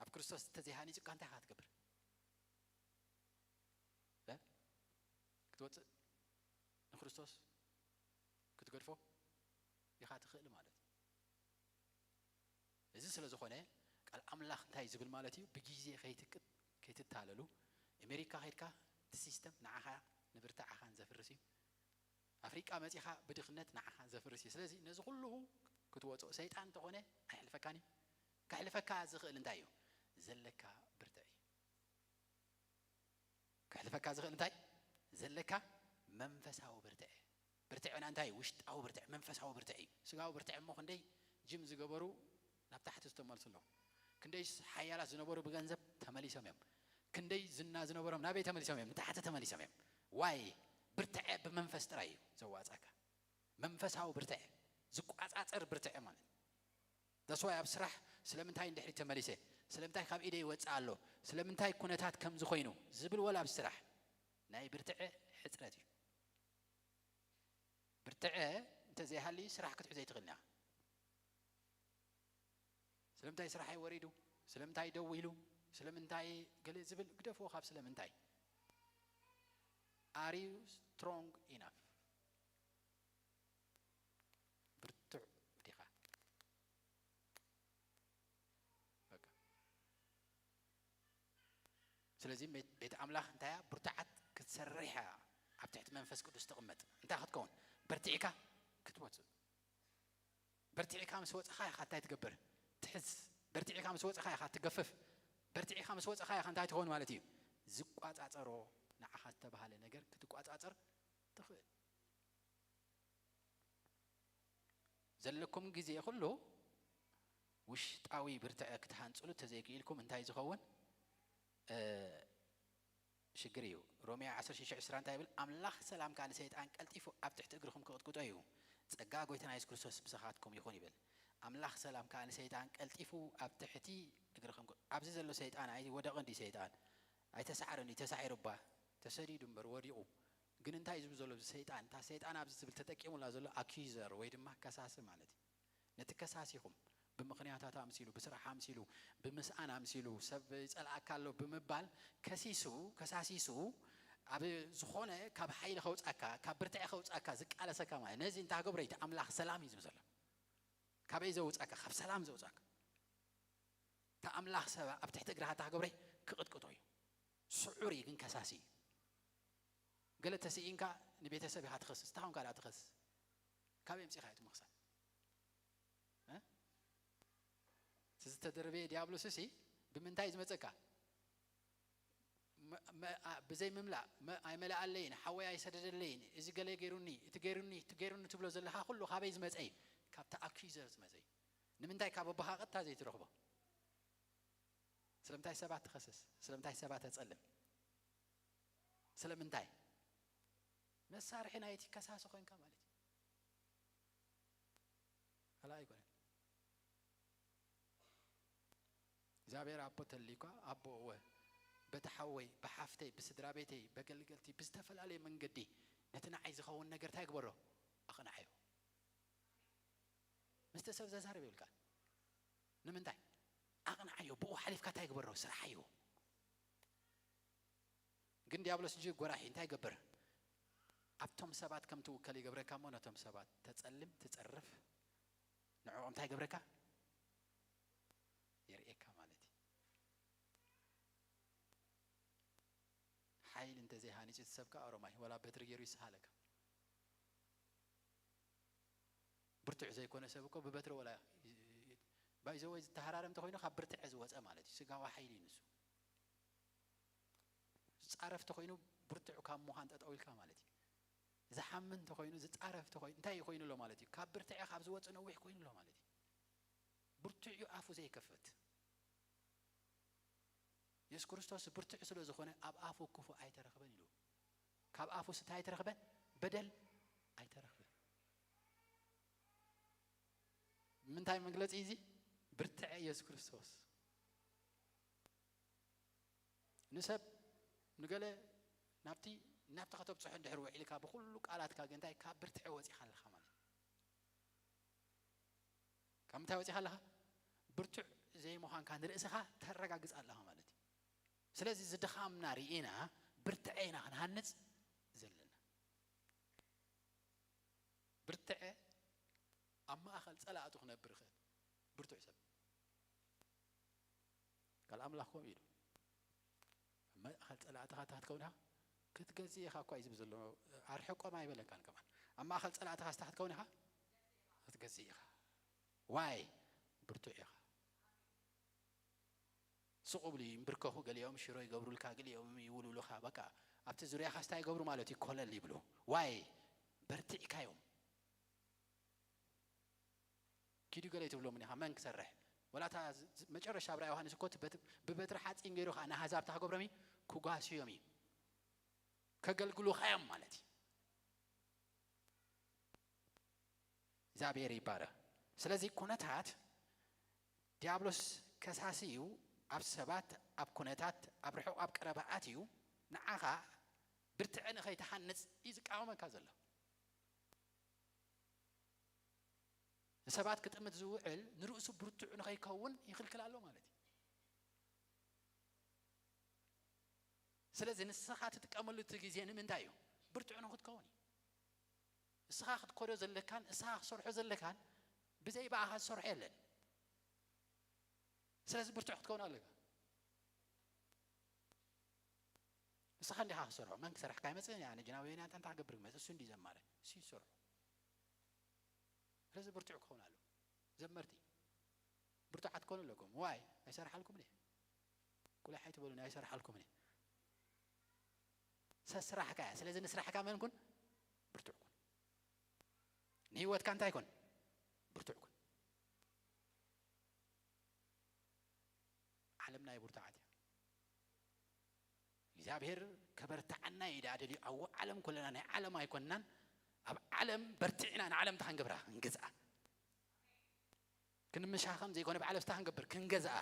ኣብ ክርስቶስ ተዘይሃኒጹካ እንታይ ኢኻ ትገብር? እ? ክትወጽእ ንክርስቶስ ክትገድፎ ኢኻ ትኽእል ማለት እዩ። እዚ ስለ ዝኾነ ቃል ኣምላኽ እንታይ ዝብል ማለት እዩ? ብግዜ ከይትቅጥ፣ ከይትታለሉ። ኣሜሪካ ከይድካ እቲ ሲስተም ንዓኻ ንብርትዓኻን ዘፍርስ እዩ። ኣፍሪቃ መጺኻ ብድኽነት ንዓኻ ዘፍርስ እዩ። ስለዚ ነዚ ኩሉ ክትወጽኦ ሰይጣን እንተኾነ ኣይሕልፈካን እዩ። ከሕልፈካ ዝኽእል እንታይ እዩ? ዘለካ ብርትዕ እዩ። ከሕልፈካ ዝኽእል እንታይ? ዘለካ መንፈሳዊ ብርትዕ። ብርትዕና እንታይ? ውሽጣዊ ብርትዕ፣ መንፈሳዊ ብርትዕ እዩ። ስጋዊ ብርትዕ እሞ ክንደይ ጅም ዝገበሩ ናብ ታሕቲ ዝተመልሱ ኣለዉ። ክንደይ ሓያላት ዝነበሩ ብገንዘብ ተመሊሶም እዮም። ክንደይ ዝና ዝነበሮም ናበይ ተመሊሶም እዮም? ንታሕቲ ተመሊሶም እዮም። ዋይ ብርትዐ ብመንፈስ ጥራይ እዩ ዘዋጻካ። መንፈሳዊ ብርትዐ፣ ዝቋጻጸር ብርትዐ ማለት። That's why ኣብ ስራሕ ስለምንታይ እንድሕሪ ተመሊሰ፣ ስለምንታይ ካብ ኢደይ ይወጽእ ኣሎ፣ ስለምንታይ ኩነታት ከም ዝኾይኑ ዝብል ወላ ኣብ ስራሕ ናይ ብርትዐ ሕጽረት እዩ። ብርትዐ እንተዘይሃልዩ ስራሕ ክትሕዞ ኣይትኽእልን ኢኻ። ስለምንታይ ስራሐይ ወሪዱ፣ ስለምንታይ ደው ኢሉ፣ ስለምንታይ ገለ ዝብል ግደፍዎ። ካብ ስለምንታይ፣ are you strong enough? ብርቱዕ ዲኻ? በቃ። ስለዚ ቤት ኣምላኽ እንታይ እያ? ብርቱዓት ክትሰርሕ እያ። ኣብ ትሕቲ መንፈስ ቅዱስ ትቕመጥ እንታይ ክትከውን? በርቲዕካ ክትወፅእ። በርቲዕካ ምስ ወፅኻ ኢኻ እንታይ ትገብር? ትሕዝ። በርቲዕካ ምስ ወፅኻ ኢኻ ትገፍፍ። በርቲዕካ ምስ ወፅኻ ኢኻ እንታይ ትኸውን ማለት እዩ? ዝቋፃፀሮ ንዓኻ ዝተባሃለ ነገር ክትቋፃፀር ትኽእል። ዘለኩም ግዜ ኩሉ ውሽጣዊ ብርትዐ ክትሃንፅሉ ተዘይክኢልኩም እንታይ ዝኸውን ሽግር እዩ? ሮሜ ዓሰርተ ሽዱሽተ ዕስራ እንታይ ይብል? ኣምላኽ ሰላም ከኣ ንሰይጣን ቀልጢፉ ኣብ ትሕቲ እግርኹም ክቕጥቅጦ እዩ። ጸጋ ጎይታና የሱስ ክርስቶስ ምሳኻትኩም ይኹን ይብል። ኣምላኽ ሰላም ከኣ ንሰይጣን ቀልጢፉ ኣብ ትሕቲ እግርኹም ክቕ-፣ ኣብዚ ዘሎ ሰይጣን ኣይወደቐን ድዩ? ሰይጣን ኣይተሳዕረን ድዩ? ተሳዒሩ እባ፣ ተሰዲዱ እምበር ወዲቑ። ግን እንታይ እዩ ዝብል ዘሎ? ሰይጣን፣ እታ ሰይጣን ኣብዚ ዝብል ተጠቂሙላ ዘሎ ኣኪዘር ወይ ድማ ከሳሲ ማለት እዩ። ነቲ ከሳሲኹም ብምኽንያታት ኣምሲሉ፣ ብስራሕ ኣምሲሉ፣ ብምስኣን ኣምሲሉ፣ ሰብ ይጸልኣካ ኣሎ ብምባል ከሲሱ፣ ከሳሲሱ፣ ኣብ ዝኾነ ካብ ሓይሊ ከውጻካ፣ ካብ ብርትዐ ከውጻካ ዝቃለሰካ ማለት ነዚ እንታይ ክገብሮ እዩ? ኣምላኽ ሰላም እዩ ዝብል ዘሎ። ካበይ ዘውጻካ? ካብ ሰላም ዘውጻካ። እታ ኣምላኽ ሰብ ኣብ ትሕቲ እግርኻ እንታይ ክገብሮ እዩ? ክቕጥቅጦ እዩ። ስዑር እዩ ግን ከሳሲ እዩ። ገለ ተስኢንካ ንቤተሰብ ኢኻ ትኸስስ፣ እንታይ ኾንካ ደኣ ትኸስስ? ካበይ ኣምጺእካ እዩ እቲ ምኽሳስ? እ? እቲ ዝተደረበየ ዲያብሎስ እሲ ብምንታይ እዩ ዝመጸካ? መ-፣ መ-፣ ኣ-፣ ብዘይ ምምላእ፣ መ-፣ ኣይመልኣለይን፣ ሓወይ ኣይሰደደለይን፣ እዚ ገለ ገይሩኒ፣ እቲ ገይሩኒ፣ እቲ ገይሩኒ ትብሎ ዘለኻ ኩሉ ካበይ ዝመጸ እዩ? ካብቲ ኣኪዘር ዝመጸ እዩ። ንምንታይ ካብ ኣቦኻ ቀጥታ ዘይትረኽቦ? ስለምንታይ ሰባት ትኸስስ? ስለምንታይ ሰባት ተጸልም? ስለምንታይ? መሳርሒ ናይቲ ከሳሲ ኮይንካ ማለት እዩ። ካልእ ኣይኮነን። እግዚኣብሔር ኣቦ ተልዩካ፣ ኣቦ እወ፣ በቲ ሓወይ፣ ብሓፍተይ፣ ብስድራ ቤተይ፣ በገልገልቲ፣ ብዝተፈላለየ መንገዲ ነቲ ንዓይ ዝኸውን ነገር እንታይ ግበሮ? ኣቕንዓዮ። ምስቲ ሰብ ዘዛርብ የብልካን። ንምንታይ? ኣቕንዓዮ፣ ብኡ ሓሊፍካ እንታይ ግበሮ? ስርሓዮ። ግን ዲያብሎስ እጂ ጎራሒ እንታይ ይገብር? ኣብቶም ሰባት ከም ትውከል ይገብረካ እሞ ነቶም ሰባት ተጸልም፣ ትጸርፍ፣ ንዕኦም እንታይ ይገብረካ? የርእየካ ማለት እዩ። ሓይሊ እንተዘይሃኒጹ እቲ ሰብ ከኣ ኦሮማይ፣ ወላ በትሪ ገይሩ ይሰሃለካ። ብርቱዕ ዘይኮነ ሰብ እኮ ብበትሪ ወላ ይ-፣ ይ-፣ ባይዘወይ ዝተሃራረም እንተኾይኑ ካብ ብርትዐ ዝወጸ ማለት እዩ። ስጋዊ ሓይሊ እዩ ንሱ። ዝጻረፍ እንተኾይኑ ብርቱዕ ካብ ምዃን ጠጠው ኢልካ ማለት እዩ። ዝሓምን እንተኾይኑ፣ ዝጻረፍ እንተኾይኑ፣ እንታይ እዩ ኮይኑ ኣሎ ማለት እዩ? ካብ ብርትዐ ካብ ዝወጽእ ነዊሕ ኮይኑ ኣሎ ማለት እዩ። ብርቱዕ እዩ ኣፉ ዘይከፍት። የሱስ ክርስቶስ ብርቱዕ ስለ ዝኾነ ኣብ ኣፉ ክፉእ ኣይተረኽበን ኢሉ። ካብ ኣፉ እንታይ ኣይተረኽበን? በደል ኣይተረኽበን። ምንታይ መግለጺ እዚ? ብርትዐ የሱስ ክርስቶስ። ንሰብ ንገለ ናብቲ፣ ናብቲ ከተብጽሖ እንድሕር ውዒልካ ብኹሉ ቃላትካ ግን እንታይ ካብ ብርትዐ ወጺኻ ኣለኻ ማለት እዩ። ካብ ምንታይ ወጺኻ ኣለኻ? ብርቱዕ ዘይምዃንካ ንርእስኻ ተረጋግጽ ኣለኻ ማለት እዩ። ስለዚ እዚ ድኻምና ርኢና ብርትዐ ኢና ክንሃንጽ ዘለና። ብርትዐ ኣብ ማእኸል ጸላእቱ ክነብር ይኽእል። ብርቱዕ ሰብ። ቃል ኣምላኽ ከምኡ ኢሉ። ኣብ ማእኸል ጸላእትኻ እንታይ ክትከውን ኢኻ? ክትገዝእ ኢኻ እኳ እዩ ዝብል ዘሎ። ኣርሕቆም ኣይበለካን ከማን። ኣብ ማእኸል ጸላእትኻ እንታይ ክትከውን ኢኻ? ክትገዝእ ኢኻ። ዋይ? ብርቱዕ ኢኻ። ስቕ ብሉ ይንብርከኹ፣ ገሊኦም ሽሮ ይገብሩልካ፣ ገሊኦም ይውልውሉኻ። በቃ ኣብቲ ዙርያኻ እንታይ ይገብሩ ማለት እዩ? ኮለል ይብሉ። ዋይ? በርቲዕካዮም። ኪዱ ገለ ኣይትብሎምን ኢኻ። መን ክሰርሕ? ወላ እታ ዝ-፣ ዝ-፣ መጨረሻ ኣብ ራእይ ዮሃንስ እኮ እቲ በት-፣ ብበትሪ ሓጺን ገይሩ ኸኣ ንኣህዛብ እንታይ ክገብሮም እዩ? ክጓስዮም እዩ። ከገልግሉኻ እዮም ማለት እዩ። እግዚኣብሔር ይባረኽ። ስለዚ ኩነታት ዲያብሎስ ከሳሲ እዩ። ኣብ ሰባት፣ ኣብ ኩነታት፣ ኣብ ርሑቕ ኣብ ቀረባ ኣትዩ ንዓኻ ብርትዐ ንኸይትሃንጽ እዩ ዝቃወመካ ዘሎ። ንሰባት ክጥምት ዝውዕል ንርእሱ ብርቱዕ ንኸይከውን ይኽልክል ኣሎ ማለት እዩ። ስለዚ ንስኻ ትጥቀመሉ እቲ ግዜ ንምንታይ እዩ? ብርቱዕ ንኽትከውን እዩ። ንስኻ ክትከዶ ዘለካን ንስኻ ክትሰርሖ ዘለካን ብዘይ ብኣኻ ዝሰርሖ የለን። ስለዚ ብርቱዕ ክትከውን ኣለካ። ንስኻ እንዲኻ ክትሰርሖ፣ መን ክሰርሕካ ይመጽእ? ኣነ ጅናዊ ናንተ እንታይ ክገብር ክመጽእ? እሱ እንዲ ዘማረ እሱ ይሰርሖ። ስለዚ ብርቱዕ ክኸውን ኣሎ። ዘመርቲ ብርቱዓት ክኾኑ ኣለኩም። ዋይ ኣይሰርሓልኩምን እየ። ቁልሕ ኣይትበሉኒ፣ ኣይሰርሓልኩምን እየ። ሰስራሕካ እያ። ስለዚ ንስራሕካ መን ኩን? ብርቱዕ ኩን። ንህይወትካ እንታይ ኩን? ብርቱዕ ኩን። ዓለም ናይ ብርቱዓት እያ። እግዚኣብሔር ከበርትዓና እዩ ደኣ ደልዩ። ኣብ ዓለም ኩለና ናይ ዓለም ኣይኮንናን። ኣብ ዓለም በርቲዕና ንዓለም እንታይ ክንገብራ? ክንገዝኣ። ክንምሻኸም ዘይኮነ ብዓለፍታ ክንገብር፣ ክንገዝኣ፣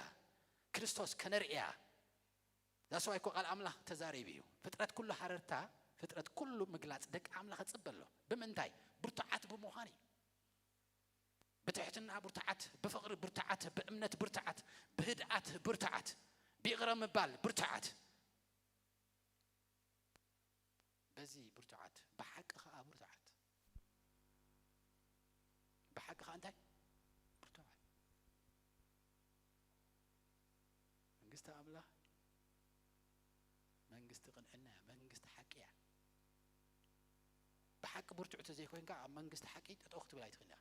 ክርስቶስ ከነርእያ። ዛስዋ እኮ ቃል ኣምላኽ ተዛሪቡ እዩ። ፍጥረት ኩሉ ሃረርታ፣ ፍጥረት ኩሉ ምግላጽ ደቂ ኣምላኽ እጽበ ኣሎ። ብምንታይ? ብርቱዓት ብምዃን እዩ። ብትሕትና ብርቱዓት፣ ብፍቕሪ ብርቱዓት፣ ብእምነት ብርቱዓት፣ ብህድኣት ብርቱዓት፣ ብይቕረ ምባል ብርቱዓት። በዚ ብርቱዓት፣ ብሓቂ ኸኣ ብርቱዓት። ብሓቂ ኸኣ እንታይ? ብርቱዓት። መንግስቲ ኣምላኽ መንግስቲ ቅንዕና እያ፣ መንግስቲ ሓቂ እያ። ብሓቂ ብርቱዕ ተዘይኮይንካ ኣብ መንግስቲ ሓቂ ጠጠው ክትብል ኣይትኽእል እያ።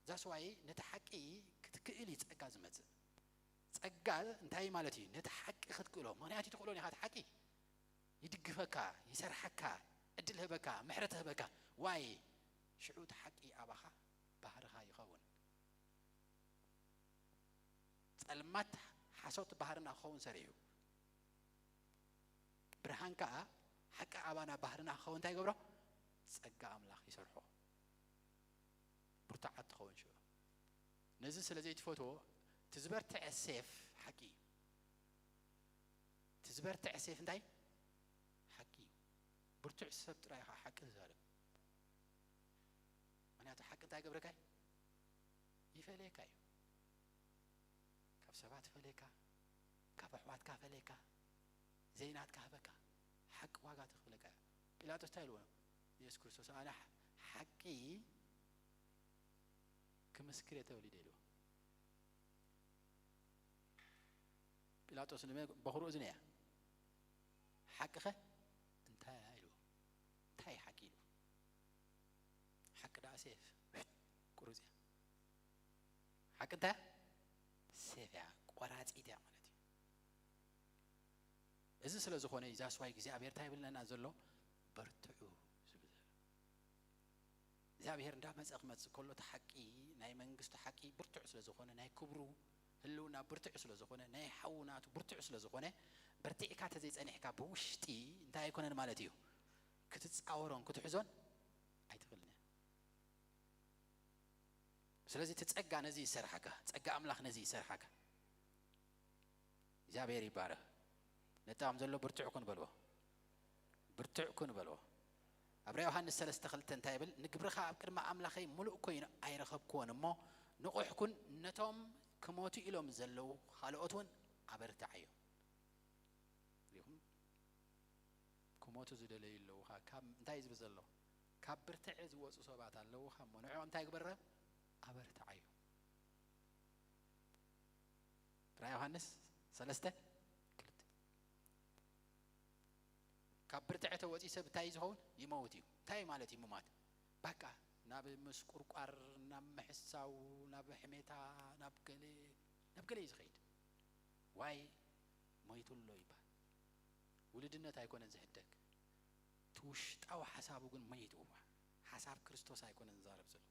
ዛስዋይ ነቲ ሓቂ ክትክእል እዩ ጸጋ ዝመጽእ። ጸጋ እንታይ ማለት እዩ? ነቲ ሓቂ ክትክእሎ። ምኽንያቱ ትኽእሎ ኢኻ፣ እቲ ሓቂ ይድግፈካ፣ ይሰርሓካ፣ ዕድል ህበካ፣ ምሕረት ህበካ። ዋይ ሽዑ እቲ ሓቂ ኣባኻ ባህርኻ ይኸውን። ጸልማት ሓሶት ባህርና ክኸውን ሰሪሑ፣ ብርሃን ከኣ ሓቂ ኣባና ባህርና ክኸውን እንታይ ይገብሮ? ጸጋ ኣምላኽ ይሰርሖ። ብርቱዓት ትኸውን ሽዑ። ነዚ ስለ ዘይትፈትዎ፣ እቲ ዝበርትዐ ሴፍ ሓቂ እዩ። እቲ ዝበርትዐ ሴፍ እንታይ? ሓቂ እዩ። ብርቱዕ ሰብ ጥራይ ኸዓ ሓቂ ዝዛረብ። ምኽንያቱ ሓቂ እንታይ ይገብረካ እዩ? ይፈልየካ እዩ። ካብ ሰባት ይፈልየካ፣ ካብ ኣሕዋትካ ይፈልየካ፣ ዘይናትካ ህበካ፣ ሓቂ ዋጋ ተኽፍለካ እያ። ጲላጦስ እንታይ ኢልዎ? የሱስ ክርስቶስ፣ ኣነ ሓ-፣ ሓቂ ክምስክር እየ ተወሊደ ኢልዎ። ጲላጦስ ንመ-፣ በኹሩ እዝኒ እያ። ሓቂ ኸ እንታይ እያ ኢልዎ። እንታይ ሓቂ ኢልዎ። ሓቂ ደኣ ሴፍ ቁሩጽ እያ። ሓቂ እንታይ እያ? ሴፍ እያ፣ ቆራጺት እያ ማለት እዩ። እዚ ስለ ዝኾነ እዩ ዛስዋይ እግዚኣብሔር እንታይ ይብለና ዘሎ? በርትዑ ዝብል ዘሎ። እግዚኣብሔር እንዳመጸ ክመጽእ ከሎ እቲ ሓቂ፣ ናይ መንግስቱ ሓቂ ብርቱዕ ስለ ዝኾነ፣ ናይ ክብሩ ህልውና ብርቱዕ ስለ ዝኾነ፣ ናይ ሓውናቱ ብርቱዕ ስለ ዝኾነ፣ በርቲዕካ ተዘይጸኒሕካ ብውሽጢ እንታይ ኣይኮነን ማለት እዩ? ክትጻወሮን ክትሕዞን ኣይትኽእልን እያ። ስለዚ እቲ ጸጋ ነዚ ይሰርሓካ፣ ጸጋ ኣምላኽ ነዚ ይሰርሓካ። እግዚኣብሔር ይባረኽ። ነጣም ዘሎ ብርቱዕ ኩን በልዎ። ብርቱዕ ኩን በልዎ። ኣብ ራእይ ዮሃንስ ሰለስተ ክልተ እንታይ ይብል? ንግብርኻ ኣብ ቅድሚ ኣምላኸይ ምሉእ ኮይኑ ኣይረኸብክዎን እሞ ንቑሕ ኩን፣ ነቶም ክሞቱ ኢሎም ዘለዉ ካልኦት እውን ኣበርትዓዮም። ሪኹም? ክሞቱ ዝደለዩ ኣለዉ። ካብ እንታይ ዝብል ዘሎ? ካብ ብርትዐ ዝወፁ ሰባት ኣለዉ። ካብ ሞ ንዕኦም እንታይ ግበረ? ኣበርትዓዮም። ራእይ ዮሃንስ ሰለስተ ክልተ። ካብ ብርትዐ ተወፂኡ ሰብ እንታይ እዩ ዝኸውን? ይመውት እዩ። እንታይ ማለት እዩ ምማት? በቃ ናብ ምስቁርቋር፣ ናብ ምሕሳው፣ ናብ ሕሜታ፣ ናብ ገለ፣ ናብ ገለ እዩ ዝኸይድ። ዋይ ሞይቱ ኣሎ ይበሃል። ውልድነት ኣይኮነን ዝሕደግ። እቲ ውሽጣዊ ሓሳቡ ግን መይጡ። ሓሳብ ክርስቶስ ኣይኮነን ዝዛረብ ዘሎ።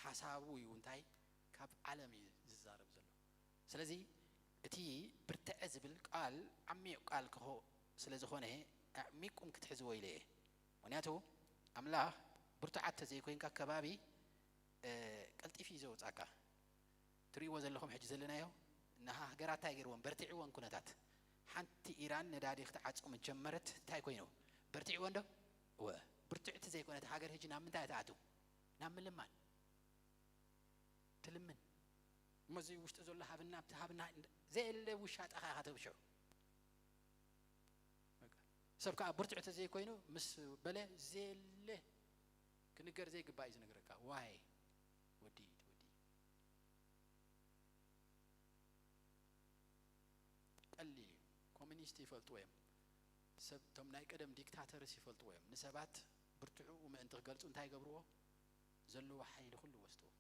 ሓሳቡ እዩ እንታይ? ካብ ዓለም እዩ ዝዛረብ ዘሎ። ስለዚ እቲ ብርትዐ ዝብል ቃል ዓሚቕ ቃል ክኾ ስለ ዝኾነ ኣዕሚቁም ክትሕዝዎ ኢለ እየ። ምክንያቱ ኣምላኽ ብርቱዓት ተዘይኮይንካ ከባቢ፣ እ፣ ቀልጢፉ እዩ ዘውጻካ። ትርእይዎ ዘለኹም ሕጂ ዘለናዮ፣ ንሃገራት እንታይ ገይርወን? በርቲዕወን ኩነታት። ሓንቲ ኢራን ነዳዲ ክትዓጹ ምስ ጀመረት እንታይ ኮይኑ? በርቲዕወን ዶ? እወ። ብርትዕቲ ዘይኮነት ሃገር ሕጂ ናብ ምንታይ ትኣቱ? ናብ ምልማን። ትልምን። እሞ እዚ ውሽጢ ዘሎ ሃብና፣ ኣብቲ ሃብና ዘየለ ውሻጠኻ ኢኻ ተብሽዑ። በቃ። ሰብ ከኣ ብርቱዕ ተዘይኮይኑ ምስ በለ ዘየለ ክንገር ዘይግባእ እዩ ዝነግረካ። ዋይ ወዲ፣ ወዲ። ቀሊል እዩ። ኮሚኒስት ይፈልጥዎ እዮም። ሰብ፣ እቶም ናይ ቀደም ዲክታተርስ ይፈልጥዎ እዮም። ንሰባት ብርትዕኡ ምእንቲ ክገልጹ እንታይ ይገብርዎ? ዘለዎ ሓይሊ ኩሉ ይወስድዎ።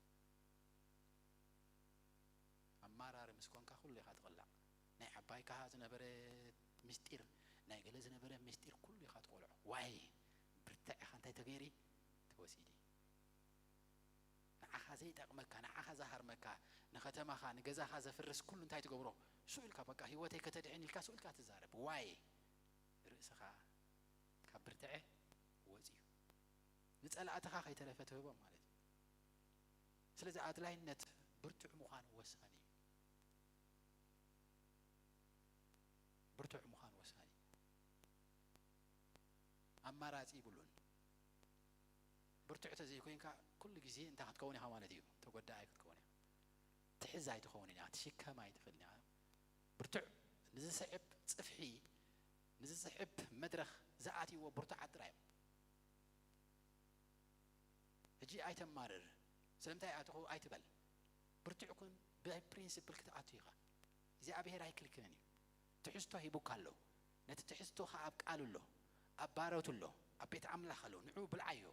ኣማራሪ ምስ ኮንካ ኩሉ ኢኻ ትቕላዕ። ናይ ዓባይካ ዝነበረ ምስጢር፣ ናይ ገለ ዝነበረ ምስጢር ኩሉ ኢኻ ትቖልዖ። ዋይ ብርትዕ ኢኻ እንታይ ተገይሪ? ተወሲዲ። ንዓኻ ዘይጠቕመካ፣ ንዓኻ ዝሃርመካ፣ ንኸተማኻ፣ ንገዛኻ ዘፍርስ ኩሉ እንታይ ትገብሮ? ስኡ ኢልካ በቃ ህይወተይ ከተድሕን ኢልካ ስኡ ኢልካ ትዛረብ። ዋይ ርእስኻ ካብ ብርትዐ ወጺኡ። ንጸላእትኻ ከይተረፈ ትህቦም ማለት እዩ። ስለዚ ኣድላይነት ብርቱዕ ምዃን ወሳኒ እዩ። ብርቱዕ ምዃን ወሳኒ እዩ። ኣማራጺ ይብሉን። ብርቱዕ ተዘይኮይንካ ኩሉ ግዜ እንታይ ክትከውን ኢኻ ማለት እዩ? ተጎዳኣይ ክትከውን ኢኻ። ትሕዝ ኣይትኸውን ኢኻ፣ ትሽከም ኣይትኽእልን ኢኻ። ብርቱዕ ንዝስዕብ ጽፍሒ፣ ንዝስዕብ መድረኽ ዝኣትይዎ ብርቱዓት ጥራይ እዮም። ሕጂ ኣይተማርር፣ ስለምንታይ ኣትኹ ኣይትበል። ብርቱዕ ኩን፣ ብፕሪንሲፕል ክትኣቱ ኢኻ። እግዚኣብሔር ኣይክልክልን እዩ። ትሕዝቶ ሂቡካ ኣሎ። ነቲ ትሕዝቶ ኸኣ ኣብ ቃሉ ኣሎ፣ ኣብ ባሮቱ ኣሎ፣ ኣብ ቤት ኣምላኽ ኣሎ። ንዕኡ ብልዓዮ።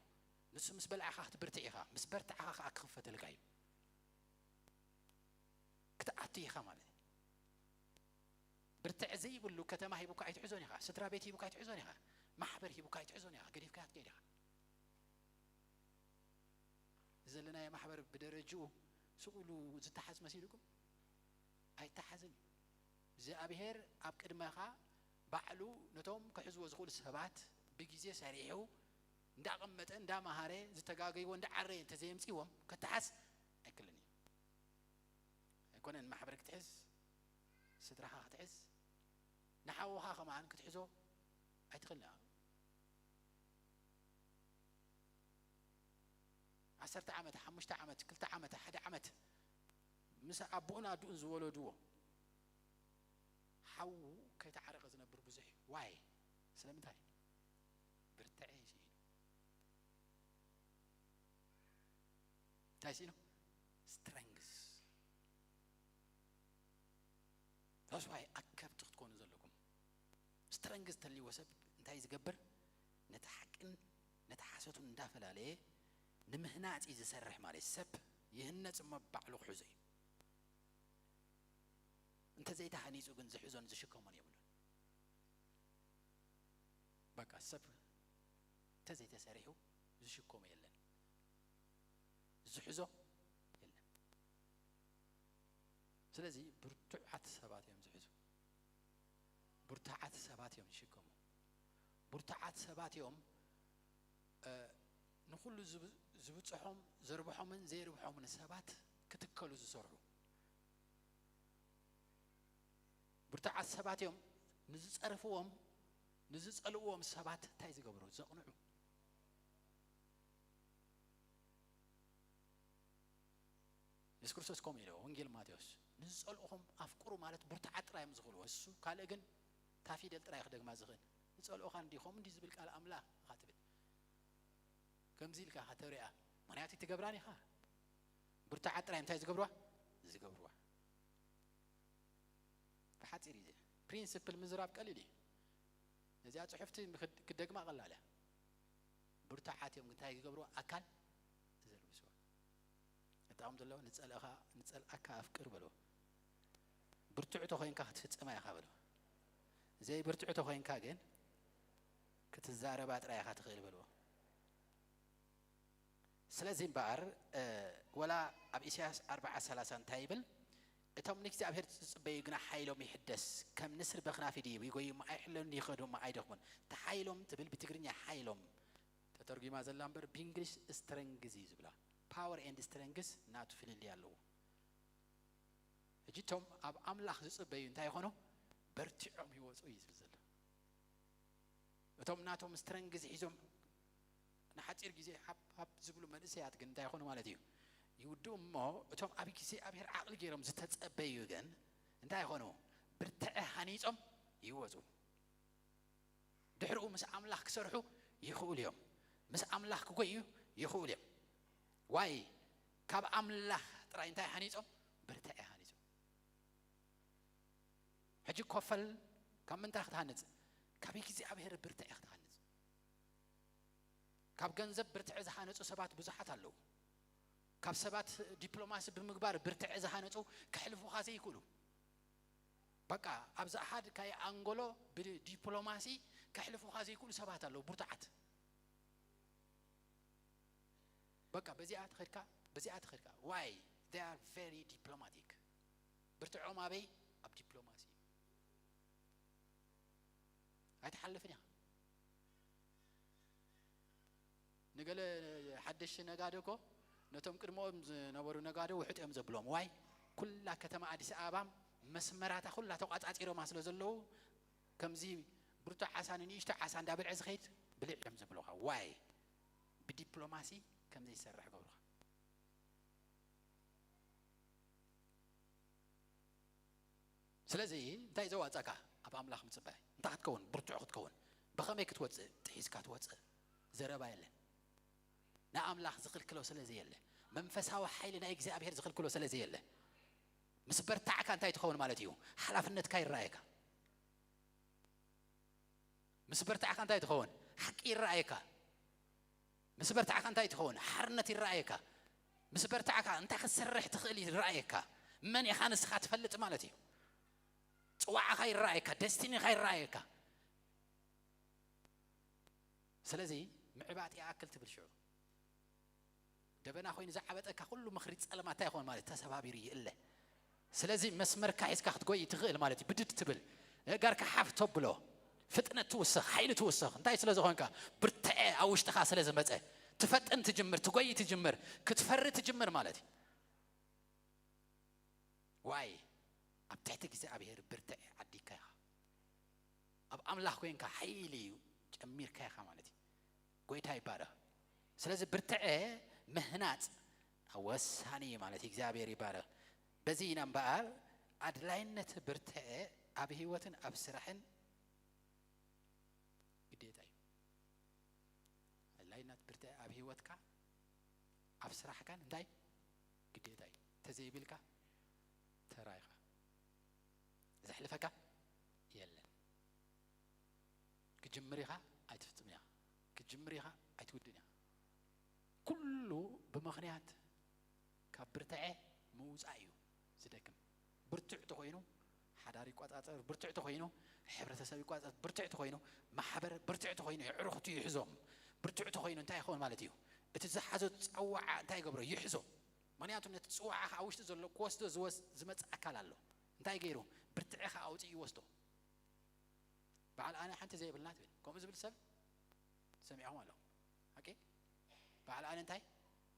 ንሱ ምስ በልዓኻ ክትብርትዕ ኢኻ፣ ምስ በርትዓኻ ኸኣ ክኽፈተልካ እዩ። ክትኣቱ ኢኻ ማለት እዩ። ብርትዕ ዘይብሉ ከተማ ሂቡካ ኣይትሕዞን ኢኻ፣ ስድራ ቤት ሂቡካ ኣይትሕዞን ኢኻ፣ ማሕበር ሂቡካ ኣይትሕዞን ኢኻ፣ ገዲፍካያ ክትከይድ ኢኻ። ዘለናዮ ማሕበር ብደረጅኡ ስቕ ኢሉ ዝተሓዝ መሲልኩም? ኣይተሓዝን እዩ። እግዚኣብሔር ኣብ ቅድመኻ ባዕሉ ነቶም ክሕዝዎ ዝኽእሉ ሰባት ብግዜ ሰሪሑ እንዳቐመጠ፣ እንዳመሃረ፣ ዝተጋገይዎ እንዳዓረየ እንተዘየምጺዎም ከተሓዝ ኣይክእልን እዩ። ኣይኮነን ማሕበር ክትሕዝ፣ ስድራኻ ክትሕዝ፣ ንሓውኻ ከማን ክትሕዞ ኣይትኽእልን ኢኻ። ዓሰርተ ዓመት፣ ሓሙሽተ ዓመት፣ ክልተ ዓመት፣ ሓደ ዓመት ምስ ኣቦኡን ኣድኡን ዝወለድዎ ሓዉ ከይተዓረቐ ዝነብር ብዙሕ እዩ። ዋይ? ስለምንታይ? ብርትዐ እዩ ስኢኑ። እንታይ ስኢኑ? ስትረንግዝ። That's why ኣከብቲ ክትኮኑ ዘለኩም። ስትረንግዝ ተልይዎ ሰብ እንታይ ዝገብር? ነቲ ሓቅን ነቲ ሓሰቱን እንዳፈላለየ ንምህናጽ እዩ ዝሰርሕ ማለት እዩ። ሰብ ይህነጽ እሞ ባዕሉ ክሕዞ እዩ። እንተዘይተሃኒጹ ግን ዝሕዞን ዝሽከሞን የብሉን። በቃ ሰብ እንተዘይተሰሪሑ ዝሽከሞ የለን፣ ዝሕዞ የለን። ስለዚ ብርቱዓት ሰባት እዮም ዝሕዙ። ብርቱዓት ሰባት እዮም ዝሽከሙ። ብርቱዓት ሰባት እዮም፣ እ፣ ንኹሉ ዝብ-፣ ዝብጽሖም፣ ዘርብሖምን ዘይርብሖምን ሰባት ክትከሉ ዝሰርሑ። ብርቱዓት ሰባት እዮም ንዝጸርፍዎም፣ ንዝጸልእዎም ሰባት እንታይ ዝገብሩ? ዘቕንዑ። የሱስ ክርስቶስ ከምኡ ኢሉ፣ ወንጌል ማቴዎስ፣ "ንዝጸልእኹም ኣፍቅሩ" ማለት ብርቱዓት ጥራይ እዮም ዝኽእልዎ። እሱ ካልእ ግን እታ ፊደል ጥራይ ክደግማ ዝኽእል። "ንጸልኡኻ እንዲ ከምኡ እንዲ" ዝብል ቃል ኣምላኽ ኢኻ ትብል። ከምዚ ኢልካ ኢኻ ተሪኣ። ምኽንያቱ ትገብራን ኢኻ። ብርቱዓት ጥራይ እንታይ ዝገብርዋ? ዝገብርዋ። ብሓጺር ግዜ ፕሪንስፕል ምዝራብ ቀሊል እዩ። ነዚኣ ጽሑፍቲ ክድ-፣ ክደግማ ቀላል እያ። ብርቱዓት እዮም እንታይ ዝገብርዋ? ኣካል ዘልብስዋ። እታኦም ዘለዉ ንጸልእኻ፣ ንጸልኣካ ኣፍቅር በልዎ። ብርቱዕ ተኾይንካ ክትፍጽማ ኢኻ በልዎ። ዘይብርቱዕ ተኾይንካ ግን ክትዛረባ ጥራይ ኢኻ ትኽእል በልዎ። ስለዚ እምበኣር፣ እ፣ ወላ ኣብ ኢሳያስ ኣርብዓ ሰላሳ እንታይ ይብል? እቶም ንእግዚኣብሔር ዝጽበዩ ግና ሓይሎም ይሕደስ፣ ከም ንስር በኽናፊ ድይብ፣ ይጎይሙ ኣይሕለሉን፣ ይኸዱ እሞ ኣይደኽሙን። እቲ ሓይሎም ትብል ብትግርኛ ሓይሎም ተተርጒማ ዘላ እምበር ብእንግሊሽ ስትረንግዝ እዩ ዝብላ። ፓወር ኤንድ ስትረንግዝ ናቱ ፍልልይ ኣለዎ። ሕጂ እቶም ኣብ ኣምላኽ ዝጽበዩ እንታይ ይኾኑ? በርቲዖም ይወጹ እዩ ዝብል ዘሎ። እቶም ናቶም ስትረንግዝ ሒዞም ንሓጺር ግዜ ሃብ ሃብ ዝብሉ መንእሰያት ግን እንታይ ይኾኑ ማለት እዩ? ይውድኡ እሞ እቶም ኣብ እግዚኣብሔር ዓቕሊ ገይሮም ዝተጸበዩ ግን እንታይ ይኾኑ? ብርትዐ ሃኒጾም ይወጹ። ድሕሪኡ ምስ ኣምላኽ ክሰርሑ ይኽእሉ እዮም። ምስ ኣምላኽ ክጎዩ ይኽእሉ እዮም። ዋይ ካብ ኣምላኽ ጥራይ እንታይ ሃኒጾም? ብርትዐ ሃኒጾም። ሕጂ ኮፈል ካብ ምንታይ ክትሃንጽ? ካብ እግዚኣብሔር ብርትዐ ክትሃንጽ። ካብ ገንዘብ ብርትዐ ዝሃነጹ ሰባት ብዙሓት ኣለዉ። ካብ ሰባት ዲፕሎማሲ ብምግባር ብርትዐ ዝሃነጹ ከሕልፉኻ ዘይክእሉ። በቃ ኣብ ዝኣሃድካዮ ኣንጎሎ ብዲፕሎማሲ ከሕልፉኻ ዘይክእሉ ሰባት ኣለዉ፣ ብርቱዓት። በቃ በዚኣ ትኸድካ፣ በዚኣ ትኸድካ። Why? They are very diplomatic። ብርትዖም ኣበይ? ኣብ ዲፕሎማሲ። ኣይትሓልፍን ኢኻ። ንገለ ሓደሽቲ ነጋዶ እኮ ነቶም ቅድመኦም ዝነበሩ ነጋዶ ውሕጥ እዮም ዘብሎም። ዋይ ኩላ ከተማ ኣዲስ ኣበባ መስመራታ ኩላ ተቋጻጺሮማ ስለ ዘለዉ ከምዚ ብርቱዕ ዓሳ ንንእሽቶ ዓሳ እንዳበልዐ ዝኸይድ ብልዕ እዮም ዘብለኻ። ዋይ ብዲፕሎማሲ ከም ዘይሰርሕ ገብሩኻ። ስለዚ እንታይ ዘዋጻካ? ኣብ ኣምላኽ ምጽባይ። እንታይ ክትከውን? ብርቱዕ ክትከውን። ብኸመይ ክትወጽእ? ጥሒስካ ትወጽእ። ዘረባ የለን። ንኣምላኽ ዝኽልክሎ ስለ ዘየለ፣ መንፈሳዊ ሓይሊ ናይ እግዚኣብሔር ዝኽልክሎ ስለ ዘየለ፣ ምስ በርታዕካ እንታይ ትኸውን ማለት እዩ? ሓላፍነትካ ይረኣየካ። ምስ በርታዕካ እንታይ ትኸውን? ሓቂ ይረኣየካ። ምስ በርታዕካ እንታይ ትኸውን? ሓርነት ይረኣየካ። ምስ በርታዕካ እንታይ ክትሰርሕ ትኽእል ይረኣየካ። መን ኢኻ ንስኻ ትፈልጥ ማለት እዩ። ጽዋዕኻ ይረኣየካ፣ ደስቲኒኻ ይረኣየካ። ስለዚ ምዕባጥ ይኣክል ትብል ሽዑ ደበና ኮይኑ ዝዓበጠካ ኩሉ ምኽሪ ጸለማ እንታይ ይኾን ማለት ተሰባቢሩ ይእለ። ስለዚ መስመርካ ሒዝካ ክትጎይ ትኽእል ማለት እዩ። ብድድ ትብል፣ ኣእጋርካ ሓፍ ተብሎ፣ ፍጥነት ትውስኽ፣ ሓይሊ ትውስኽ። እንታይ ስለ ዝኾንካ? ብርትዐ ኣብ ውሽጥኻ ስለ ዝመጸ። ትፈጥን ትጅምር፣ ትጎይ ትጅምር፣ ክትፈሪ ትጅምር ማለት እዩ። ዋይ ኣብ ትሕቲ እግዚኣብሔር ብርትዐ ዓዲግካ ኢኻ። ኣብ ኣምላኽ ኮይንካ ሓይሊ ጨሚርካ ኢኻ ማለት እዩ። ጎይታ ይባረኽ። ስለዚ ብርትዐ ምህናጽ ወሳኒ እዩ ማለት እዩ። እግዚኣብሔር ይባረኽ። በዚ ኢና እምበኣር ኣድላይነት ብርትዐ ኣብ ህይወትን ኣብ ስራሕን ግዴታ እዩ። ኣድላይነት ብርትዐ ኣብ ህይወትካ ኣብ ስራሕካን እንታይ ግዴታ እዩ። ተዘይብልካ ተራ ኢኻ። ዘሕልፈካ የለን። ክጅምር ኢኻ ኣይትፍጽም ኢኻ። ክጅምር ኢኻ ኣይትውድን ኢኻ። ኩሉ ብምኽንያት ካብ ብርትዐ ምውጻእ እዩ ዝደክም። ብርቱዕ ተኾይኑ ሓዳር ይቆጻጸር፣ ብርቱዕ ተኾይኑ ሕብረተሰብ ይቆጻጸር፣ ብርቱዕ ተኾይኑ ማሕበር፣ ብርቱዕ ተኾይኑ የዕሩኽቱ ይሕዞም፣ ብርቱዕ ተኾይኑ እንታይ ይኸውን ማለት እዩ? እቲ ዝሓዞ ጸዋዓ እንታይ ይገብሮ? ይሕዞ። ምኽንያቱ ነቲ ጽዋዓ ኣብ ውሽጢ ዘሎ ክወስዶ ዝወስ-፣ ዝመጽእ ኣካል ኣሎ። እንታይ ገይሩ? ብርትዐ ከኣ ኣውጺኡ ይወስዶ። በዓል ኣነ ሓንቲ ዘይብልና ትብል። ከምኡ ዝብል ሰብ ሰሚዕኹም ኣለኹም። ሓቂ? በዓል ኣነ እንታይ?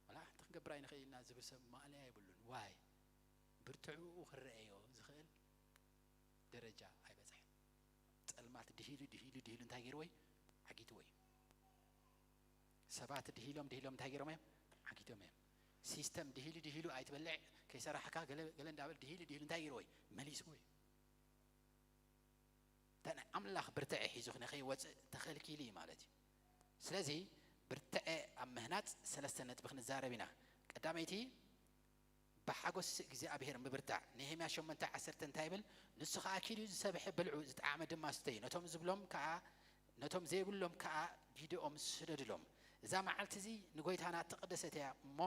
ዋላ ሓንቲ ክንገብር ኣይንኽእል ኢና ዝብል ሰብ ማእለያ የብሉን። ዋይ? ብርትዕኡ ክረአዮ ዝኽእል ደረጃ ኣይበጽሐን። ጸልማት ድሂሉ፣ ድሂሉ፣ ድሂሉ እንታይ ገይርዎ እዩ? ዓጊትዎ እዩ። ሰባት ድሂሎም፣ ድሂሎም እንታይ ገይሮም እዮም? ዓጊቶም እዮም። ሲስተም ድሂሉ፣ ድሂሉ ኣይትበልዕ፣ ከይሰራሕካ ገለ፣ ገለ እንዳበል ድሂሉ፣ ድሂሉ እንታይ ገይርዎ እዩ? መሊስዎ እዩ። እንታይ ናይ ኣምላኽ ብርትዐ ሒዙ ንኸይወጽእ ተኸልኪሉ እዩ ማለት እዩ። ስለዚ ብርትዐ ኣብ ምህናጽ ሰለስተ ነጥቢ ክንዛረብ ኢና። ቀዳመይቲ ብሓጎስ እግዚኣብሔር ምብርታዕ። ነህምያ ሸሞንተ ዓሰርተ እንታይ ይብል? ንሱ ኸኣ ኪዱ ዝሰብሐ ብልዑ፣ ዝጠዓመ ድማ ስተዩ። ነቶም ዝብሎም ከኣ፣ ነቶም ዘይብሎም ከኣ ጊደኦም ስደድሎም። እዛ መዓልቲ እዚ ንጎይታና እተቐደሰት እያ እሞ፣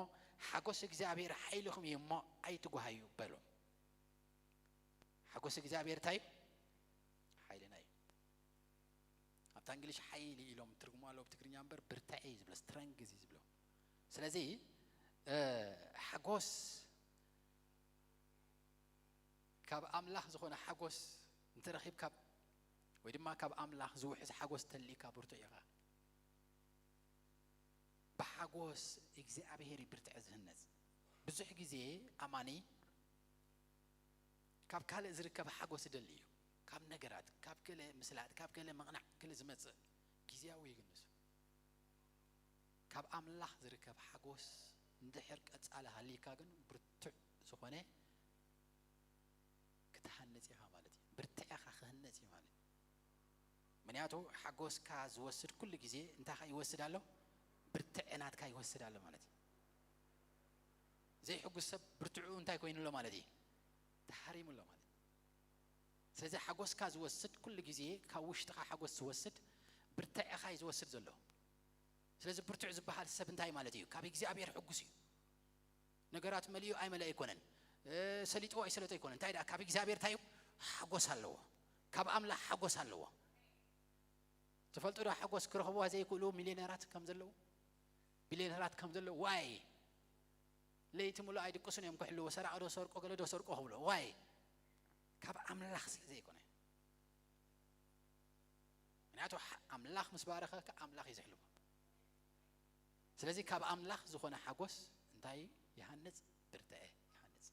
ሓጎስ እግዚኣብሔር ሓይልኹም እዩ እሞ ኣይትጓሃዩ በሎም። ሓጎስ እግዚኣብሔር እንታይ እዩ? ሓይልና እዩ። ኣብታ እንግሊሽ ሓይሊ ኢሎም ትርጉሙ ኣለዉ ብትግርኛ እምበር ብርታዐ እዩ ዝብሎ፣ ስትረንግዝ እዩ ዝብሎ። ስለዚ፣ እ፣ ሓጎስ ካብ ኣምላኽ ዝኾነ ሓጎስ እንተረኺብካ፣ ወይ ድማ ካብ ኣምላኽ ዝውሕዝ ሓጎስ ተልኢካ ብርቱዕ ኢኻ። ብሓጎስ እግዚኣብሔር እዩ ብርትዐ ዝህነጽ። ብዙሕ ግዜ ኣማኒ ካብ ካልእ ዝርከብ ሓጎስ ይደሊ እዩ። ካብ ነገራት፣ ካብ ገለ ምስላጥ፣ ካብ ገለ ምቕናዕ፣ ገለ ዝመጽእ ግዜያዊ እዩ ግን ንሱ። ካብ ኣምላኽ ዝርከብ ሓጎስ እንድሕር ቀጻሊ ሃልይካ ግን ብርቱዕ ዝኾነ ክትሃንጽ ኢኻ ማለት እዩ። ብርትዐኻ ክህነጽ እዩ ማለት እዩ። ምክንያቱ ሓጎስካ ዝወስድ ኩሉ ግዜ እንታይ ይወስድ ኣሎ? ብርትዐ ናትካ ይወስድ ኣሎ ማለት እዩ። ዘይሕጉስ ሰብ ብርትዑ እንታይ ኮይኑ ኣሎ ማለት እዩ? ተሃሪሙ ኣሎ ማለት እዩ። ስለዚ ሓጎስካ ዝወስድ ኩሉ ግዜ ካብ ውሽጥኻ ሓጎስ ዝወስድ ብርትዐኻ እዩ ዝወስድ ዘሎ። ስለዚ ብርቱዕ ዝበሃል ሰብ እንታይ ማለት እዩ? ካብ እግዚኣብሔር ሕጉስ እዩ። ነገራት መሊኡ ኣይመለአ ኣይኮነን። እ፣ ሰሊጥዎ ኣይሰለጦ ኣይኮነን። እንታይ ደኣ? ካብ እግዚኣብሔር እንታይ እዩ? ሓጎስ ኣለዎ። ካብ ኣምላኽ ሓጎስ ኣለዎ። ትፈልጡ ዶ ሓጎስ ክረኽብዋ ዘይክእሉ ሚልዮነራት ከም ዘለዉ? ቢልዮነራት ከም ዘለዉ? ዋይ! ለይቲ ሙሉእ ኣይድቅሱን እዮም ክሕልዎ። ሰራቒ ዶ ሰርቆ፣ ገለ ዶ ሰርቆ ክብሎ። ዋይ! ካብ ኣምላኽ ስለ ዘይኮነ። ምክንያቱ ሓ-፣ ኣምላኽ ምስ ባረኸ ከ ኣምላኽ እዩ ዘሕልፎ። ስለዚ ካብ ኣምላኽ ዝኾነ ሓጎስ እንታይ ይሃንጽ? ብርትዐ ይሃንጽ።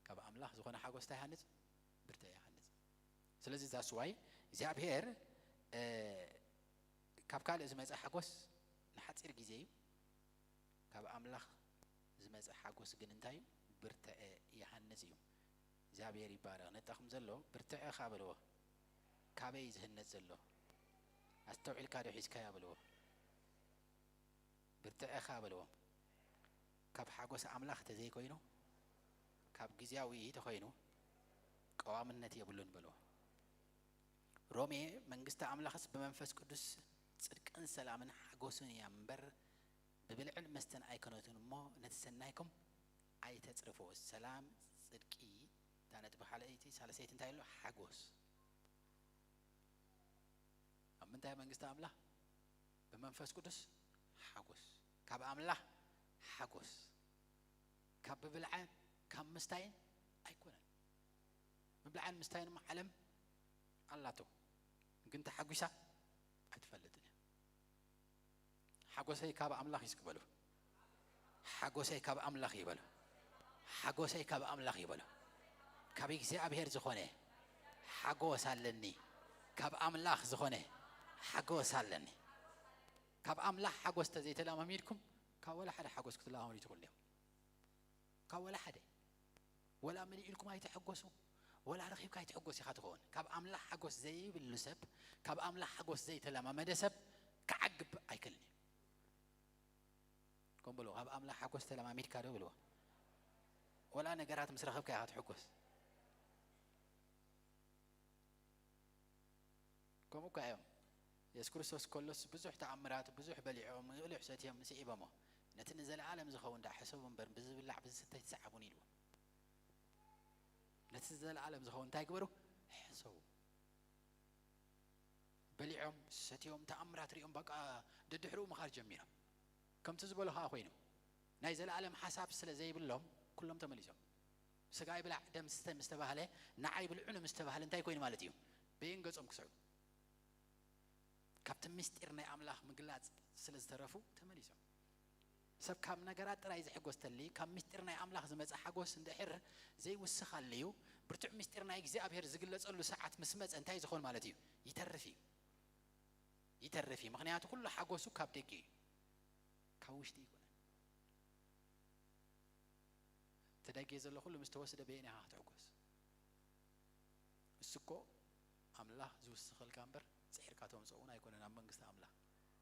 ካብ ኣምላኽ ዝኾነ ሓጎስ እንታይ ይሃንጽ? ብርትዐ ይሃንጽ። ስለዚ that's why እግዚኣብሔር፣ እ፣ ካብ ካልእ ዝመጸ ሓጎስ ንሓጺር ግዜ እዩ። ካብ ኣምላኽ ዝመጸ ሓጎስ ግን እንታይ እዩ? ብርትዐ ይሃንጽ እዩ። እግዚኣብሔር ይባረኽ። ነጣኹም ዘሎ ብርትዐኻ በልዎ። ካበይ ዝህነጽ ዘሎ? ኣስተውዒልካ ዶ ሒዝካያ በልዎ። ብርትዐኻ በልዎ። ካብ ሓጎስ ኣምላኽ ተዘይኮይኑ፣ ካብ ግዜያዊ ተኾይኑ ቀዋምነት የብሉን በልዎ። ሮሜ መንግስቲ ኣምላኽስ ብመንፈስ ቅዱስ ጽድቅን ሰላምን ሓጎስን እያ እምበር ብብልዕን መስተን ኣይኮነትን እሞ ነቲ ሰናይኩም ኣይተጽርፎ። ሰላም፣ ጽድቂ፣ እታ ነጥቢ ካልኣይቲ፣ ሳልሰይቲ እንታይ ኣሎ? ሓጎስ። ኣብ ምንታይ መንግስቲ ኣምላኽ? ብመንፈስ ቅዱስ ሓጎስ። ካብ ኣምላኽ ሓጎስ። ካብ ብብልዓን ካብ ምስታይን ኣይኮነን። ምብልዓን ምስታይንማ ዓለም ኣላቶ፣ ግን ተሓጒሳ ኣይትፈልጥን እያ። ሓጎሰይ ካብ ኣምላኽ እዩ እስኪ በሉ። ሓጎሰይ ካብ ኣምላኽ እዩ በሉ። ሓጎሰይ ካብ ኣምላኽ እዩ በሉ። ካብ እግዚኣብሔር ዝኾነ ሓጎስ ኣለኒ። ካብ ኣምላኽ ዝኾነ ሓጎስ ኣለኒ። ካብ ኣምላኽ ሓጎስ ተዘይተለማሚድኩም ካብ ወላ ሓደ ሓጎስ ክትለማመዱ ይትኽእሉ እዮም። ካብ ወላ ሓደ። ወላ መሊኡ ኢልኩም ኣይትሐጎሱ፣ ወላ ረኺብካ ኣይትሕጎስ ኢኻ ትኸውን። ካብ ኣምላኽ ሓጎስ ዘይብሉ ሰብ፣ ካብ ኣምላኽ ሓጎስ ዘይተለማመደ ሰብ ክዓግብ ኣይክእልን እዩ። ከም በሉ፣ ካብ ኣምላኽ ሓጎስ ተለማሚድካ ዶ በልዎ። ወላ ነገራት ምስ ረኸብካ ኢኻ ትሕጎስ። ከምኡ እኳ እዮም። የሱስ ክርስቶስ ከሎስ ብዙሕ ተኣምራት፣ ብዙሕ በሊዖም፣ ንቕሉዕ ሰትዮም፣ ስዒቦሞ። ነቲ ንዘለኣለም ዝኸውን ደኣ ሕሰቡ እምበር፣ ብዝብላዕ ብዝስተ ኣይትሰዓቡን ኢልዎ። ነቲ ዘለኣለም ዝኸውን እንታይ ግበሩ? ሕሰቡ። በሊዖም፣ ሰትዮም፣ ተኣምራት ሪኦም፣ በቃ ደድሕሪኡ ምኻድ ጀሚሮም። ከምቲ ዝበሎ ኸኣ ኮይኑ። ናይ ዘለኣለም ሓሳብ ስለ ዘይብሎም፣ ኩሎም ተመሊሶም። ስጋይ ብላዕ፣ ደም ስተ ምስ ተባህለ፣ ንዓይ ብልዑ ምስ ተባህለ፣ እንታይ ኮይኑ ማለት እዩ? በየን ገጾም ክስዕቡ? ካብቲ ምስጢር ናይ ኣምላኽ ምግላጽ ስለ ዝተረፉ ተመሊሶም። ሰብ ካብ ነገራት ጥራይ ዝሕጎስ ተሊ፣ ካብ ምስጢር ናይ ኣምላኽ ዝመጽእ ሓጎስ እንድሕር ዘይውስኽ ኣልዩ፣ ብርቱዕ ምስጢር ናይ እግዚኣብሔር ዝግለጸሉ ሰዓት ምስ መጸ እንታይ ዝኸውን ማለት እዩ? ይተርፍ እዩ። ይተርፍ እዩ። ምኽንያቱ ኩሉ ሓጎሱ ካብ ደገ እዩ። ካብ ውሽጢ ኣይኮነን። እቲ ደገ ዘሎ ኩሉ ምስ ተወስደ በየን ኢኻ ክትሕጎስ? እሱ እኮ ኣምላኽ ዝውስኸልካ እምበር፣ ጽዒርካ ተምጽኦ እውን ኣይኮነን ኣብ መንግስቲ ኣምላኽ።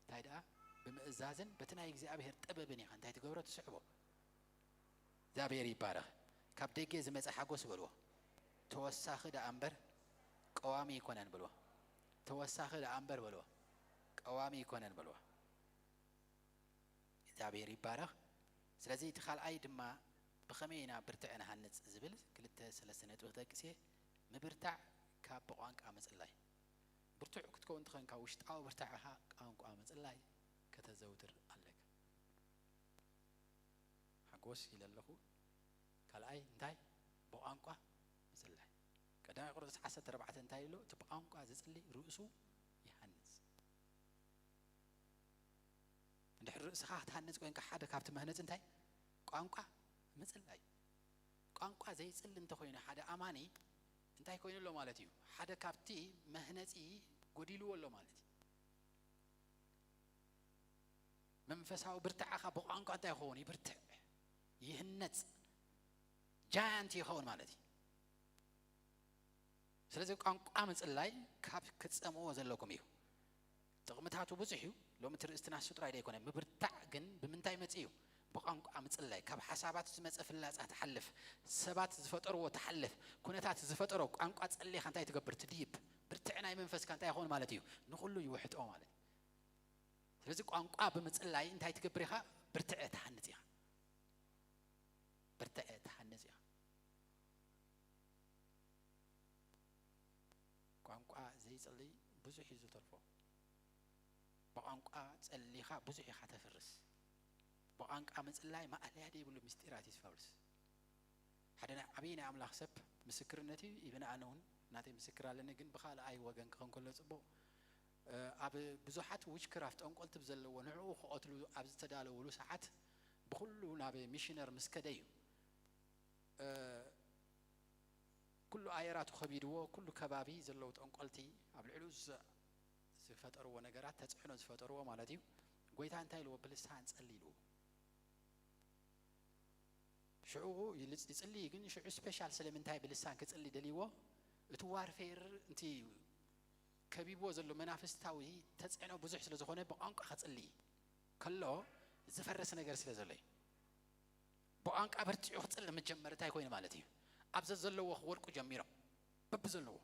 እንታይ ደኣ? ብምእዛዝን በቲ ናይ እግዚኣብሔር ጥበብን ኢኻ እንታይ ትገብሮ? ትስሕቦ። እግዚኣብሔር ይባረኽ። ካብ ደገ ዝመጸ ሓጎስ በልዎ። ተወሳኺ ደኣ እምበር ቀዋሚ ኣይኮነን በልዎ። ተወሳኺ ደኣ እምበር በልዎ። ቀዋሚ ኣይኮነን በልዎ። እግዚኣብሔር ይባረኽ። ስለዚ እቲ ካልኣይ ድማ ብኸመይ ኢና ብርትዐ ንሃንጽ ዝብል ክልተ ሰለስተ ነጥቢ ክጠቅስ እየ። ምብርታዕ ካብ ብቋንቋ ምጽላይ። ብርቱዕ ክትከውን እንተኾይንካ ውሽጣዊ ብርታዕኻ ቋንቋ ምጽላይ ከተዘውትር ኣለካ። ሓጎስ ኢለ ኣለኹ። ካልኣይ እንታይ? ብቋንቋ ምጽላይ። ቀዳማይ ቆሮንቶስ ዓሰርተ ኣርባዕተ እንታይ ኢሉ? እቲ ብቋንቋ ዝጽሊ ርእሱ ይሃንጽ። እንድሕር ርእስኻ ክትሃንጽ ኮይንካ ሓደ ካብቲ መህነጺ እንታይ? ቋንቋ ምጽላይ። ቋንቋ ዘይጽሊ እንተኾይኑ ሓደ ኣማኒ እንታይ ኮይኑ ኣሎ ማለት እዩ? ሓደ ካብቲ መህነጺ ጎዲልዎ ኣሎ ማለት እዩ። መንፈሳዊ ብርታዓኻ ብቋንቋ እንታይ ይኸውን? ይብርትዕ፣ ይህነጽ፣ ጃያንት ይኸውን ማለት እዩ። ስለዚ ቋንቋ ምጽላይ ካብ ክትጸምዎ ዘለኩም እዩ። ጥቕምታቱ ብዙሕ እዩ። ሎሚ እቲ ርእስትና እሱ ጥራይ ዘይኮነ፣ ምብርታዕ ግን ብምንታይ መጽእ እዩ? ብቋንቋ ምጽላይ። ካብ ሓሳባት ዝመጸ ፍላጻ ትሓልፍ፣ ሰባት ዝፈጠርዎ ትሓልፍ፣ ኩነታት ዝፈጠሮ ቋንቋ ጸሊኻ እንታይ ትገብር? ትድይብ። ብርትዕ ናይ መንፈስካ እንታይ ይኸውን ማለት እዩ? ንኹሉ ይውሕጦ ማለት እዩ። ስለዚ ቋንቋ ብምጽላይ እንታይ ትገብር ኢኻ? ብርትዐ ትሃንጽ ኢኻ። ብርትዐ ትሃንጽ ኢኻ። ቋንቋ ዘይጽሊ ብዙሕ እዩ ዝተርፎ። ብቋንቋ ጸሊኻ ብዙሕ ኢኻ ተፍርስ። ብቋንቋ ምጽላይ ማእለያ ዘይብሉ ምስጢራት እዩ ዝፈርስ። ሓደ ናይ ዓብዪ ናይ ኣምላኽ ሰብ ምስክርነት እዩ፣ ኢብን ኣነ እውን ናተይ ምስክር ኣለኒ፣ ግን ብኻልኣይ ወገን ክኸውን ከሎ ጽቡቕ። እ፣ ኣብ ብዙሓት ዊችክራፍት ጠንቆልቲ ዘለዎ ንዕኡ ክቐትሉ ኣብ ዝተዳለውሉ ሰዓት ብኹሉ ናብ ሚሽነር ምስ ከደ እዩ። እ፣ ኩሉ ኣየራቱ ከቢድዎ፣ ኩሉ ከባቢ ዘለዉ ጠንቆልቲ ኣብ ልዕሊኡ ዝ-፣ ዝፈጠርዎ ነገራት፣ ተጽዕኖ ዝፈጠርዎ ማለት እዩ። ጎይታ እንታይ ኢልዎ? ብልሳን ጸሊ ኢልዎ። ሽዑ ይልጽ-፣ ይጽሊ እዩ፣ ግን ሽዑ ስፔሻል ስለምንታይ ብልሳን ክጽሊ ደልይዎ? እቲ ዋርፌር፣ እቲ ከቢብዎ ዘሎ መናፍስታዊ ተጽዕኖ ብዙሕ ስለ ዝኾነ ብቋንቋ ክጽሊ ከሎ ዝፈርስ ነገር ስለ ዘሎ እዩ። ብቋንቋ በርቲዑ ክጽሊ ምስ ጀመረ እንታይ ኮይኑ ማለት እዩ? ኣብ ዘዘለዎ ክወድቁ ጀሚሮም። በብዘለዎ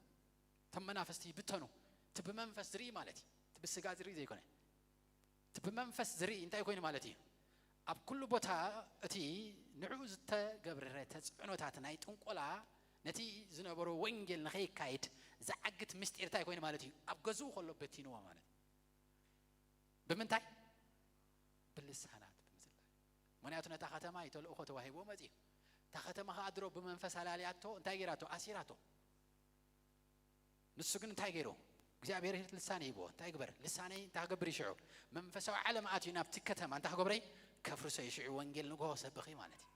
እቶም መናፍስቲ ይብተኑ። እቲ ብመንፈስ ዝርኢ ማለት እዩ። እቲ ብስጋ ዝርኢ ዘይኮነ። እቲ ብመንፈስ ዝርኢ እንታይ ኮይኑ ማለት እዩ? ኣብ ኩሉ ቦታ እቲ ንዕኡ ዝተገብረ ተጽዕኖታት ናይ ጥንቆላ ነቲ ዝነበሮ ወንጌል ንኸይካይድ ዝዓግት ምስጢር እንታይ ኮይኑ ማለት እዩ? ኣብ ገዝኡ ከሎ በቲንዎ ማለት እዩ። ብምንታይ? ብልሳናት ብምጽላይ። ምኽንያቱ ነታ ከተማ እዩ ተልእኾ ተዋሂብዎ መጺኡ። እታ ከተማ ኸኣ ድሮ ብመንፈስ ኣላልያቶ፣ እንታይ ገይራቶ? ኣሲራቶ። ንሱ ግን እንታይ ገይሩ? እግዚኣብሔር ልሳን ሂብዎ። እንታይ ግበር? ልሳነይ እንታይ ክገብር እዩ ሽዑ? መንፈሳዊ ዓለም ኣትዩ ናብቲ ከተማ እንታይ ክገብሮ እዩ? ከፍርሶ እዩ። ሽዑ ወንጌል ንግሆ ሰብኺ ማለት እዩ።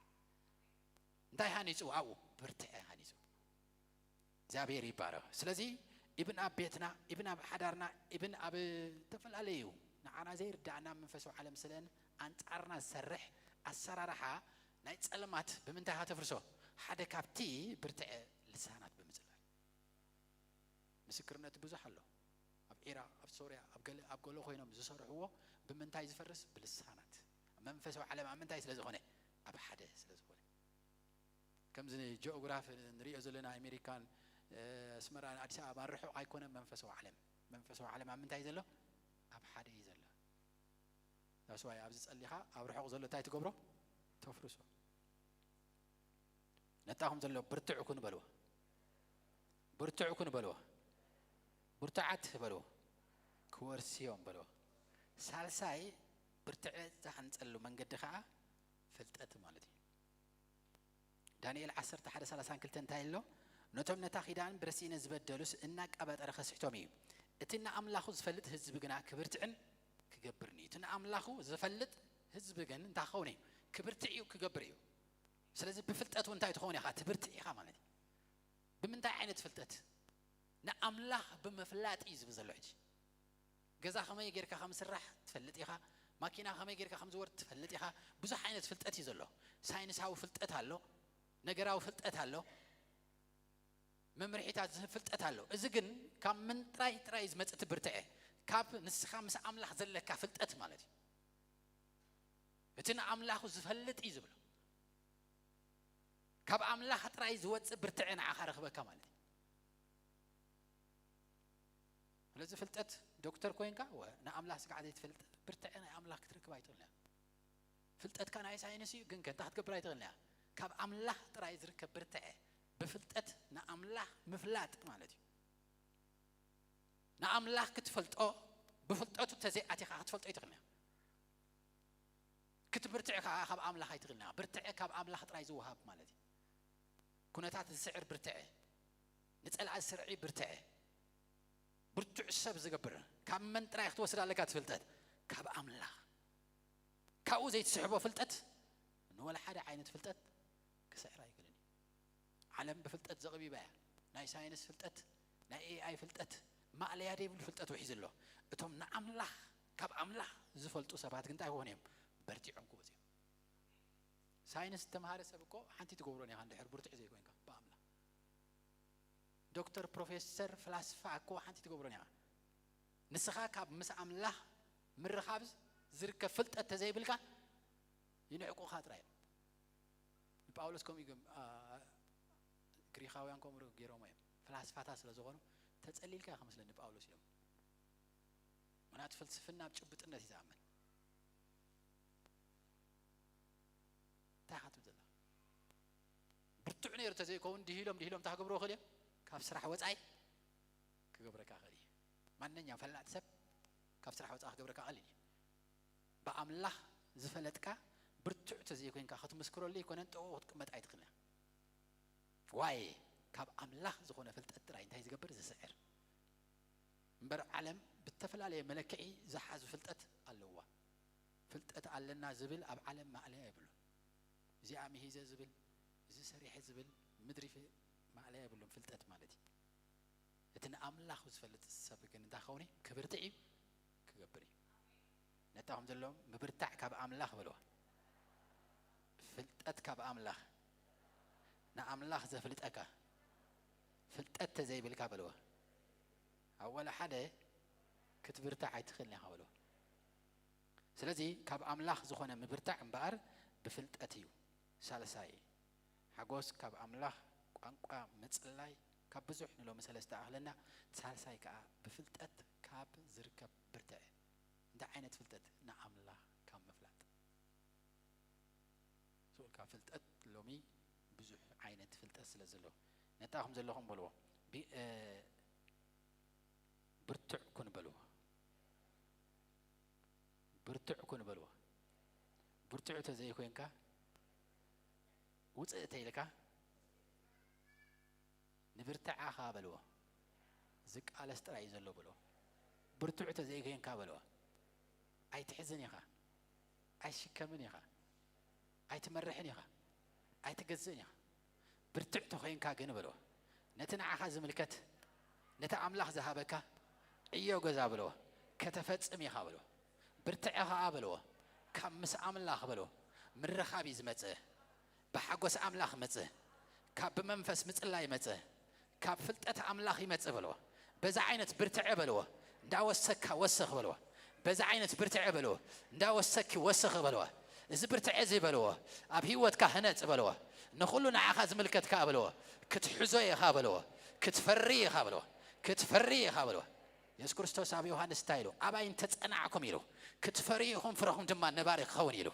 እንታይ ሃኒጹ? ኣብኡ ብርትዐ ሃኒጹ። እግዚኣብሔር ይባረኽ። ስለዚ ኢብን ኣብ ቤትና፣ ኢብን ኣብ ሓዳርና፣ ኢብን ኣብ ዝተፈላለዩ ንዓና ዘይርዳእና መንፈሳዊ ዓለም ስለን ኣንጻርና ዝሰርሕ ኣሰራርሓ ናይ ጸልማት ብምንታይ ኢኻ ተፍርሶ? ሓደ ካብቲ ብርትዐ ልሳናት ብምጽላይ። ምስክርነት ብዙሕ ኣሎ። ኣብ ዒራቕ፣ ኣብ ሶርያ፣ ኣብ ገለ፣ ኣብ ገለ ኮይኖም ዝሰርሕዎ ብምንታይ ዝፈርስ? ብልሳናት። መንፈሳዊ ዓለም ኣብ ምንታይ ስለ ዝኾነ? ኣብ ሓደ ስለ ዝኾነ። ከምዚ ጂኦግራፊ ንሪኦ ዘለና ኣሜሪካን፣ እ፣ ኣስመራን ኣዲስ ኣበባን ርሑቕ ኣይኮነን መንፈሳዊ ዓለም። መንፈሳዊ ዓለም ኣብ ምንታይ ዘሎ? ኣብ ሓደ እዩ ዘሎ። That's why ኣብዚ ጸሊኻ ኣብ ርሑቕ ዘሎ እንታይ ትገብሮ? ተፍርሶ። ነታኹም ዘሎ ብርትዕ ኩን በልዎ። ብርትዕ ኩን በልዎ። ብርቱዓት በልዎ። ክወርሲ እዮም በልዎ። ሳልሳይ ብርትዐ ዝሃንጸሉ መንገዲ ኸኣ ፍልጠት ማለት እዩ። ዳንኤል ዓሰርተ ሓደ ሰላሳን ክልተን እንታይ ኣሎ? ነቶም ነታ ኪዳን ብረሲነ ዝበደሉስ እናቃባጠረ ከስሕቶም እዩ። እቲ ንኣምላኹ ዝፈልጥ ህዝቢ ግና ክብርትዕን ክገብርን እዩ። እቲ ንኣምላኹ ዝፈልጥ ህዝቢ ግን እንታይ ክኸውን እዩ? ክብርትዕ እዩ፣ ክገብር እዩ። ስለዚ ብፍልጠት እውን እንታይ ትኸውን ኢኻ? ትብርትዕ ኢኻ ማለት እዩ። ብምንታይ ዓይነት ፍልጠት? ንኣምላኽ ብምፍላጥ እዩ ዝብል ዘሎ ሕጂ። ገዛ ከመይ ጌርካ ከም ዝስራሕ ትፈልጥ ኢኻ። ማኪና ከመይ ጌርካ ከም ዝወርድ ትፈልጥ ኢኻ። ብዙሕ ዓይነት ፍልጠት እዩ ዘሎ። ሳይንሳዊ ፍልጠት ኣሎ፣ ነገራዊ ፍልጠት ኣሎ፣ መምርሒታት ዝህብ ፍልጠት ኣሎ። እዚ ግን ካብ ምንጣይ ጥራይ ዝመጽእ ትብርትዐ፣ ካብ ንስኻ ምስ ኣምላኽ ዘለካ ፍልጠት ማለት እዩ። እቲ ንኣምላኹ ዝፈልጥ እዩ ዝብሎ። ካብ ኣምላኽ ጥራይ ዝወጽእ ብርትዐ ንዓኻ ረኽበካ ማለት እዩ። ስለዚ ፍልጠት ዶክተር ኮይንካ ወ-፣ ንኣምላኽ ስጋዕ ዘይትፈልጥ ብርትዐ ናይ ኣምላኽ ክትረክብ ኣይትኽእልን ኢኻ። ፍልጠትካ ናይ ሳይንስ እዩ፣ ግን ከ እንታይ ክትገብር ኣይትኽእልን ኢኻ። ካብ ኣምላኽ ጥራይ ዝርከብ ብርትዐ፣ ብፍልጠት ንኣምላኽ ምፍላጥ ማለት እዩ። ንኣምላኽ ክትፈልጦ ብፍልጠቱ ተዘይኣቲኻ ክትፈልጦ ኣይትኽእልን ኢኻ። ክትብርትዕ ከኣ ካብ ኣምላኽ ኣይትኽእልን ኢኻ። ብርትዐ ካብ ኣምላኽ ጥራይ ዝወሃብ ማለት እዩ። ኩነታት ዝስዕር ብርትዐ፣ ንጸላኢ ስርዒ ብርትዐ፣ ብርቱዕ ሰብ ዝገብር። ካብ መን ጥራይ ክትወስድ ኣለካ እቲ ፍልጠት? ካብ ኣምላኽ። ካብኡ ዘይትስሕቦ ፍልጠት ንወላ ሓደ ዓይነት ፍልጠት ክስዕር ኣይክእልን እዩ። ዓለም ብፍልጠት ዘቕቢባ እያ። ናይ ሳይንስ ፍልጠት፣ ናይ ኤኣይ ፍልጠት፣ ማእለያ ዘይብሉ ፍልጠት ውሒዙ ኣሎ። እቶም ንኣምላኽ፣ ካብ ኣምላኽ ዝፈልጡ ሰባት ግን እንታይ ክኾኑ እዮም? በርቲዖም ክወፁ እዮም። ሳይንስ ዝተምሃረ ሰብ እኮ ሓንቲ ትገብሮን ኢኻ፣ እንድሕር ብርቱዕ ዘይኮይንካ ብኣምላኽ። ዶክተር፣ ፕሮፌሰር፣ ፍላስፋ እኮ ሓንቲ ትገብሮን ኢኻ። ንስኻ ካብ ምስ ኣምላኽ ምርኻብ ዝርከብ ፍልጠት ተዘይብልካ ይንዕቁኻ ጥራይ እዮም። ንጳውሎስ ከምኡ ይገም-፣ ኣ፣ ግሪኻውያን ከምኡ ገይሮሞ እዮም። ፍላስፋታት ስለ ዝኾኑ ተጸሊልካ ኢኻ መስለኒ ጳውሎስ ኢሎም። ምኽንያቱ ፍልስፍና ኣብ ጭብጥነት እዩ ዝኣምን። እንታይ ኢኻ ትብል ዘለኻ? ብርቱዕ ነይሩ ተዘይከውን ድሂሎም ድሂሎም እንታይ ክገብርዎ ክእል እዮም? ካብ ስራሕ ወጻኢ ክገብረካ ክእል እዩ። ማንኛውም ፈላጥ ሰብ ካብ ስራሕ ወጻኢ ክገብረካ ክእል እዩ። ብኣምላኽ ዝፈለጥካ ብርቱዕ ተዘይኮይንካ ክትምስክረሉ ኣይኮነን፣ ጥቕኡ ክትቅመጥ ኣይትኽእልን። ዋይ፣ ካብ ኣምላኽ ዝኾነ ፍልጠት ጥራይ እንታይ ዝገብር? ዝስዕር። እምበር ዓለም ብተፈላለየ መለክዒ ዝሓዙ ፍልጠት ኣለዋ። ፍልጠት ኣለና ዝብል ኣብ ዓለም ማእለያ የብሉን። እዚኣ ምሂዘ ዝብል፣ እዚ ሰሪሐ ዝብል፣ ምድሪ ፍ-፣ ማእለያ የብሉን ፍልጠት ማለት እዩ። እቲ ንኣምላኽ ዝፈልጥ ሰብ ግን እንታይ ክኸውን እዩ? ክብርትዕ እዩ፣ ክገብር እዩ። ነታ ከም ዘለዎም ምብርታዕ ካብ ኣምላኽ በልዋ። ፍልጠት ካብ ኣምላኽ። ንኣምላኽ ዘፍልጠካ ፍልጠት ተዘይብልካ በልዋ። ኣብ ወላ ሓደ ክትብርታዕ ኣይትኽእልን ኢኻ በልዋ። ስለዚ ካብ ኣምላኽ ዝኾነ ምብርታዕ እምበኣር ብፍልጠት እዩ። ሳልሳይ፣ ሓጎስ ካብ ኣምላኽ፣ ቋንቋ ምጽላይ፣ ካብ ብዙሕ ንሎሚ ሰለስተ ኣኽለና። ሳልሳይ ከኣ ብፍልጠት ካብ ዝርከብ ብርትዐ። እንታይ ዓይነት ፍልጠት? ንኣምላኽ ካብ ምፍላጥ። ስኡል ካብ ፍልጠት ሎሚ ብዙሕ ዓይነት ፍልጠት ስለ ዘሎ፣ ነታ ከም ዘለኹም በልዎ። ቢ-፣ እ፣ ብርቱዕ ኩን በልዎ። ብርቱዕ ኩን በልዎ። ብርቱዕ ተዘይኮይንካ፣ ውፅእ ተይልካ፣ ንብርትዓኻ በልዎ። ዝቃለስ ጥራይ እዩ ዘሎ በልዎ። ብርቱዕ ተዘይኮይንካ በልዎ። ኣይትሕዝን ኢኻ። ኣይትሽከምን ኢኻ። ኣይትመርሕን ኢኻ። ኣይትገዝእን ኢኻ። ብርቱዕ ተኾይንካ ግን በልዎ። ነቲ ንዓኻ ዝምልከት፣ ነቲ ኣምላኽ ዝሃበካ ዕዮ ገዛ በልዎ። ከተፈጽም ኢኻ በልዎ። ብርትዐ ኸኣ በልዎ። ካብ ምስ ኣምላኽ በልዎ። ምርኻብ እዩ ዝመጽእ። ብሓጎስ ኣምላኽ መጽእ። ካብ ብመንፈስ ምጽላይ መጽእ። ካብ ፍልጠት ኣምላኽ ይመጽእ በልዎ። በዛ ዓይነት ብርትዐ በልዎ። እንዳወሰካ ወስኽ በልዎ። በዛ ዓይነት ብርትዐ በልዎ። እንዳወሰኪ ወስኽ በልዎ። እዚ ብርትዐ እዚ በልዎ። ኣብ ህይወትካ ህነጽ በልዎ። ንኹሉ ንዓኻ ዝምልከት ከኣ በልዎ። ክትሕዞ ኢኻ በልዎ። ክትፈሪ ኢኻ በልዎ። ክትፈሪ ኢኻ በልዎ። የሱስ ክርስቶስ ኣብ ዮሃንስ እንታይ ኢሉ? ኣባይ እንተጸናዕኩም ኢሉ፣ ክትፈርዩ ኢኹም፣ ፍረኹም ድማ ነባሪ ክኸውን ኢሉ።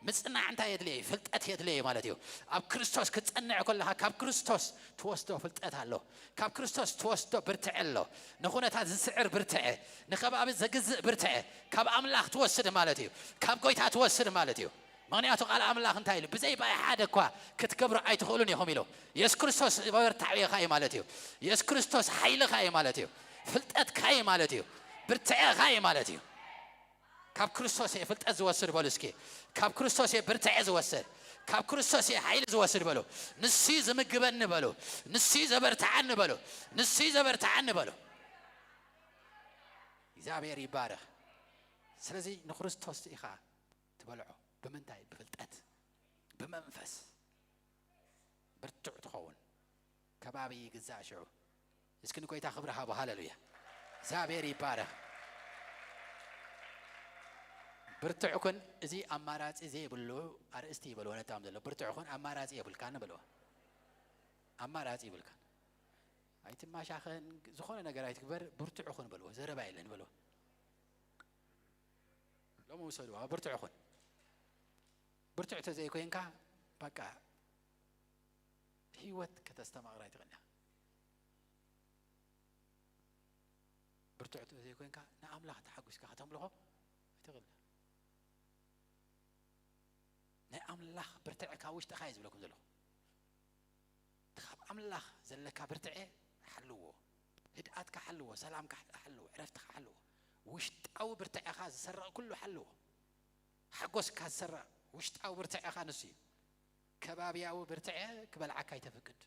ምጽናዕ እንታይ የድልየ? ፍልጠት የድልየ ማለት እዩ። ኣብ ክርስቶስ ክትጸንዕ ከለኻ፣ ካብ ክርስቶስ ትወስዶ ፍልጠት ኣሎ። ካብ ክርስቶስ ትወስዶ ብርትዐ ኣሎ። ንኹነታት ዝስዕር ብርትዐ፣ ንከባቢ ዘግዝእ ብርትዐ ካብ ኣምላኽ ትወስድ ማለት እዩ። ካብ ጎይታ ትወስድ ማለት እዩ። ምኽንያቱ ቃል ኣምላኽ እንታይ ኢሉ? ብዘይ ብኣይ ሓደ እኳ ክትገብሩ ኣይትኽእሉን ኢኹም ኢሉ። የሱስ ክርስቶስ መበርታዒኻ እዩ ማለት እዩ። የሱስ ክርስቶስ ሓይልኻ እዩ ማለት እዩ። ፍልጠትካ እዩ ማለት እዩ። ብርትዐኻ እዩ ማለት እዩ። ካብ ክርስቶስ እየ ፍልጠት ዝወስድ በሉ እስኪ። ካብ ክርስቶስ እየ ብርትዐ ዝወስድ። ካብ ክርስቶስ እየ ሓይሊ ዝወስድ በሉ። ንሱ እዩ ዝምግበኒ በሉ። ንሱ እዩ ዘበርትዓኒ በሉ። ንሱ እዩ ዘበርትዓኒ በሉ። እግዚኣብሔር ይባረኽ። ስለዚ ንክርስቶስ ኢኻ ትበልዖ። ብምንታይ? ብፍልጠት፣ ብመንፈስ ብርቱዕ ትኸውን። ከባቢ ይግዛእ ሽዑ። እስኪ ንጎይታ ክብሪ ሃቦ። ሃሌሉያ። እግዚኣብሔር ይባረኽ። ብርቱዕ ኩን፣ እዚ ኣማራጺ ዘይብሉ ኣርእስቲ ይበልዎ ነቶም ዘሎ። ብርቱዕ ኩን፣ ኣማራጺ የብልካን በልዎ። ኣማራጺ ይብልካን። ኣይትማሻኸን፣ ዝኾነ ነገር ኣይትግበር፣ ብርቱዕ ኩን በልዎ። ዘረባ የለን በልዎ። ሎሚ ውሰድዋ፣ ብርቱዕ ኩን። ብርቱዕ ተዘይኮይንካ፣ በቃ፣ ህይወት ከተስተማቕር ኣይትኽእልን ኢኻ። ብርቱዕ ተዘይኮይንካ፣ ንኣምላኽ ተሓጒስካ ከተምልኾ ኣይትኽእልን ኢኻ። ናይ ኣምላኽ ብርትዐ ካብ ውሽጥኻ እዩ ዝብለኩም ዘለኹ። ካብ ኣምላኽ ዘለካ ብርትዐ ሓልዎ። ህድኣትካ ሓልዎ፣ ሰላምካ ሓልዎ፣ ዕረፍትካ ሓልዎ። ውሽጣዊ ብርትዐኻ ዝሰርቕ ኩሉ ሓልዎ። ሓጎስካ ዝሰርቕ ውሽጣዊ ብርትዐኻ ንሱ እዩ። ከባብያዊ ብርትዐ ክበልዓካ ኣይተፍቅድ።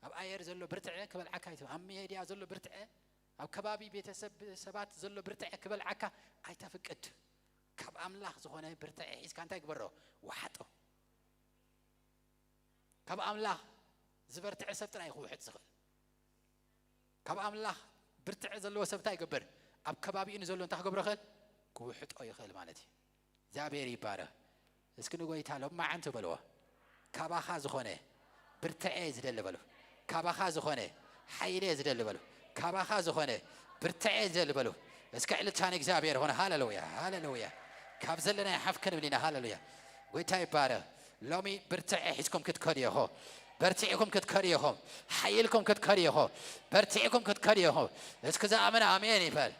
ኣብ ኣየር ዘሎ ብርትዐ ክበልዓካ ኣይተ-፣ ኣብ ሜድያ ዘሎ ብርትዐ፣ ኣብ ከባቢ ቤተሰብ ሰባት ዘሎ ብርትዐ ክበልዓካ ኣይተፍቅድ። ካብ ኣምላኽ ዝኾነ ብርትዐ ሒዝካ እንታይ ግበሮ? ወሓጦ። ካብ ኣምላኽ ዝበርትዐ ሰብ ጥራይ ክውሕጥ ዝኽእል። ካብ ኣምላኽ ብርትዐ ዘለዎ ሰብ እንታይ ይገብር? ኣብ ከባቢኡ ንዘሎ እንታይ ክገብሮ ይኽእል? ክውሕጦ ይኽእል ማለት እዩ። እግዚኣብሔር ይባረኽ። እስኪ ንጎይታ ሎማዓንቲ በልዎ። ካባኻ ዝኾነ ብርትዐ ዝደሊ በሉ። ካባኻ ዝኾነ ሓይሊ ዝደሊ በሉ። ካባኻ ዝኾነ ብርትዐ ዝደሊ በሉ። እስከ ዕልልታ ንእግዚኣብሔር ሆነ። ሃሌሉያ፣ ሃሌሉያ። ካብ ዘለና ሓፍ ክንብል ኢና። ሃሌሉያ። ጎይታ ይባረኽ። ሎሚ ብርትዐ ሒዝኩም ክትከዱ ኢኹ። በርቲዕኩም ክትከዱ ኢኹም። ሓይልኩም ክትከዱ ኢኹም። በርቲዕኩም ክትከዱ ኢኹም። እስኪ ዝኣመነ ኣሜን ይበል።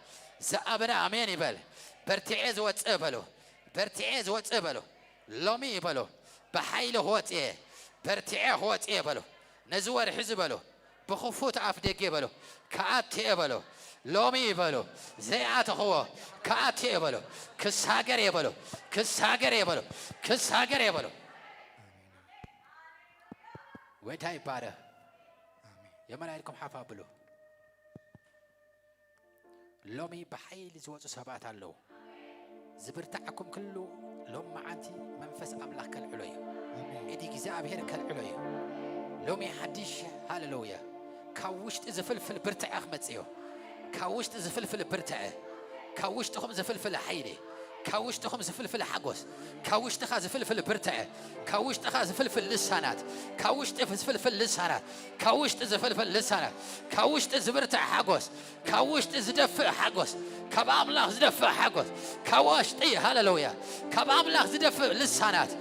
ዝኣመነ ኣሜን ይበል። በርቲዐ ዝወፅእ በሉ። በርቲዐ ዝወፅእ በሉ። ሎሚ በሉ። ብሓይሊ ክወፅእ እየ። በርቲዐ ክወፅእ እየ በሉ። ነዚ ወርሒ እዚ በሉ። ብኽፉት ኣፍ ደገ በሉ። ክኣቱ እየ በሉ። ሎሚ በሉ። ዘይኣተኽዎ ክኣቱ እየ በሉ። ክሳገር እየ በሉ። ክሳገር እየ በሉ። ክሳገር እየ በሉ። ጎይታ ይባረኽ። ኣሜን። የመን ኢድኩም ሓፍ ኣብሉ። ሎሚ ብሓይሊ ዝወፁ ሰባት ኣለዉ። ዝብርትዓኩም ኩሉ ሎም መዓንቲ መንፈስ ኣምላኽ ከልዕሎ እዩ። ኣሜን። ኢድ እግዚኣብሔር ከልዕሎ እዩ። ሎሚ ሓድሽ ሃሌሉያ ካብ ውሽጢ ዝፍልፍል ብርትዐ ክመጽእ እዩ። ካብ ውሽጢ ዝፍልፍል ብርትዐ፣ ካብ ውሽጥኹም ዝፍልፍል ሓይሊ፣ ካብ ውሽጥኹም ዝፍልፍል ሓጎስ፣ ካብ ውሽጥኻ ዝፍልፍል ብርትዐ፣ ካብ ውሽጥኻ ዝፍልፍል ልሳናት፣ ካብ ውሽጢ ዝፍልፍል ልሳናት፣ ካብ ውሽጢ ዝፍልፍል ልሳናት፣ ካብ ውሽጢ ዝብርትዕ ሓጎስ፣ ካብ ውሽጢ ዝደፍእ ሓጎስ፣ ካብ ኣምላኽ ዝደፍእ ሓጎስ፣ ካብ ውሽጢ፣ ሃሌሉያ፣ ካብ ኣምላኽ ዝደፍእ ልሳናት።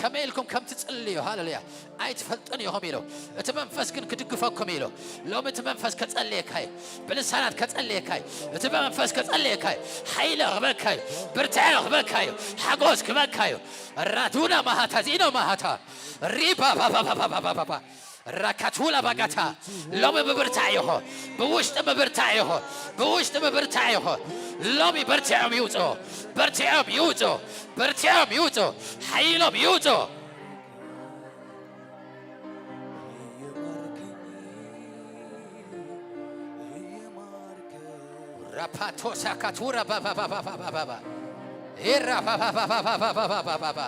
ከመይ ኢልኩም ከም ትጽልዩ፣ ሃሌሉያ፣ ኣይትፈልጡን ኢኹም ኢሉ፣ እቲ መንፈስ ግን ክድግፈኩም ኢሉ። ሎሚ እቲ መንፈስ ከጸልየካ እዩ። ብልሳናት ከጸልየካ እዩ። እቲ መንፈስ ከጸልየካ እዩ። ሓይሊ ክበካ እዩ። ብርትዐ ክበካ እዩ። ሓጎስ ክበካ እዩ። ራዱና ማሃታ፣ ዚኖ ማሃታ፣ ሪባ ባባባባባባባ፣ ራካቱላ ባጋታ። ሎሚ ምብርታዕ ይኹ፣ ብውሽጢ ምብርታዕ ይኹ፣ ብውሽጢ ምብርታዕ ይኹ። ሎሚ በርቲዖም ይውፁ፣ በርቲዖም ይውፁ፣ በርቲዖም ይውፁ፣ ሓይሎም ይውፁ። ራፓቶሳ ካቱራ ባባባባባባባ። ኤራ ባባባባባባባባባ።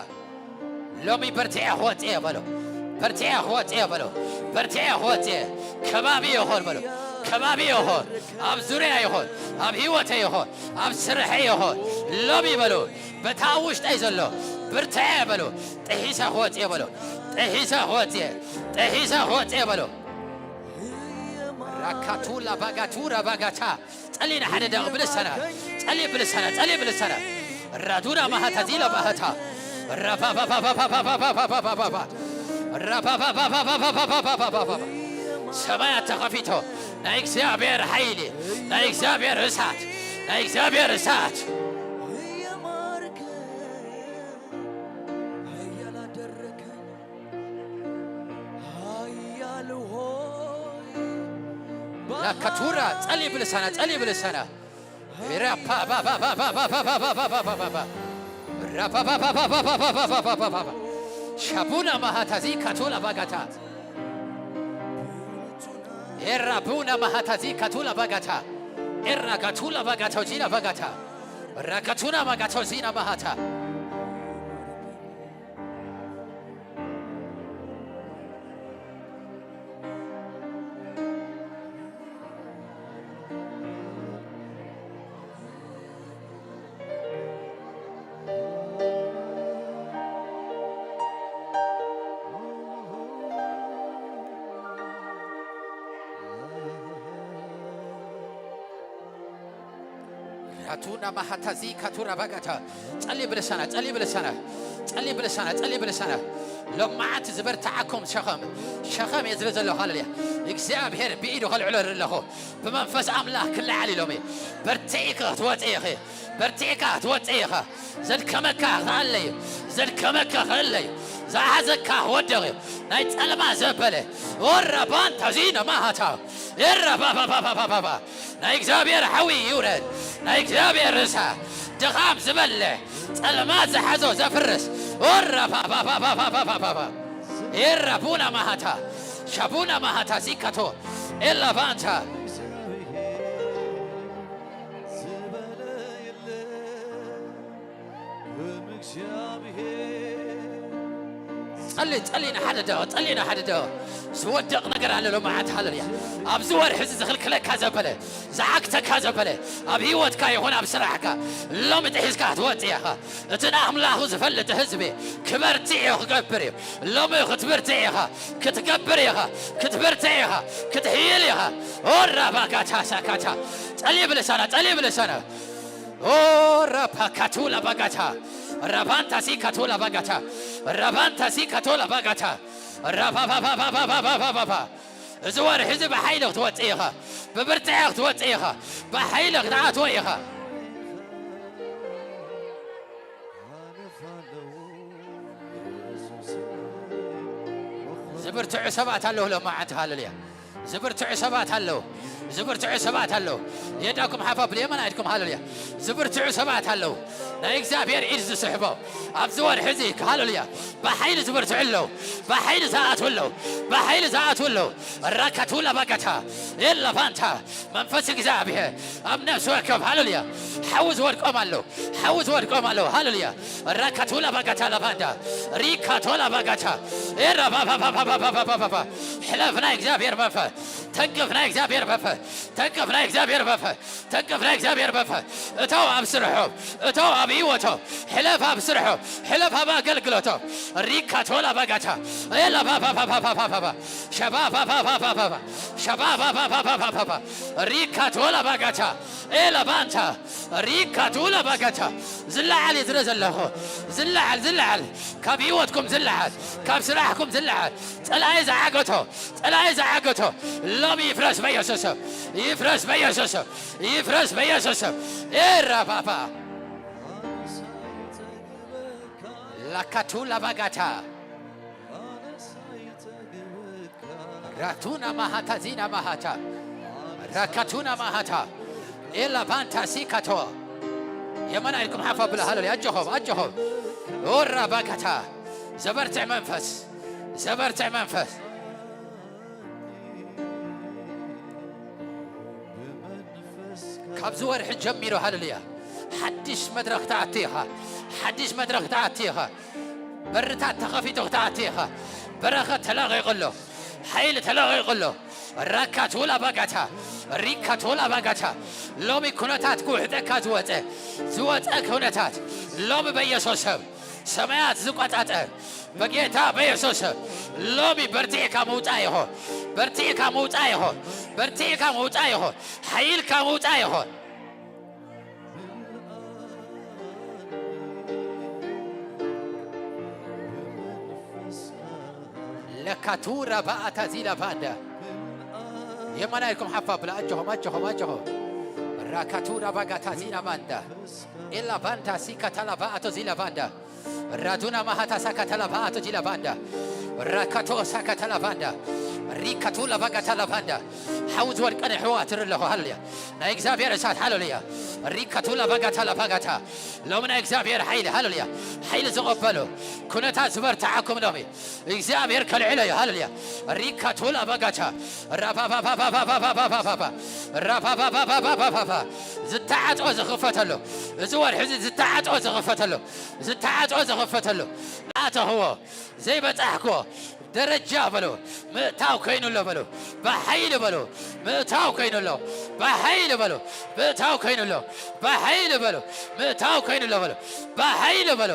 ሎሚ በርቲዐ ክወጽእ እየ በሎ። በርቲዐ ክወጽእ እየ በሎ። በርቲዐ ክወጽእ እየ። ከባቢ ይኹን በሎ። ከባቢ ይኹን። ኣብ ዙርያ ይኹን። ኣብ ህይወተይ ይኹን። ኣብ ስርሐይ ይኹን። ሎሚ በሎ። በታ ኣብ ውሽጠይ ዘሎ ብርትዐ በሎ። ጥሒሰ ክወጽእ እየ በሎ። ጥሒሰ ክወጽእ እየ። ጥሒሰ ክወጽእ እየ በሎ። ራካቱላ ባጋቱራ ባጋታ። ጸሊ ንሓደ ደቕ ብልሳና። ጸሊ ብልሳና። ጸሊ ብልሳና። ራዱና ማሃታ ዚላ ማሃታ። ራባባባባባባባባባባባ። ራባባባባባባባባ። ሰማያት ተኸፊቶ። ናይ እግዚኣብሔር ሓይሊ። ናይ እግዚኣብሔር እሳት። ናይ እግዚኣብሔር እሳት። ላካቱራ ጸሊ ብልሳና፣ ጸሊ ብልሳና። ራፓባባባባባባባባባባባባ። ራፓባባባባባባባባባባባ። ሻቡና ማሃታ ዚ ካቱላ ባጋታ። ኤራ ቡና ማሃታ ዚ ካቱላ ባጋታ። ኤራ ጋቱላ ባጋታ ዚና ባጋታ። ራካቱና ማጋታ ዚና ማሃታ። ራቱና ማሃታዚ ካቱራ ባጋታ። ጸሊ ብልሳና፣ ጸሊ ብልሳና፣ ጸሊ ብልሳና፣ ጸሊ ብልሳና። ሎማዓት ዝበርትዓኩም ሸኸም፣ ሸኸም እየ ዝብል ዘለኹ። ሃሌሉያ። እግዚኣብሔር ብኢዱ ከልዕሎ ኣለኹ። ብመንፈስ ኣምላኽ ክለዓል ኢሎም እዩ። በርቲዕካ ክትወጽእ ኢኺ። በርቲዕካ ክትወጽእ ኢኻ። ዘድከመካ ክኣለ እዩ። ዘድከመካ ክእለ እዩ። ዝሓዘካ ክወድቕ እዩ። ናይ ጸለማ ዘበለ፣ ኦራ ባንታ ዚና ማሃታ ኤራ ባባባባባባ ናይ እግዚኣብሔር ሓዊ ይውረድ። ናይ እግዚኣብሔር ርእሳ ድኻም ዝበለ ጸልማት ዝሓዞ ዘፍርስ ኦራ ባባባባባባ ኤራ ቡና ማሃታ ሻቡና ማሃታ ሲካቶ ኤላ ባንታ ጸሊ ጸሊ ንሓደ ደው ጸሊ ንሓደ ደው ዝወድቕ ነገር ኣሎ ሎማዓት ሃለሉያ ኣብዚ ወርሒ እዚ ዝኽልክለካ ዘበለ ዝዓግተካ ዘበለ ኣብ ህይወትካ ይኹን ኣብ ስራሕካ ሎሚ ጥሒስካ ክትወጽእ ኢኻ እቲ ንኣምላኹ ዝፈልጥ ህዝቢ ክበርትዕ እዩ ክገብር እዩ ሎሚ ክትብርትዕ ኢኻ ክትገብር ኢኻ ክትብርትዕ ኢኻ ክትሕይል ኢኻ ኦራ ባጋታ ሳካታ ጸሊ ብልሳና ጸሊ ብልሳና ኦ ራፓካቱላ ባጋታ ራባንታ ሲካቶላ ባጋታ ራባንታ ሲካቶላ ባጋታ ራባባባባባባባባ እዚ ወርሒ እዚ ብሓይሊ ክትወፅእ ኢኻ፣ ብብርትዐ ክትወፅእ ኢኻ፣ ብሓይሊ ክትኣትዎ ኢኻ። ዝብርትዑ ሰባት ኣለዉ ሎማዓንቲ ሃለሉያ። ዝብርትዑ ሰባት ኣለዉ። ዝብርትዑ ሰባት ኣለዉ። የዳኩም ሓፋ ብልየመን ኣይድኩም ሃለሉያ። ዝብርትዑ ሰባት ኣለዉ። ናይ እግዚኣብሔር ኢድ ዝስሕቦ ኣብዚ ወርሒ እዚ ሃለሉያ። ብሓይሊ ዝብርትዑ ኣለዉ። ብሓይሊ ዝኣትዉ ኣለዉ። ብሓይሊ ዝኣትዉ ኣለዉ። ራካቱላ ባጋታ ኤላ ፋንታ መንፈስ እግዚኣብሔር ኣብ ነፍሲ ወከፍ ሃለሉያ ሓዊ ዝወድቆም ኣለዉ። ሓዊ ዝወድቆም ኣለዉ። ሃለሉያ ራካቱላ ባጋታ ላባንዳ ሪካቶላ ባጋታ ኤራ ባባባባባባባባ ሕለፍ ናይ እግዚኣብሔር መንፈስ ተንቅፍ ናይ እግዚኣብሔር መንፈስ ተንቅፍ ናይ እግዚኣብሔር መንፈስ ተንቅፍ ናይ እግዚኣብሔር መንፈስ እተው ኣብ ስርሖም እተው ኣብ ህይወቶም ሕለፍ ኣብ ስርሖም ሕለፍ ኣብ ኣገልግሎቶም ሪካቶላ ባጋታ ኤላ ባባባባባባባ ሸባባባባባባ ሸባባባባባባ ሪካቶላ ባጋታ ኤላ ባንታ ሪካቱላ ባጋታ ዝለዓል እዩ ዝረ ዘለኹ ዝለዓል ዝለዓል ካብ ህይወትኩም ዝለዓል ካብ ስራሕኩም ዝለዓል ጸላኢ ዝዓገቶ ጸላኢ ዝዓገቶ ሎሚ ይፍረስ በኢየሱስ ስም ይፍረስ በኢየሱስ ስም ይፍረስ በኢየሱስ ስም ኤራባባ ላካቱላ ባጋታ ራቱና ማሃታ ዚና ማሃታ ራካቱና ማሃታ ኤላ ባንታ ሲካቶ የመና ኢልኩም ሓፋ ብላ ሃለሉያ ኣጆኹም ኣጆኹም ኦራ ባካታ ዘበርትዕ መንፈስ ዘበርትዕ መንፈስ ካብዚ ወርሒ ጀሚሩ ሃለሉያ ሓድሽ መድረኽ ትኣቱ ኢኻ ሓድሽ መድረኽ ትኣቱ ኢኻ በርታት ተኸፊቱ ክትኣቲ ኢኻ። በረኸት ተለቒቑ ኣሎ። ሓይሊ ተለቒቑ ኣሎ። ራካቱላ ባጋታ ሪካቱላ ባጋታ ሎሚ ኩነታት ክውሕጠካ ዝወፀ ዝወፀ ኩነታት ሎሚ በኢየሱስ ስም ሰማያት ዝቆጻጸር በጌታ በኢየሱስ ስም ሎሚ በርቲዕካ ምውፃእ ይኹን በርቲዕካ ምውፃእ ይኹን በርቲዕካ ምውፃእ ይኹን ሓይልካ ምውፃእ ይኹን ለካቱራ ባኣታ ዚላ ባንዳ የማና ኢልኩም ሓፋ ብላ ኣጆኹም ኣጆኹም ኣጆኹም ራካቱራ ባጋታ ዚላ ባንዳ ኤላ ባንዳ ሲካታላ ባኣቶ ዚላ ባንዳ ራዱና ማሃታ ሳካታላ ባኣቶ ዚላ ባንዳ ራካቶ ሳካታላ ባንዳ ሪካቱላ ባጋታላ ባንዳ ሓው ዝወድቀን ኣሕዋትን ኣለኹ ሃለሉያ ናይ እግዚኣብሔር እሳት ሃለሉያ ሪካቱላ ባጋታላ ባጋታ ሎሚ ናይ እግዚኣብሔር ሓይሊ ሃለሉያ ሓይሊ ዝቐበሉ ኩነታት ዝበርትዓኩም ሎሚ እግዚኣብሔር ከልዕሎ እዩ ሃለሉያ ሪካቱላ ባጋታ ራባባባባባባባባባ ራባባባባባባባ ዝተዓጾ ዝኽፈተሉ እዚ ወርሒ እዚ ዝተዓጾ ዝኽፈተሉ ዝተዓጾ ዝኽፈተሉ ኣተኽዎ ዘይበጻሕክዎ ደረጃ በሉ ምእታው ኮይኑሎ በሉ ብሓይሊ በሉ ምእታው ኮይኑሎ ብሓይሊ በሉ ምእታው ኮይኑሎ ብሓይሊ በሉ ምእታው ኮይኑሎ በሉ ብሓይሊ በሉ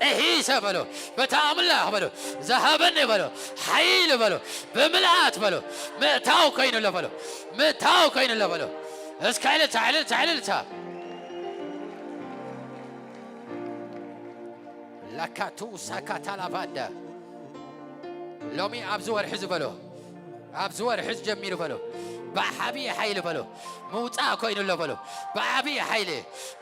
ጥሒሰ በሉ በታ ኣምላኽ በሉ ዝሃበኒ በሉ ሓይሊ በሉ ብምልኣት በሉ ምእታው ኮይኑሎ በሉ ምእታው ኮይኑሎ በሉ እስከ ዕልልታ ዕልልታ ዕልልታ ላካቱ ሳካታ ላባንዳ ሎሚ ኣብዚ ወርሒ ዝበሎ ኣብዚ ወርሒ ጀሚሩ በሎ ብዓብዪ ሓይሊ በሎ ምውፃእ ኮይኑሎ በሎ ብዓብዪ ሓይሊ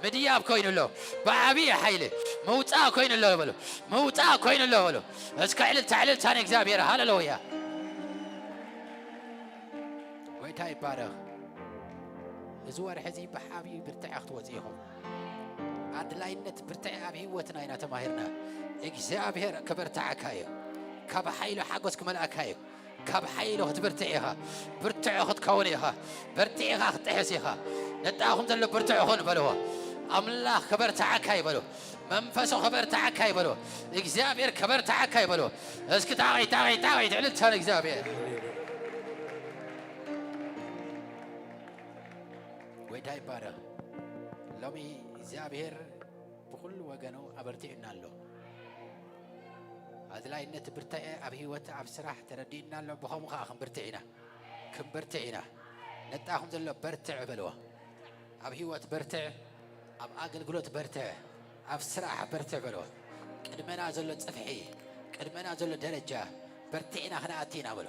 ምድያብ ኮይኑሎ ብዓብዪ ሓይሊ ምውፃእ ኮይኑሎ በሎ ምውፃእ ኮይኑሎ በሎ እስከ ዕልልታ ዕልልታ ንእግዚኣብሔር ሃለሉያ ጎይታ ይባረኽ። እዚ ወርሒ እዚ ብዓብዪ ብርትዐ ክትወጽእ ኢኹም። ኣድላይነት ብርትዐ ኣብ ህይወትና ኢና ተማሂርና። እግዚኣብሔር ከበርትዓካ እዩ። ካብ ሓይሉ ሓጎስ ክመልኣካ እዩ። ካብ ሓይሉ ክትብርትዕ ኢኻ። ብርትዑ ክትከውን ኢኻ። በርቲዕኻ ክትጥሕስ ኢኻ። ነጣኹም ዘሎ ብርትዑ ኹን በልዎ። ኣምላኽ ከበርትዓካ ይበሉ። መንፈሱ ከበርትዓካ ይበሉ። እግዚኣብሔር ከበርትዓካ ይበሉ። እስኪ ጣቒ ጣቒ ጣቒ ትዕልልታ ንእግዚኣብሔር። ጎይታ ይባረኽ። ሎሚ እግዚኣብሔር ብኹሉ ወገኑ ኣበርቲዑና ኣሎ። ኣድላይነት ብርትዐ ኣብ ህይወት ኣብ ስራሕ ተረዲእና ኣሎ። ብኸምኡ ኸዓ ክንብርትዕ ኢና። ክንበርትዕ ኢና። ነጣኹም ዘሎ በርትዕ በልዎ። ኣብ ህይወት በርትዕ፣ ኣብ ኣገልግሎት በርትዕ፣ ኣብ ስራሕ በርትዕ በልዎ። ቅድመና ዘሎ ጽፍሒ፣ ቅድመና ዘሎ ደረጃ በርቲዕና ክንኣቲ ኢና በሎ።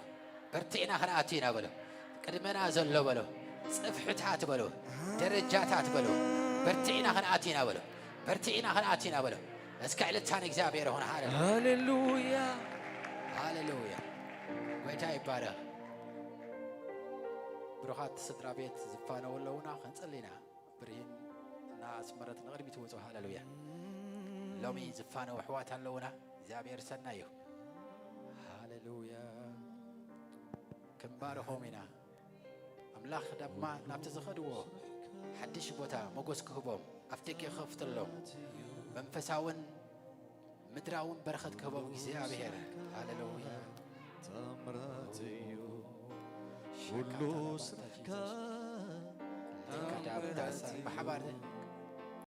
በርቲዕና ክንኣቲ ኢና በሎ። ቅድመና ዘሎ በሎ። ጽፍሕታት በሎ። ደረጃታት በሎ። በርቲዕና ክንኣቲ ኢና በሎ። በርቲዕና ክንኣቲ ኢና በሎ። እስከ ዕልልታ ንእግዚኣብሔር ይኹን። ሃሌሉያ። ሃሌሉያ። ሃሌሉያ። ጎይታ ይባረኽ። ብሩኻት ስድራ ቤት ዝፋነው ኣለውና፣ ክንጽሊ ኢና። ብርሂን እና ኣስመረት ንቕድሚት ይወጹ። ሃሌሉያ። ሎሚ ዝፋነው ኣሕዋት ኣለውና። እግዚኣብሔር ሰናይ እዩ። ሃሌሉያ። ክንባርኾም ኢና። ኣምላኽ ድማ ናብቲ ዝኸድዎ ሓድሽ ቦታ ሞገስ ክህቦም፣ ኣፍ ደገ ክኸፍተሎም፣ መንፈሳውን ምድራውን በረኸት ክህቦም እግዚኣብሔር። ሃሌሉያ። ታምራት እዩ ኩሉ ስራሕካ። ብሓባር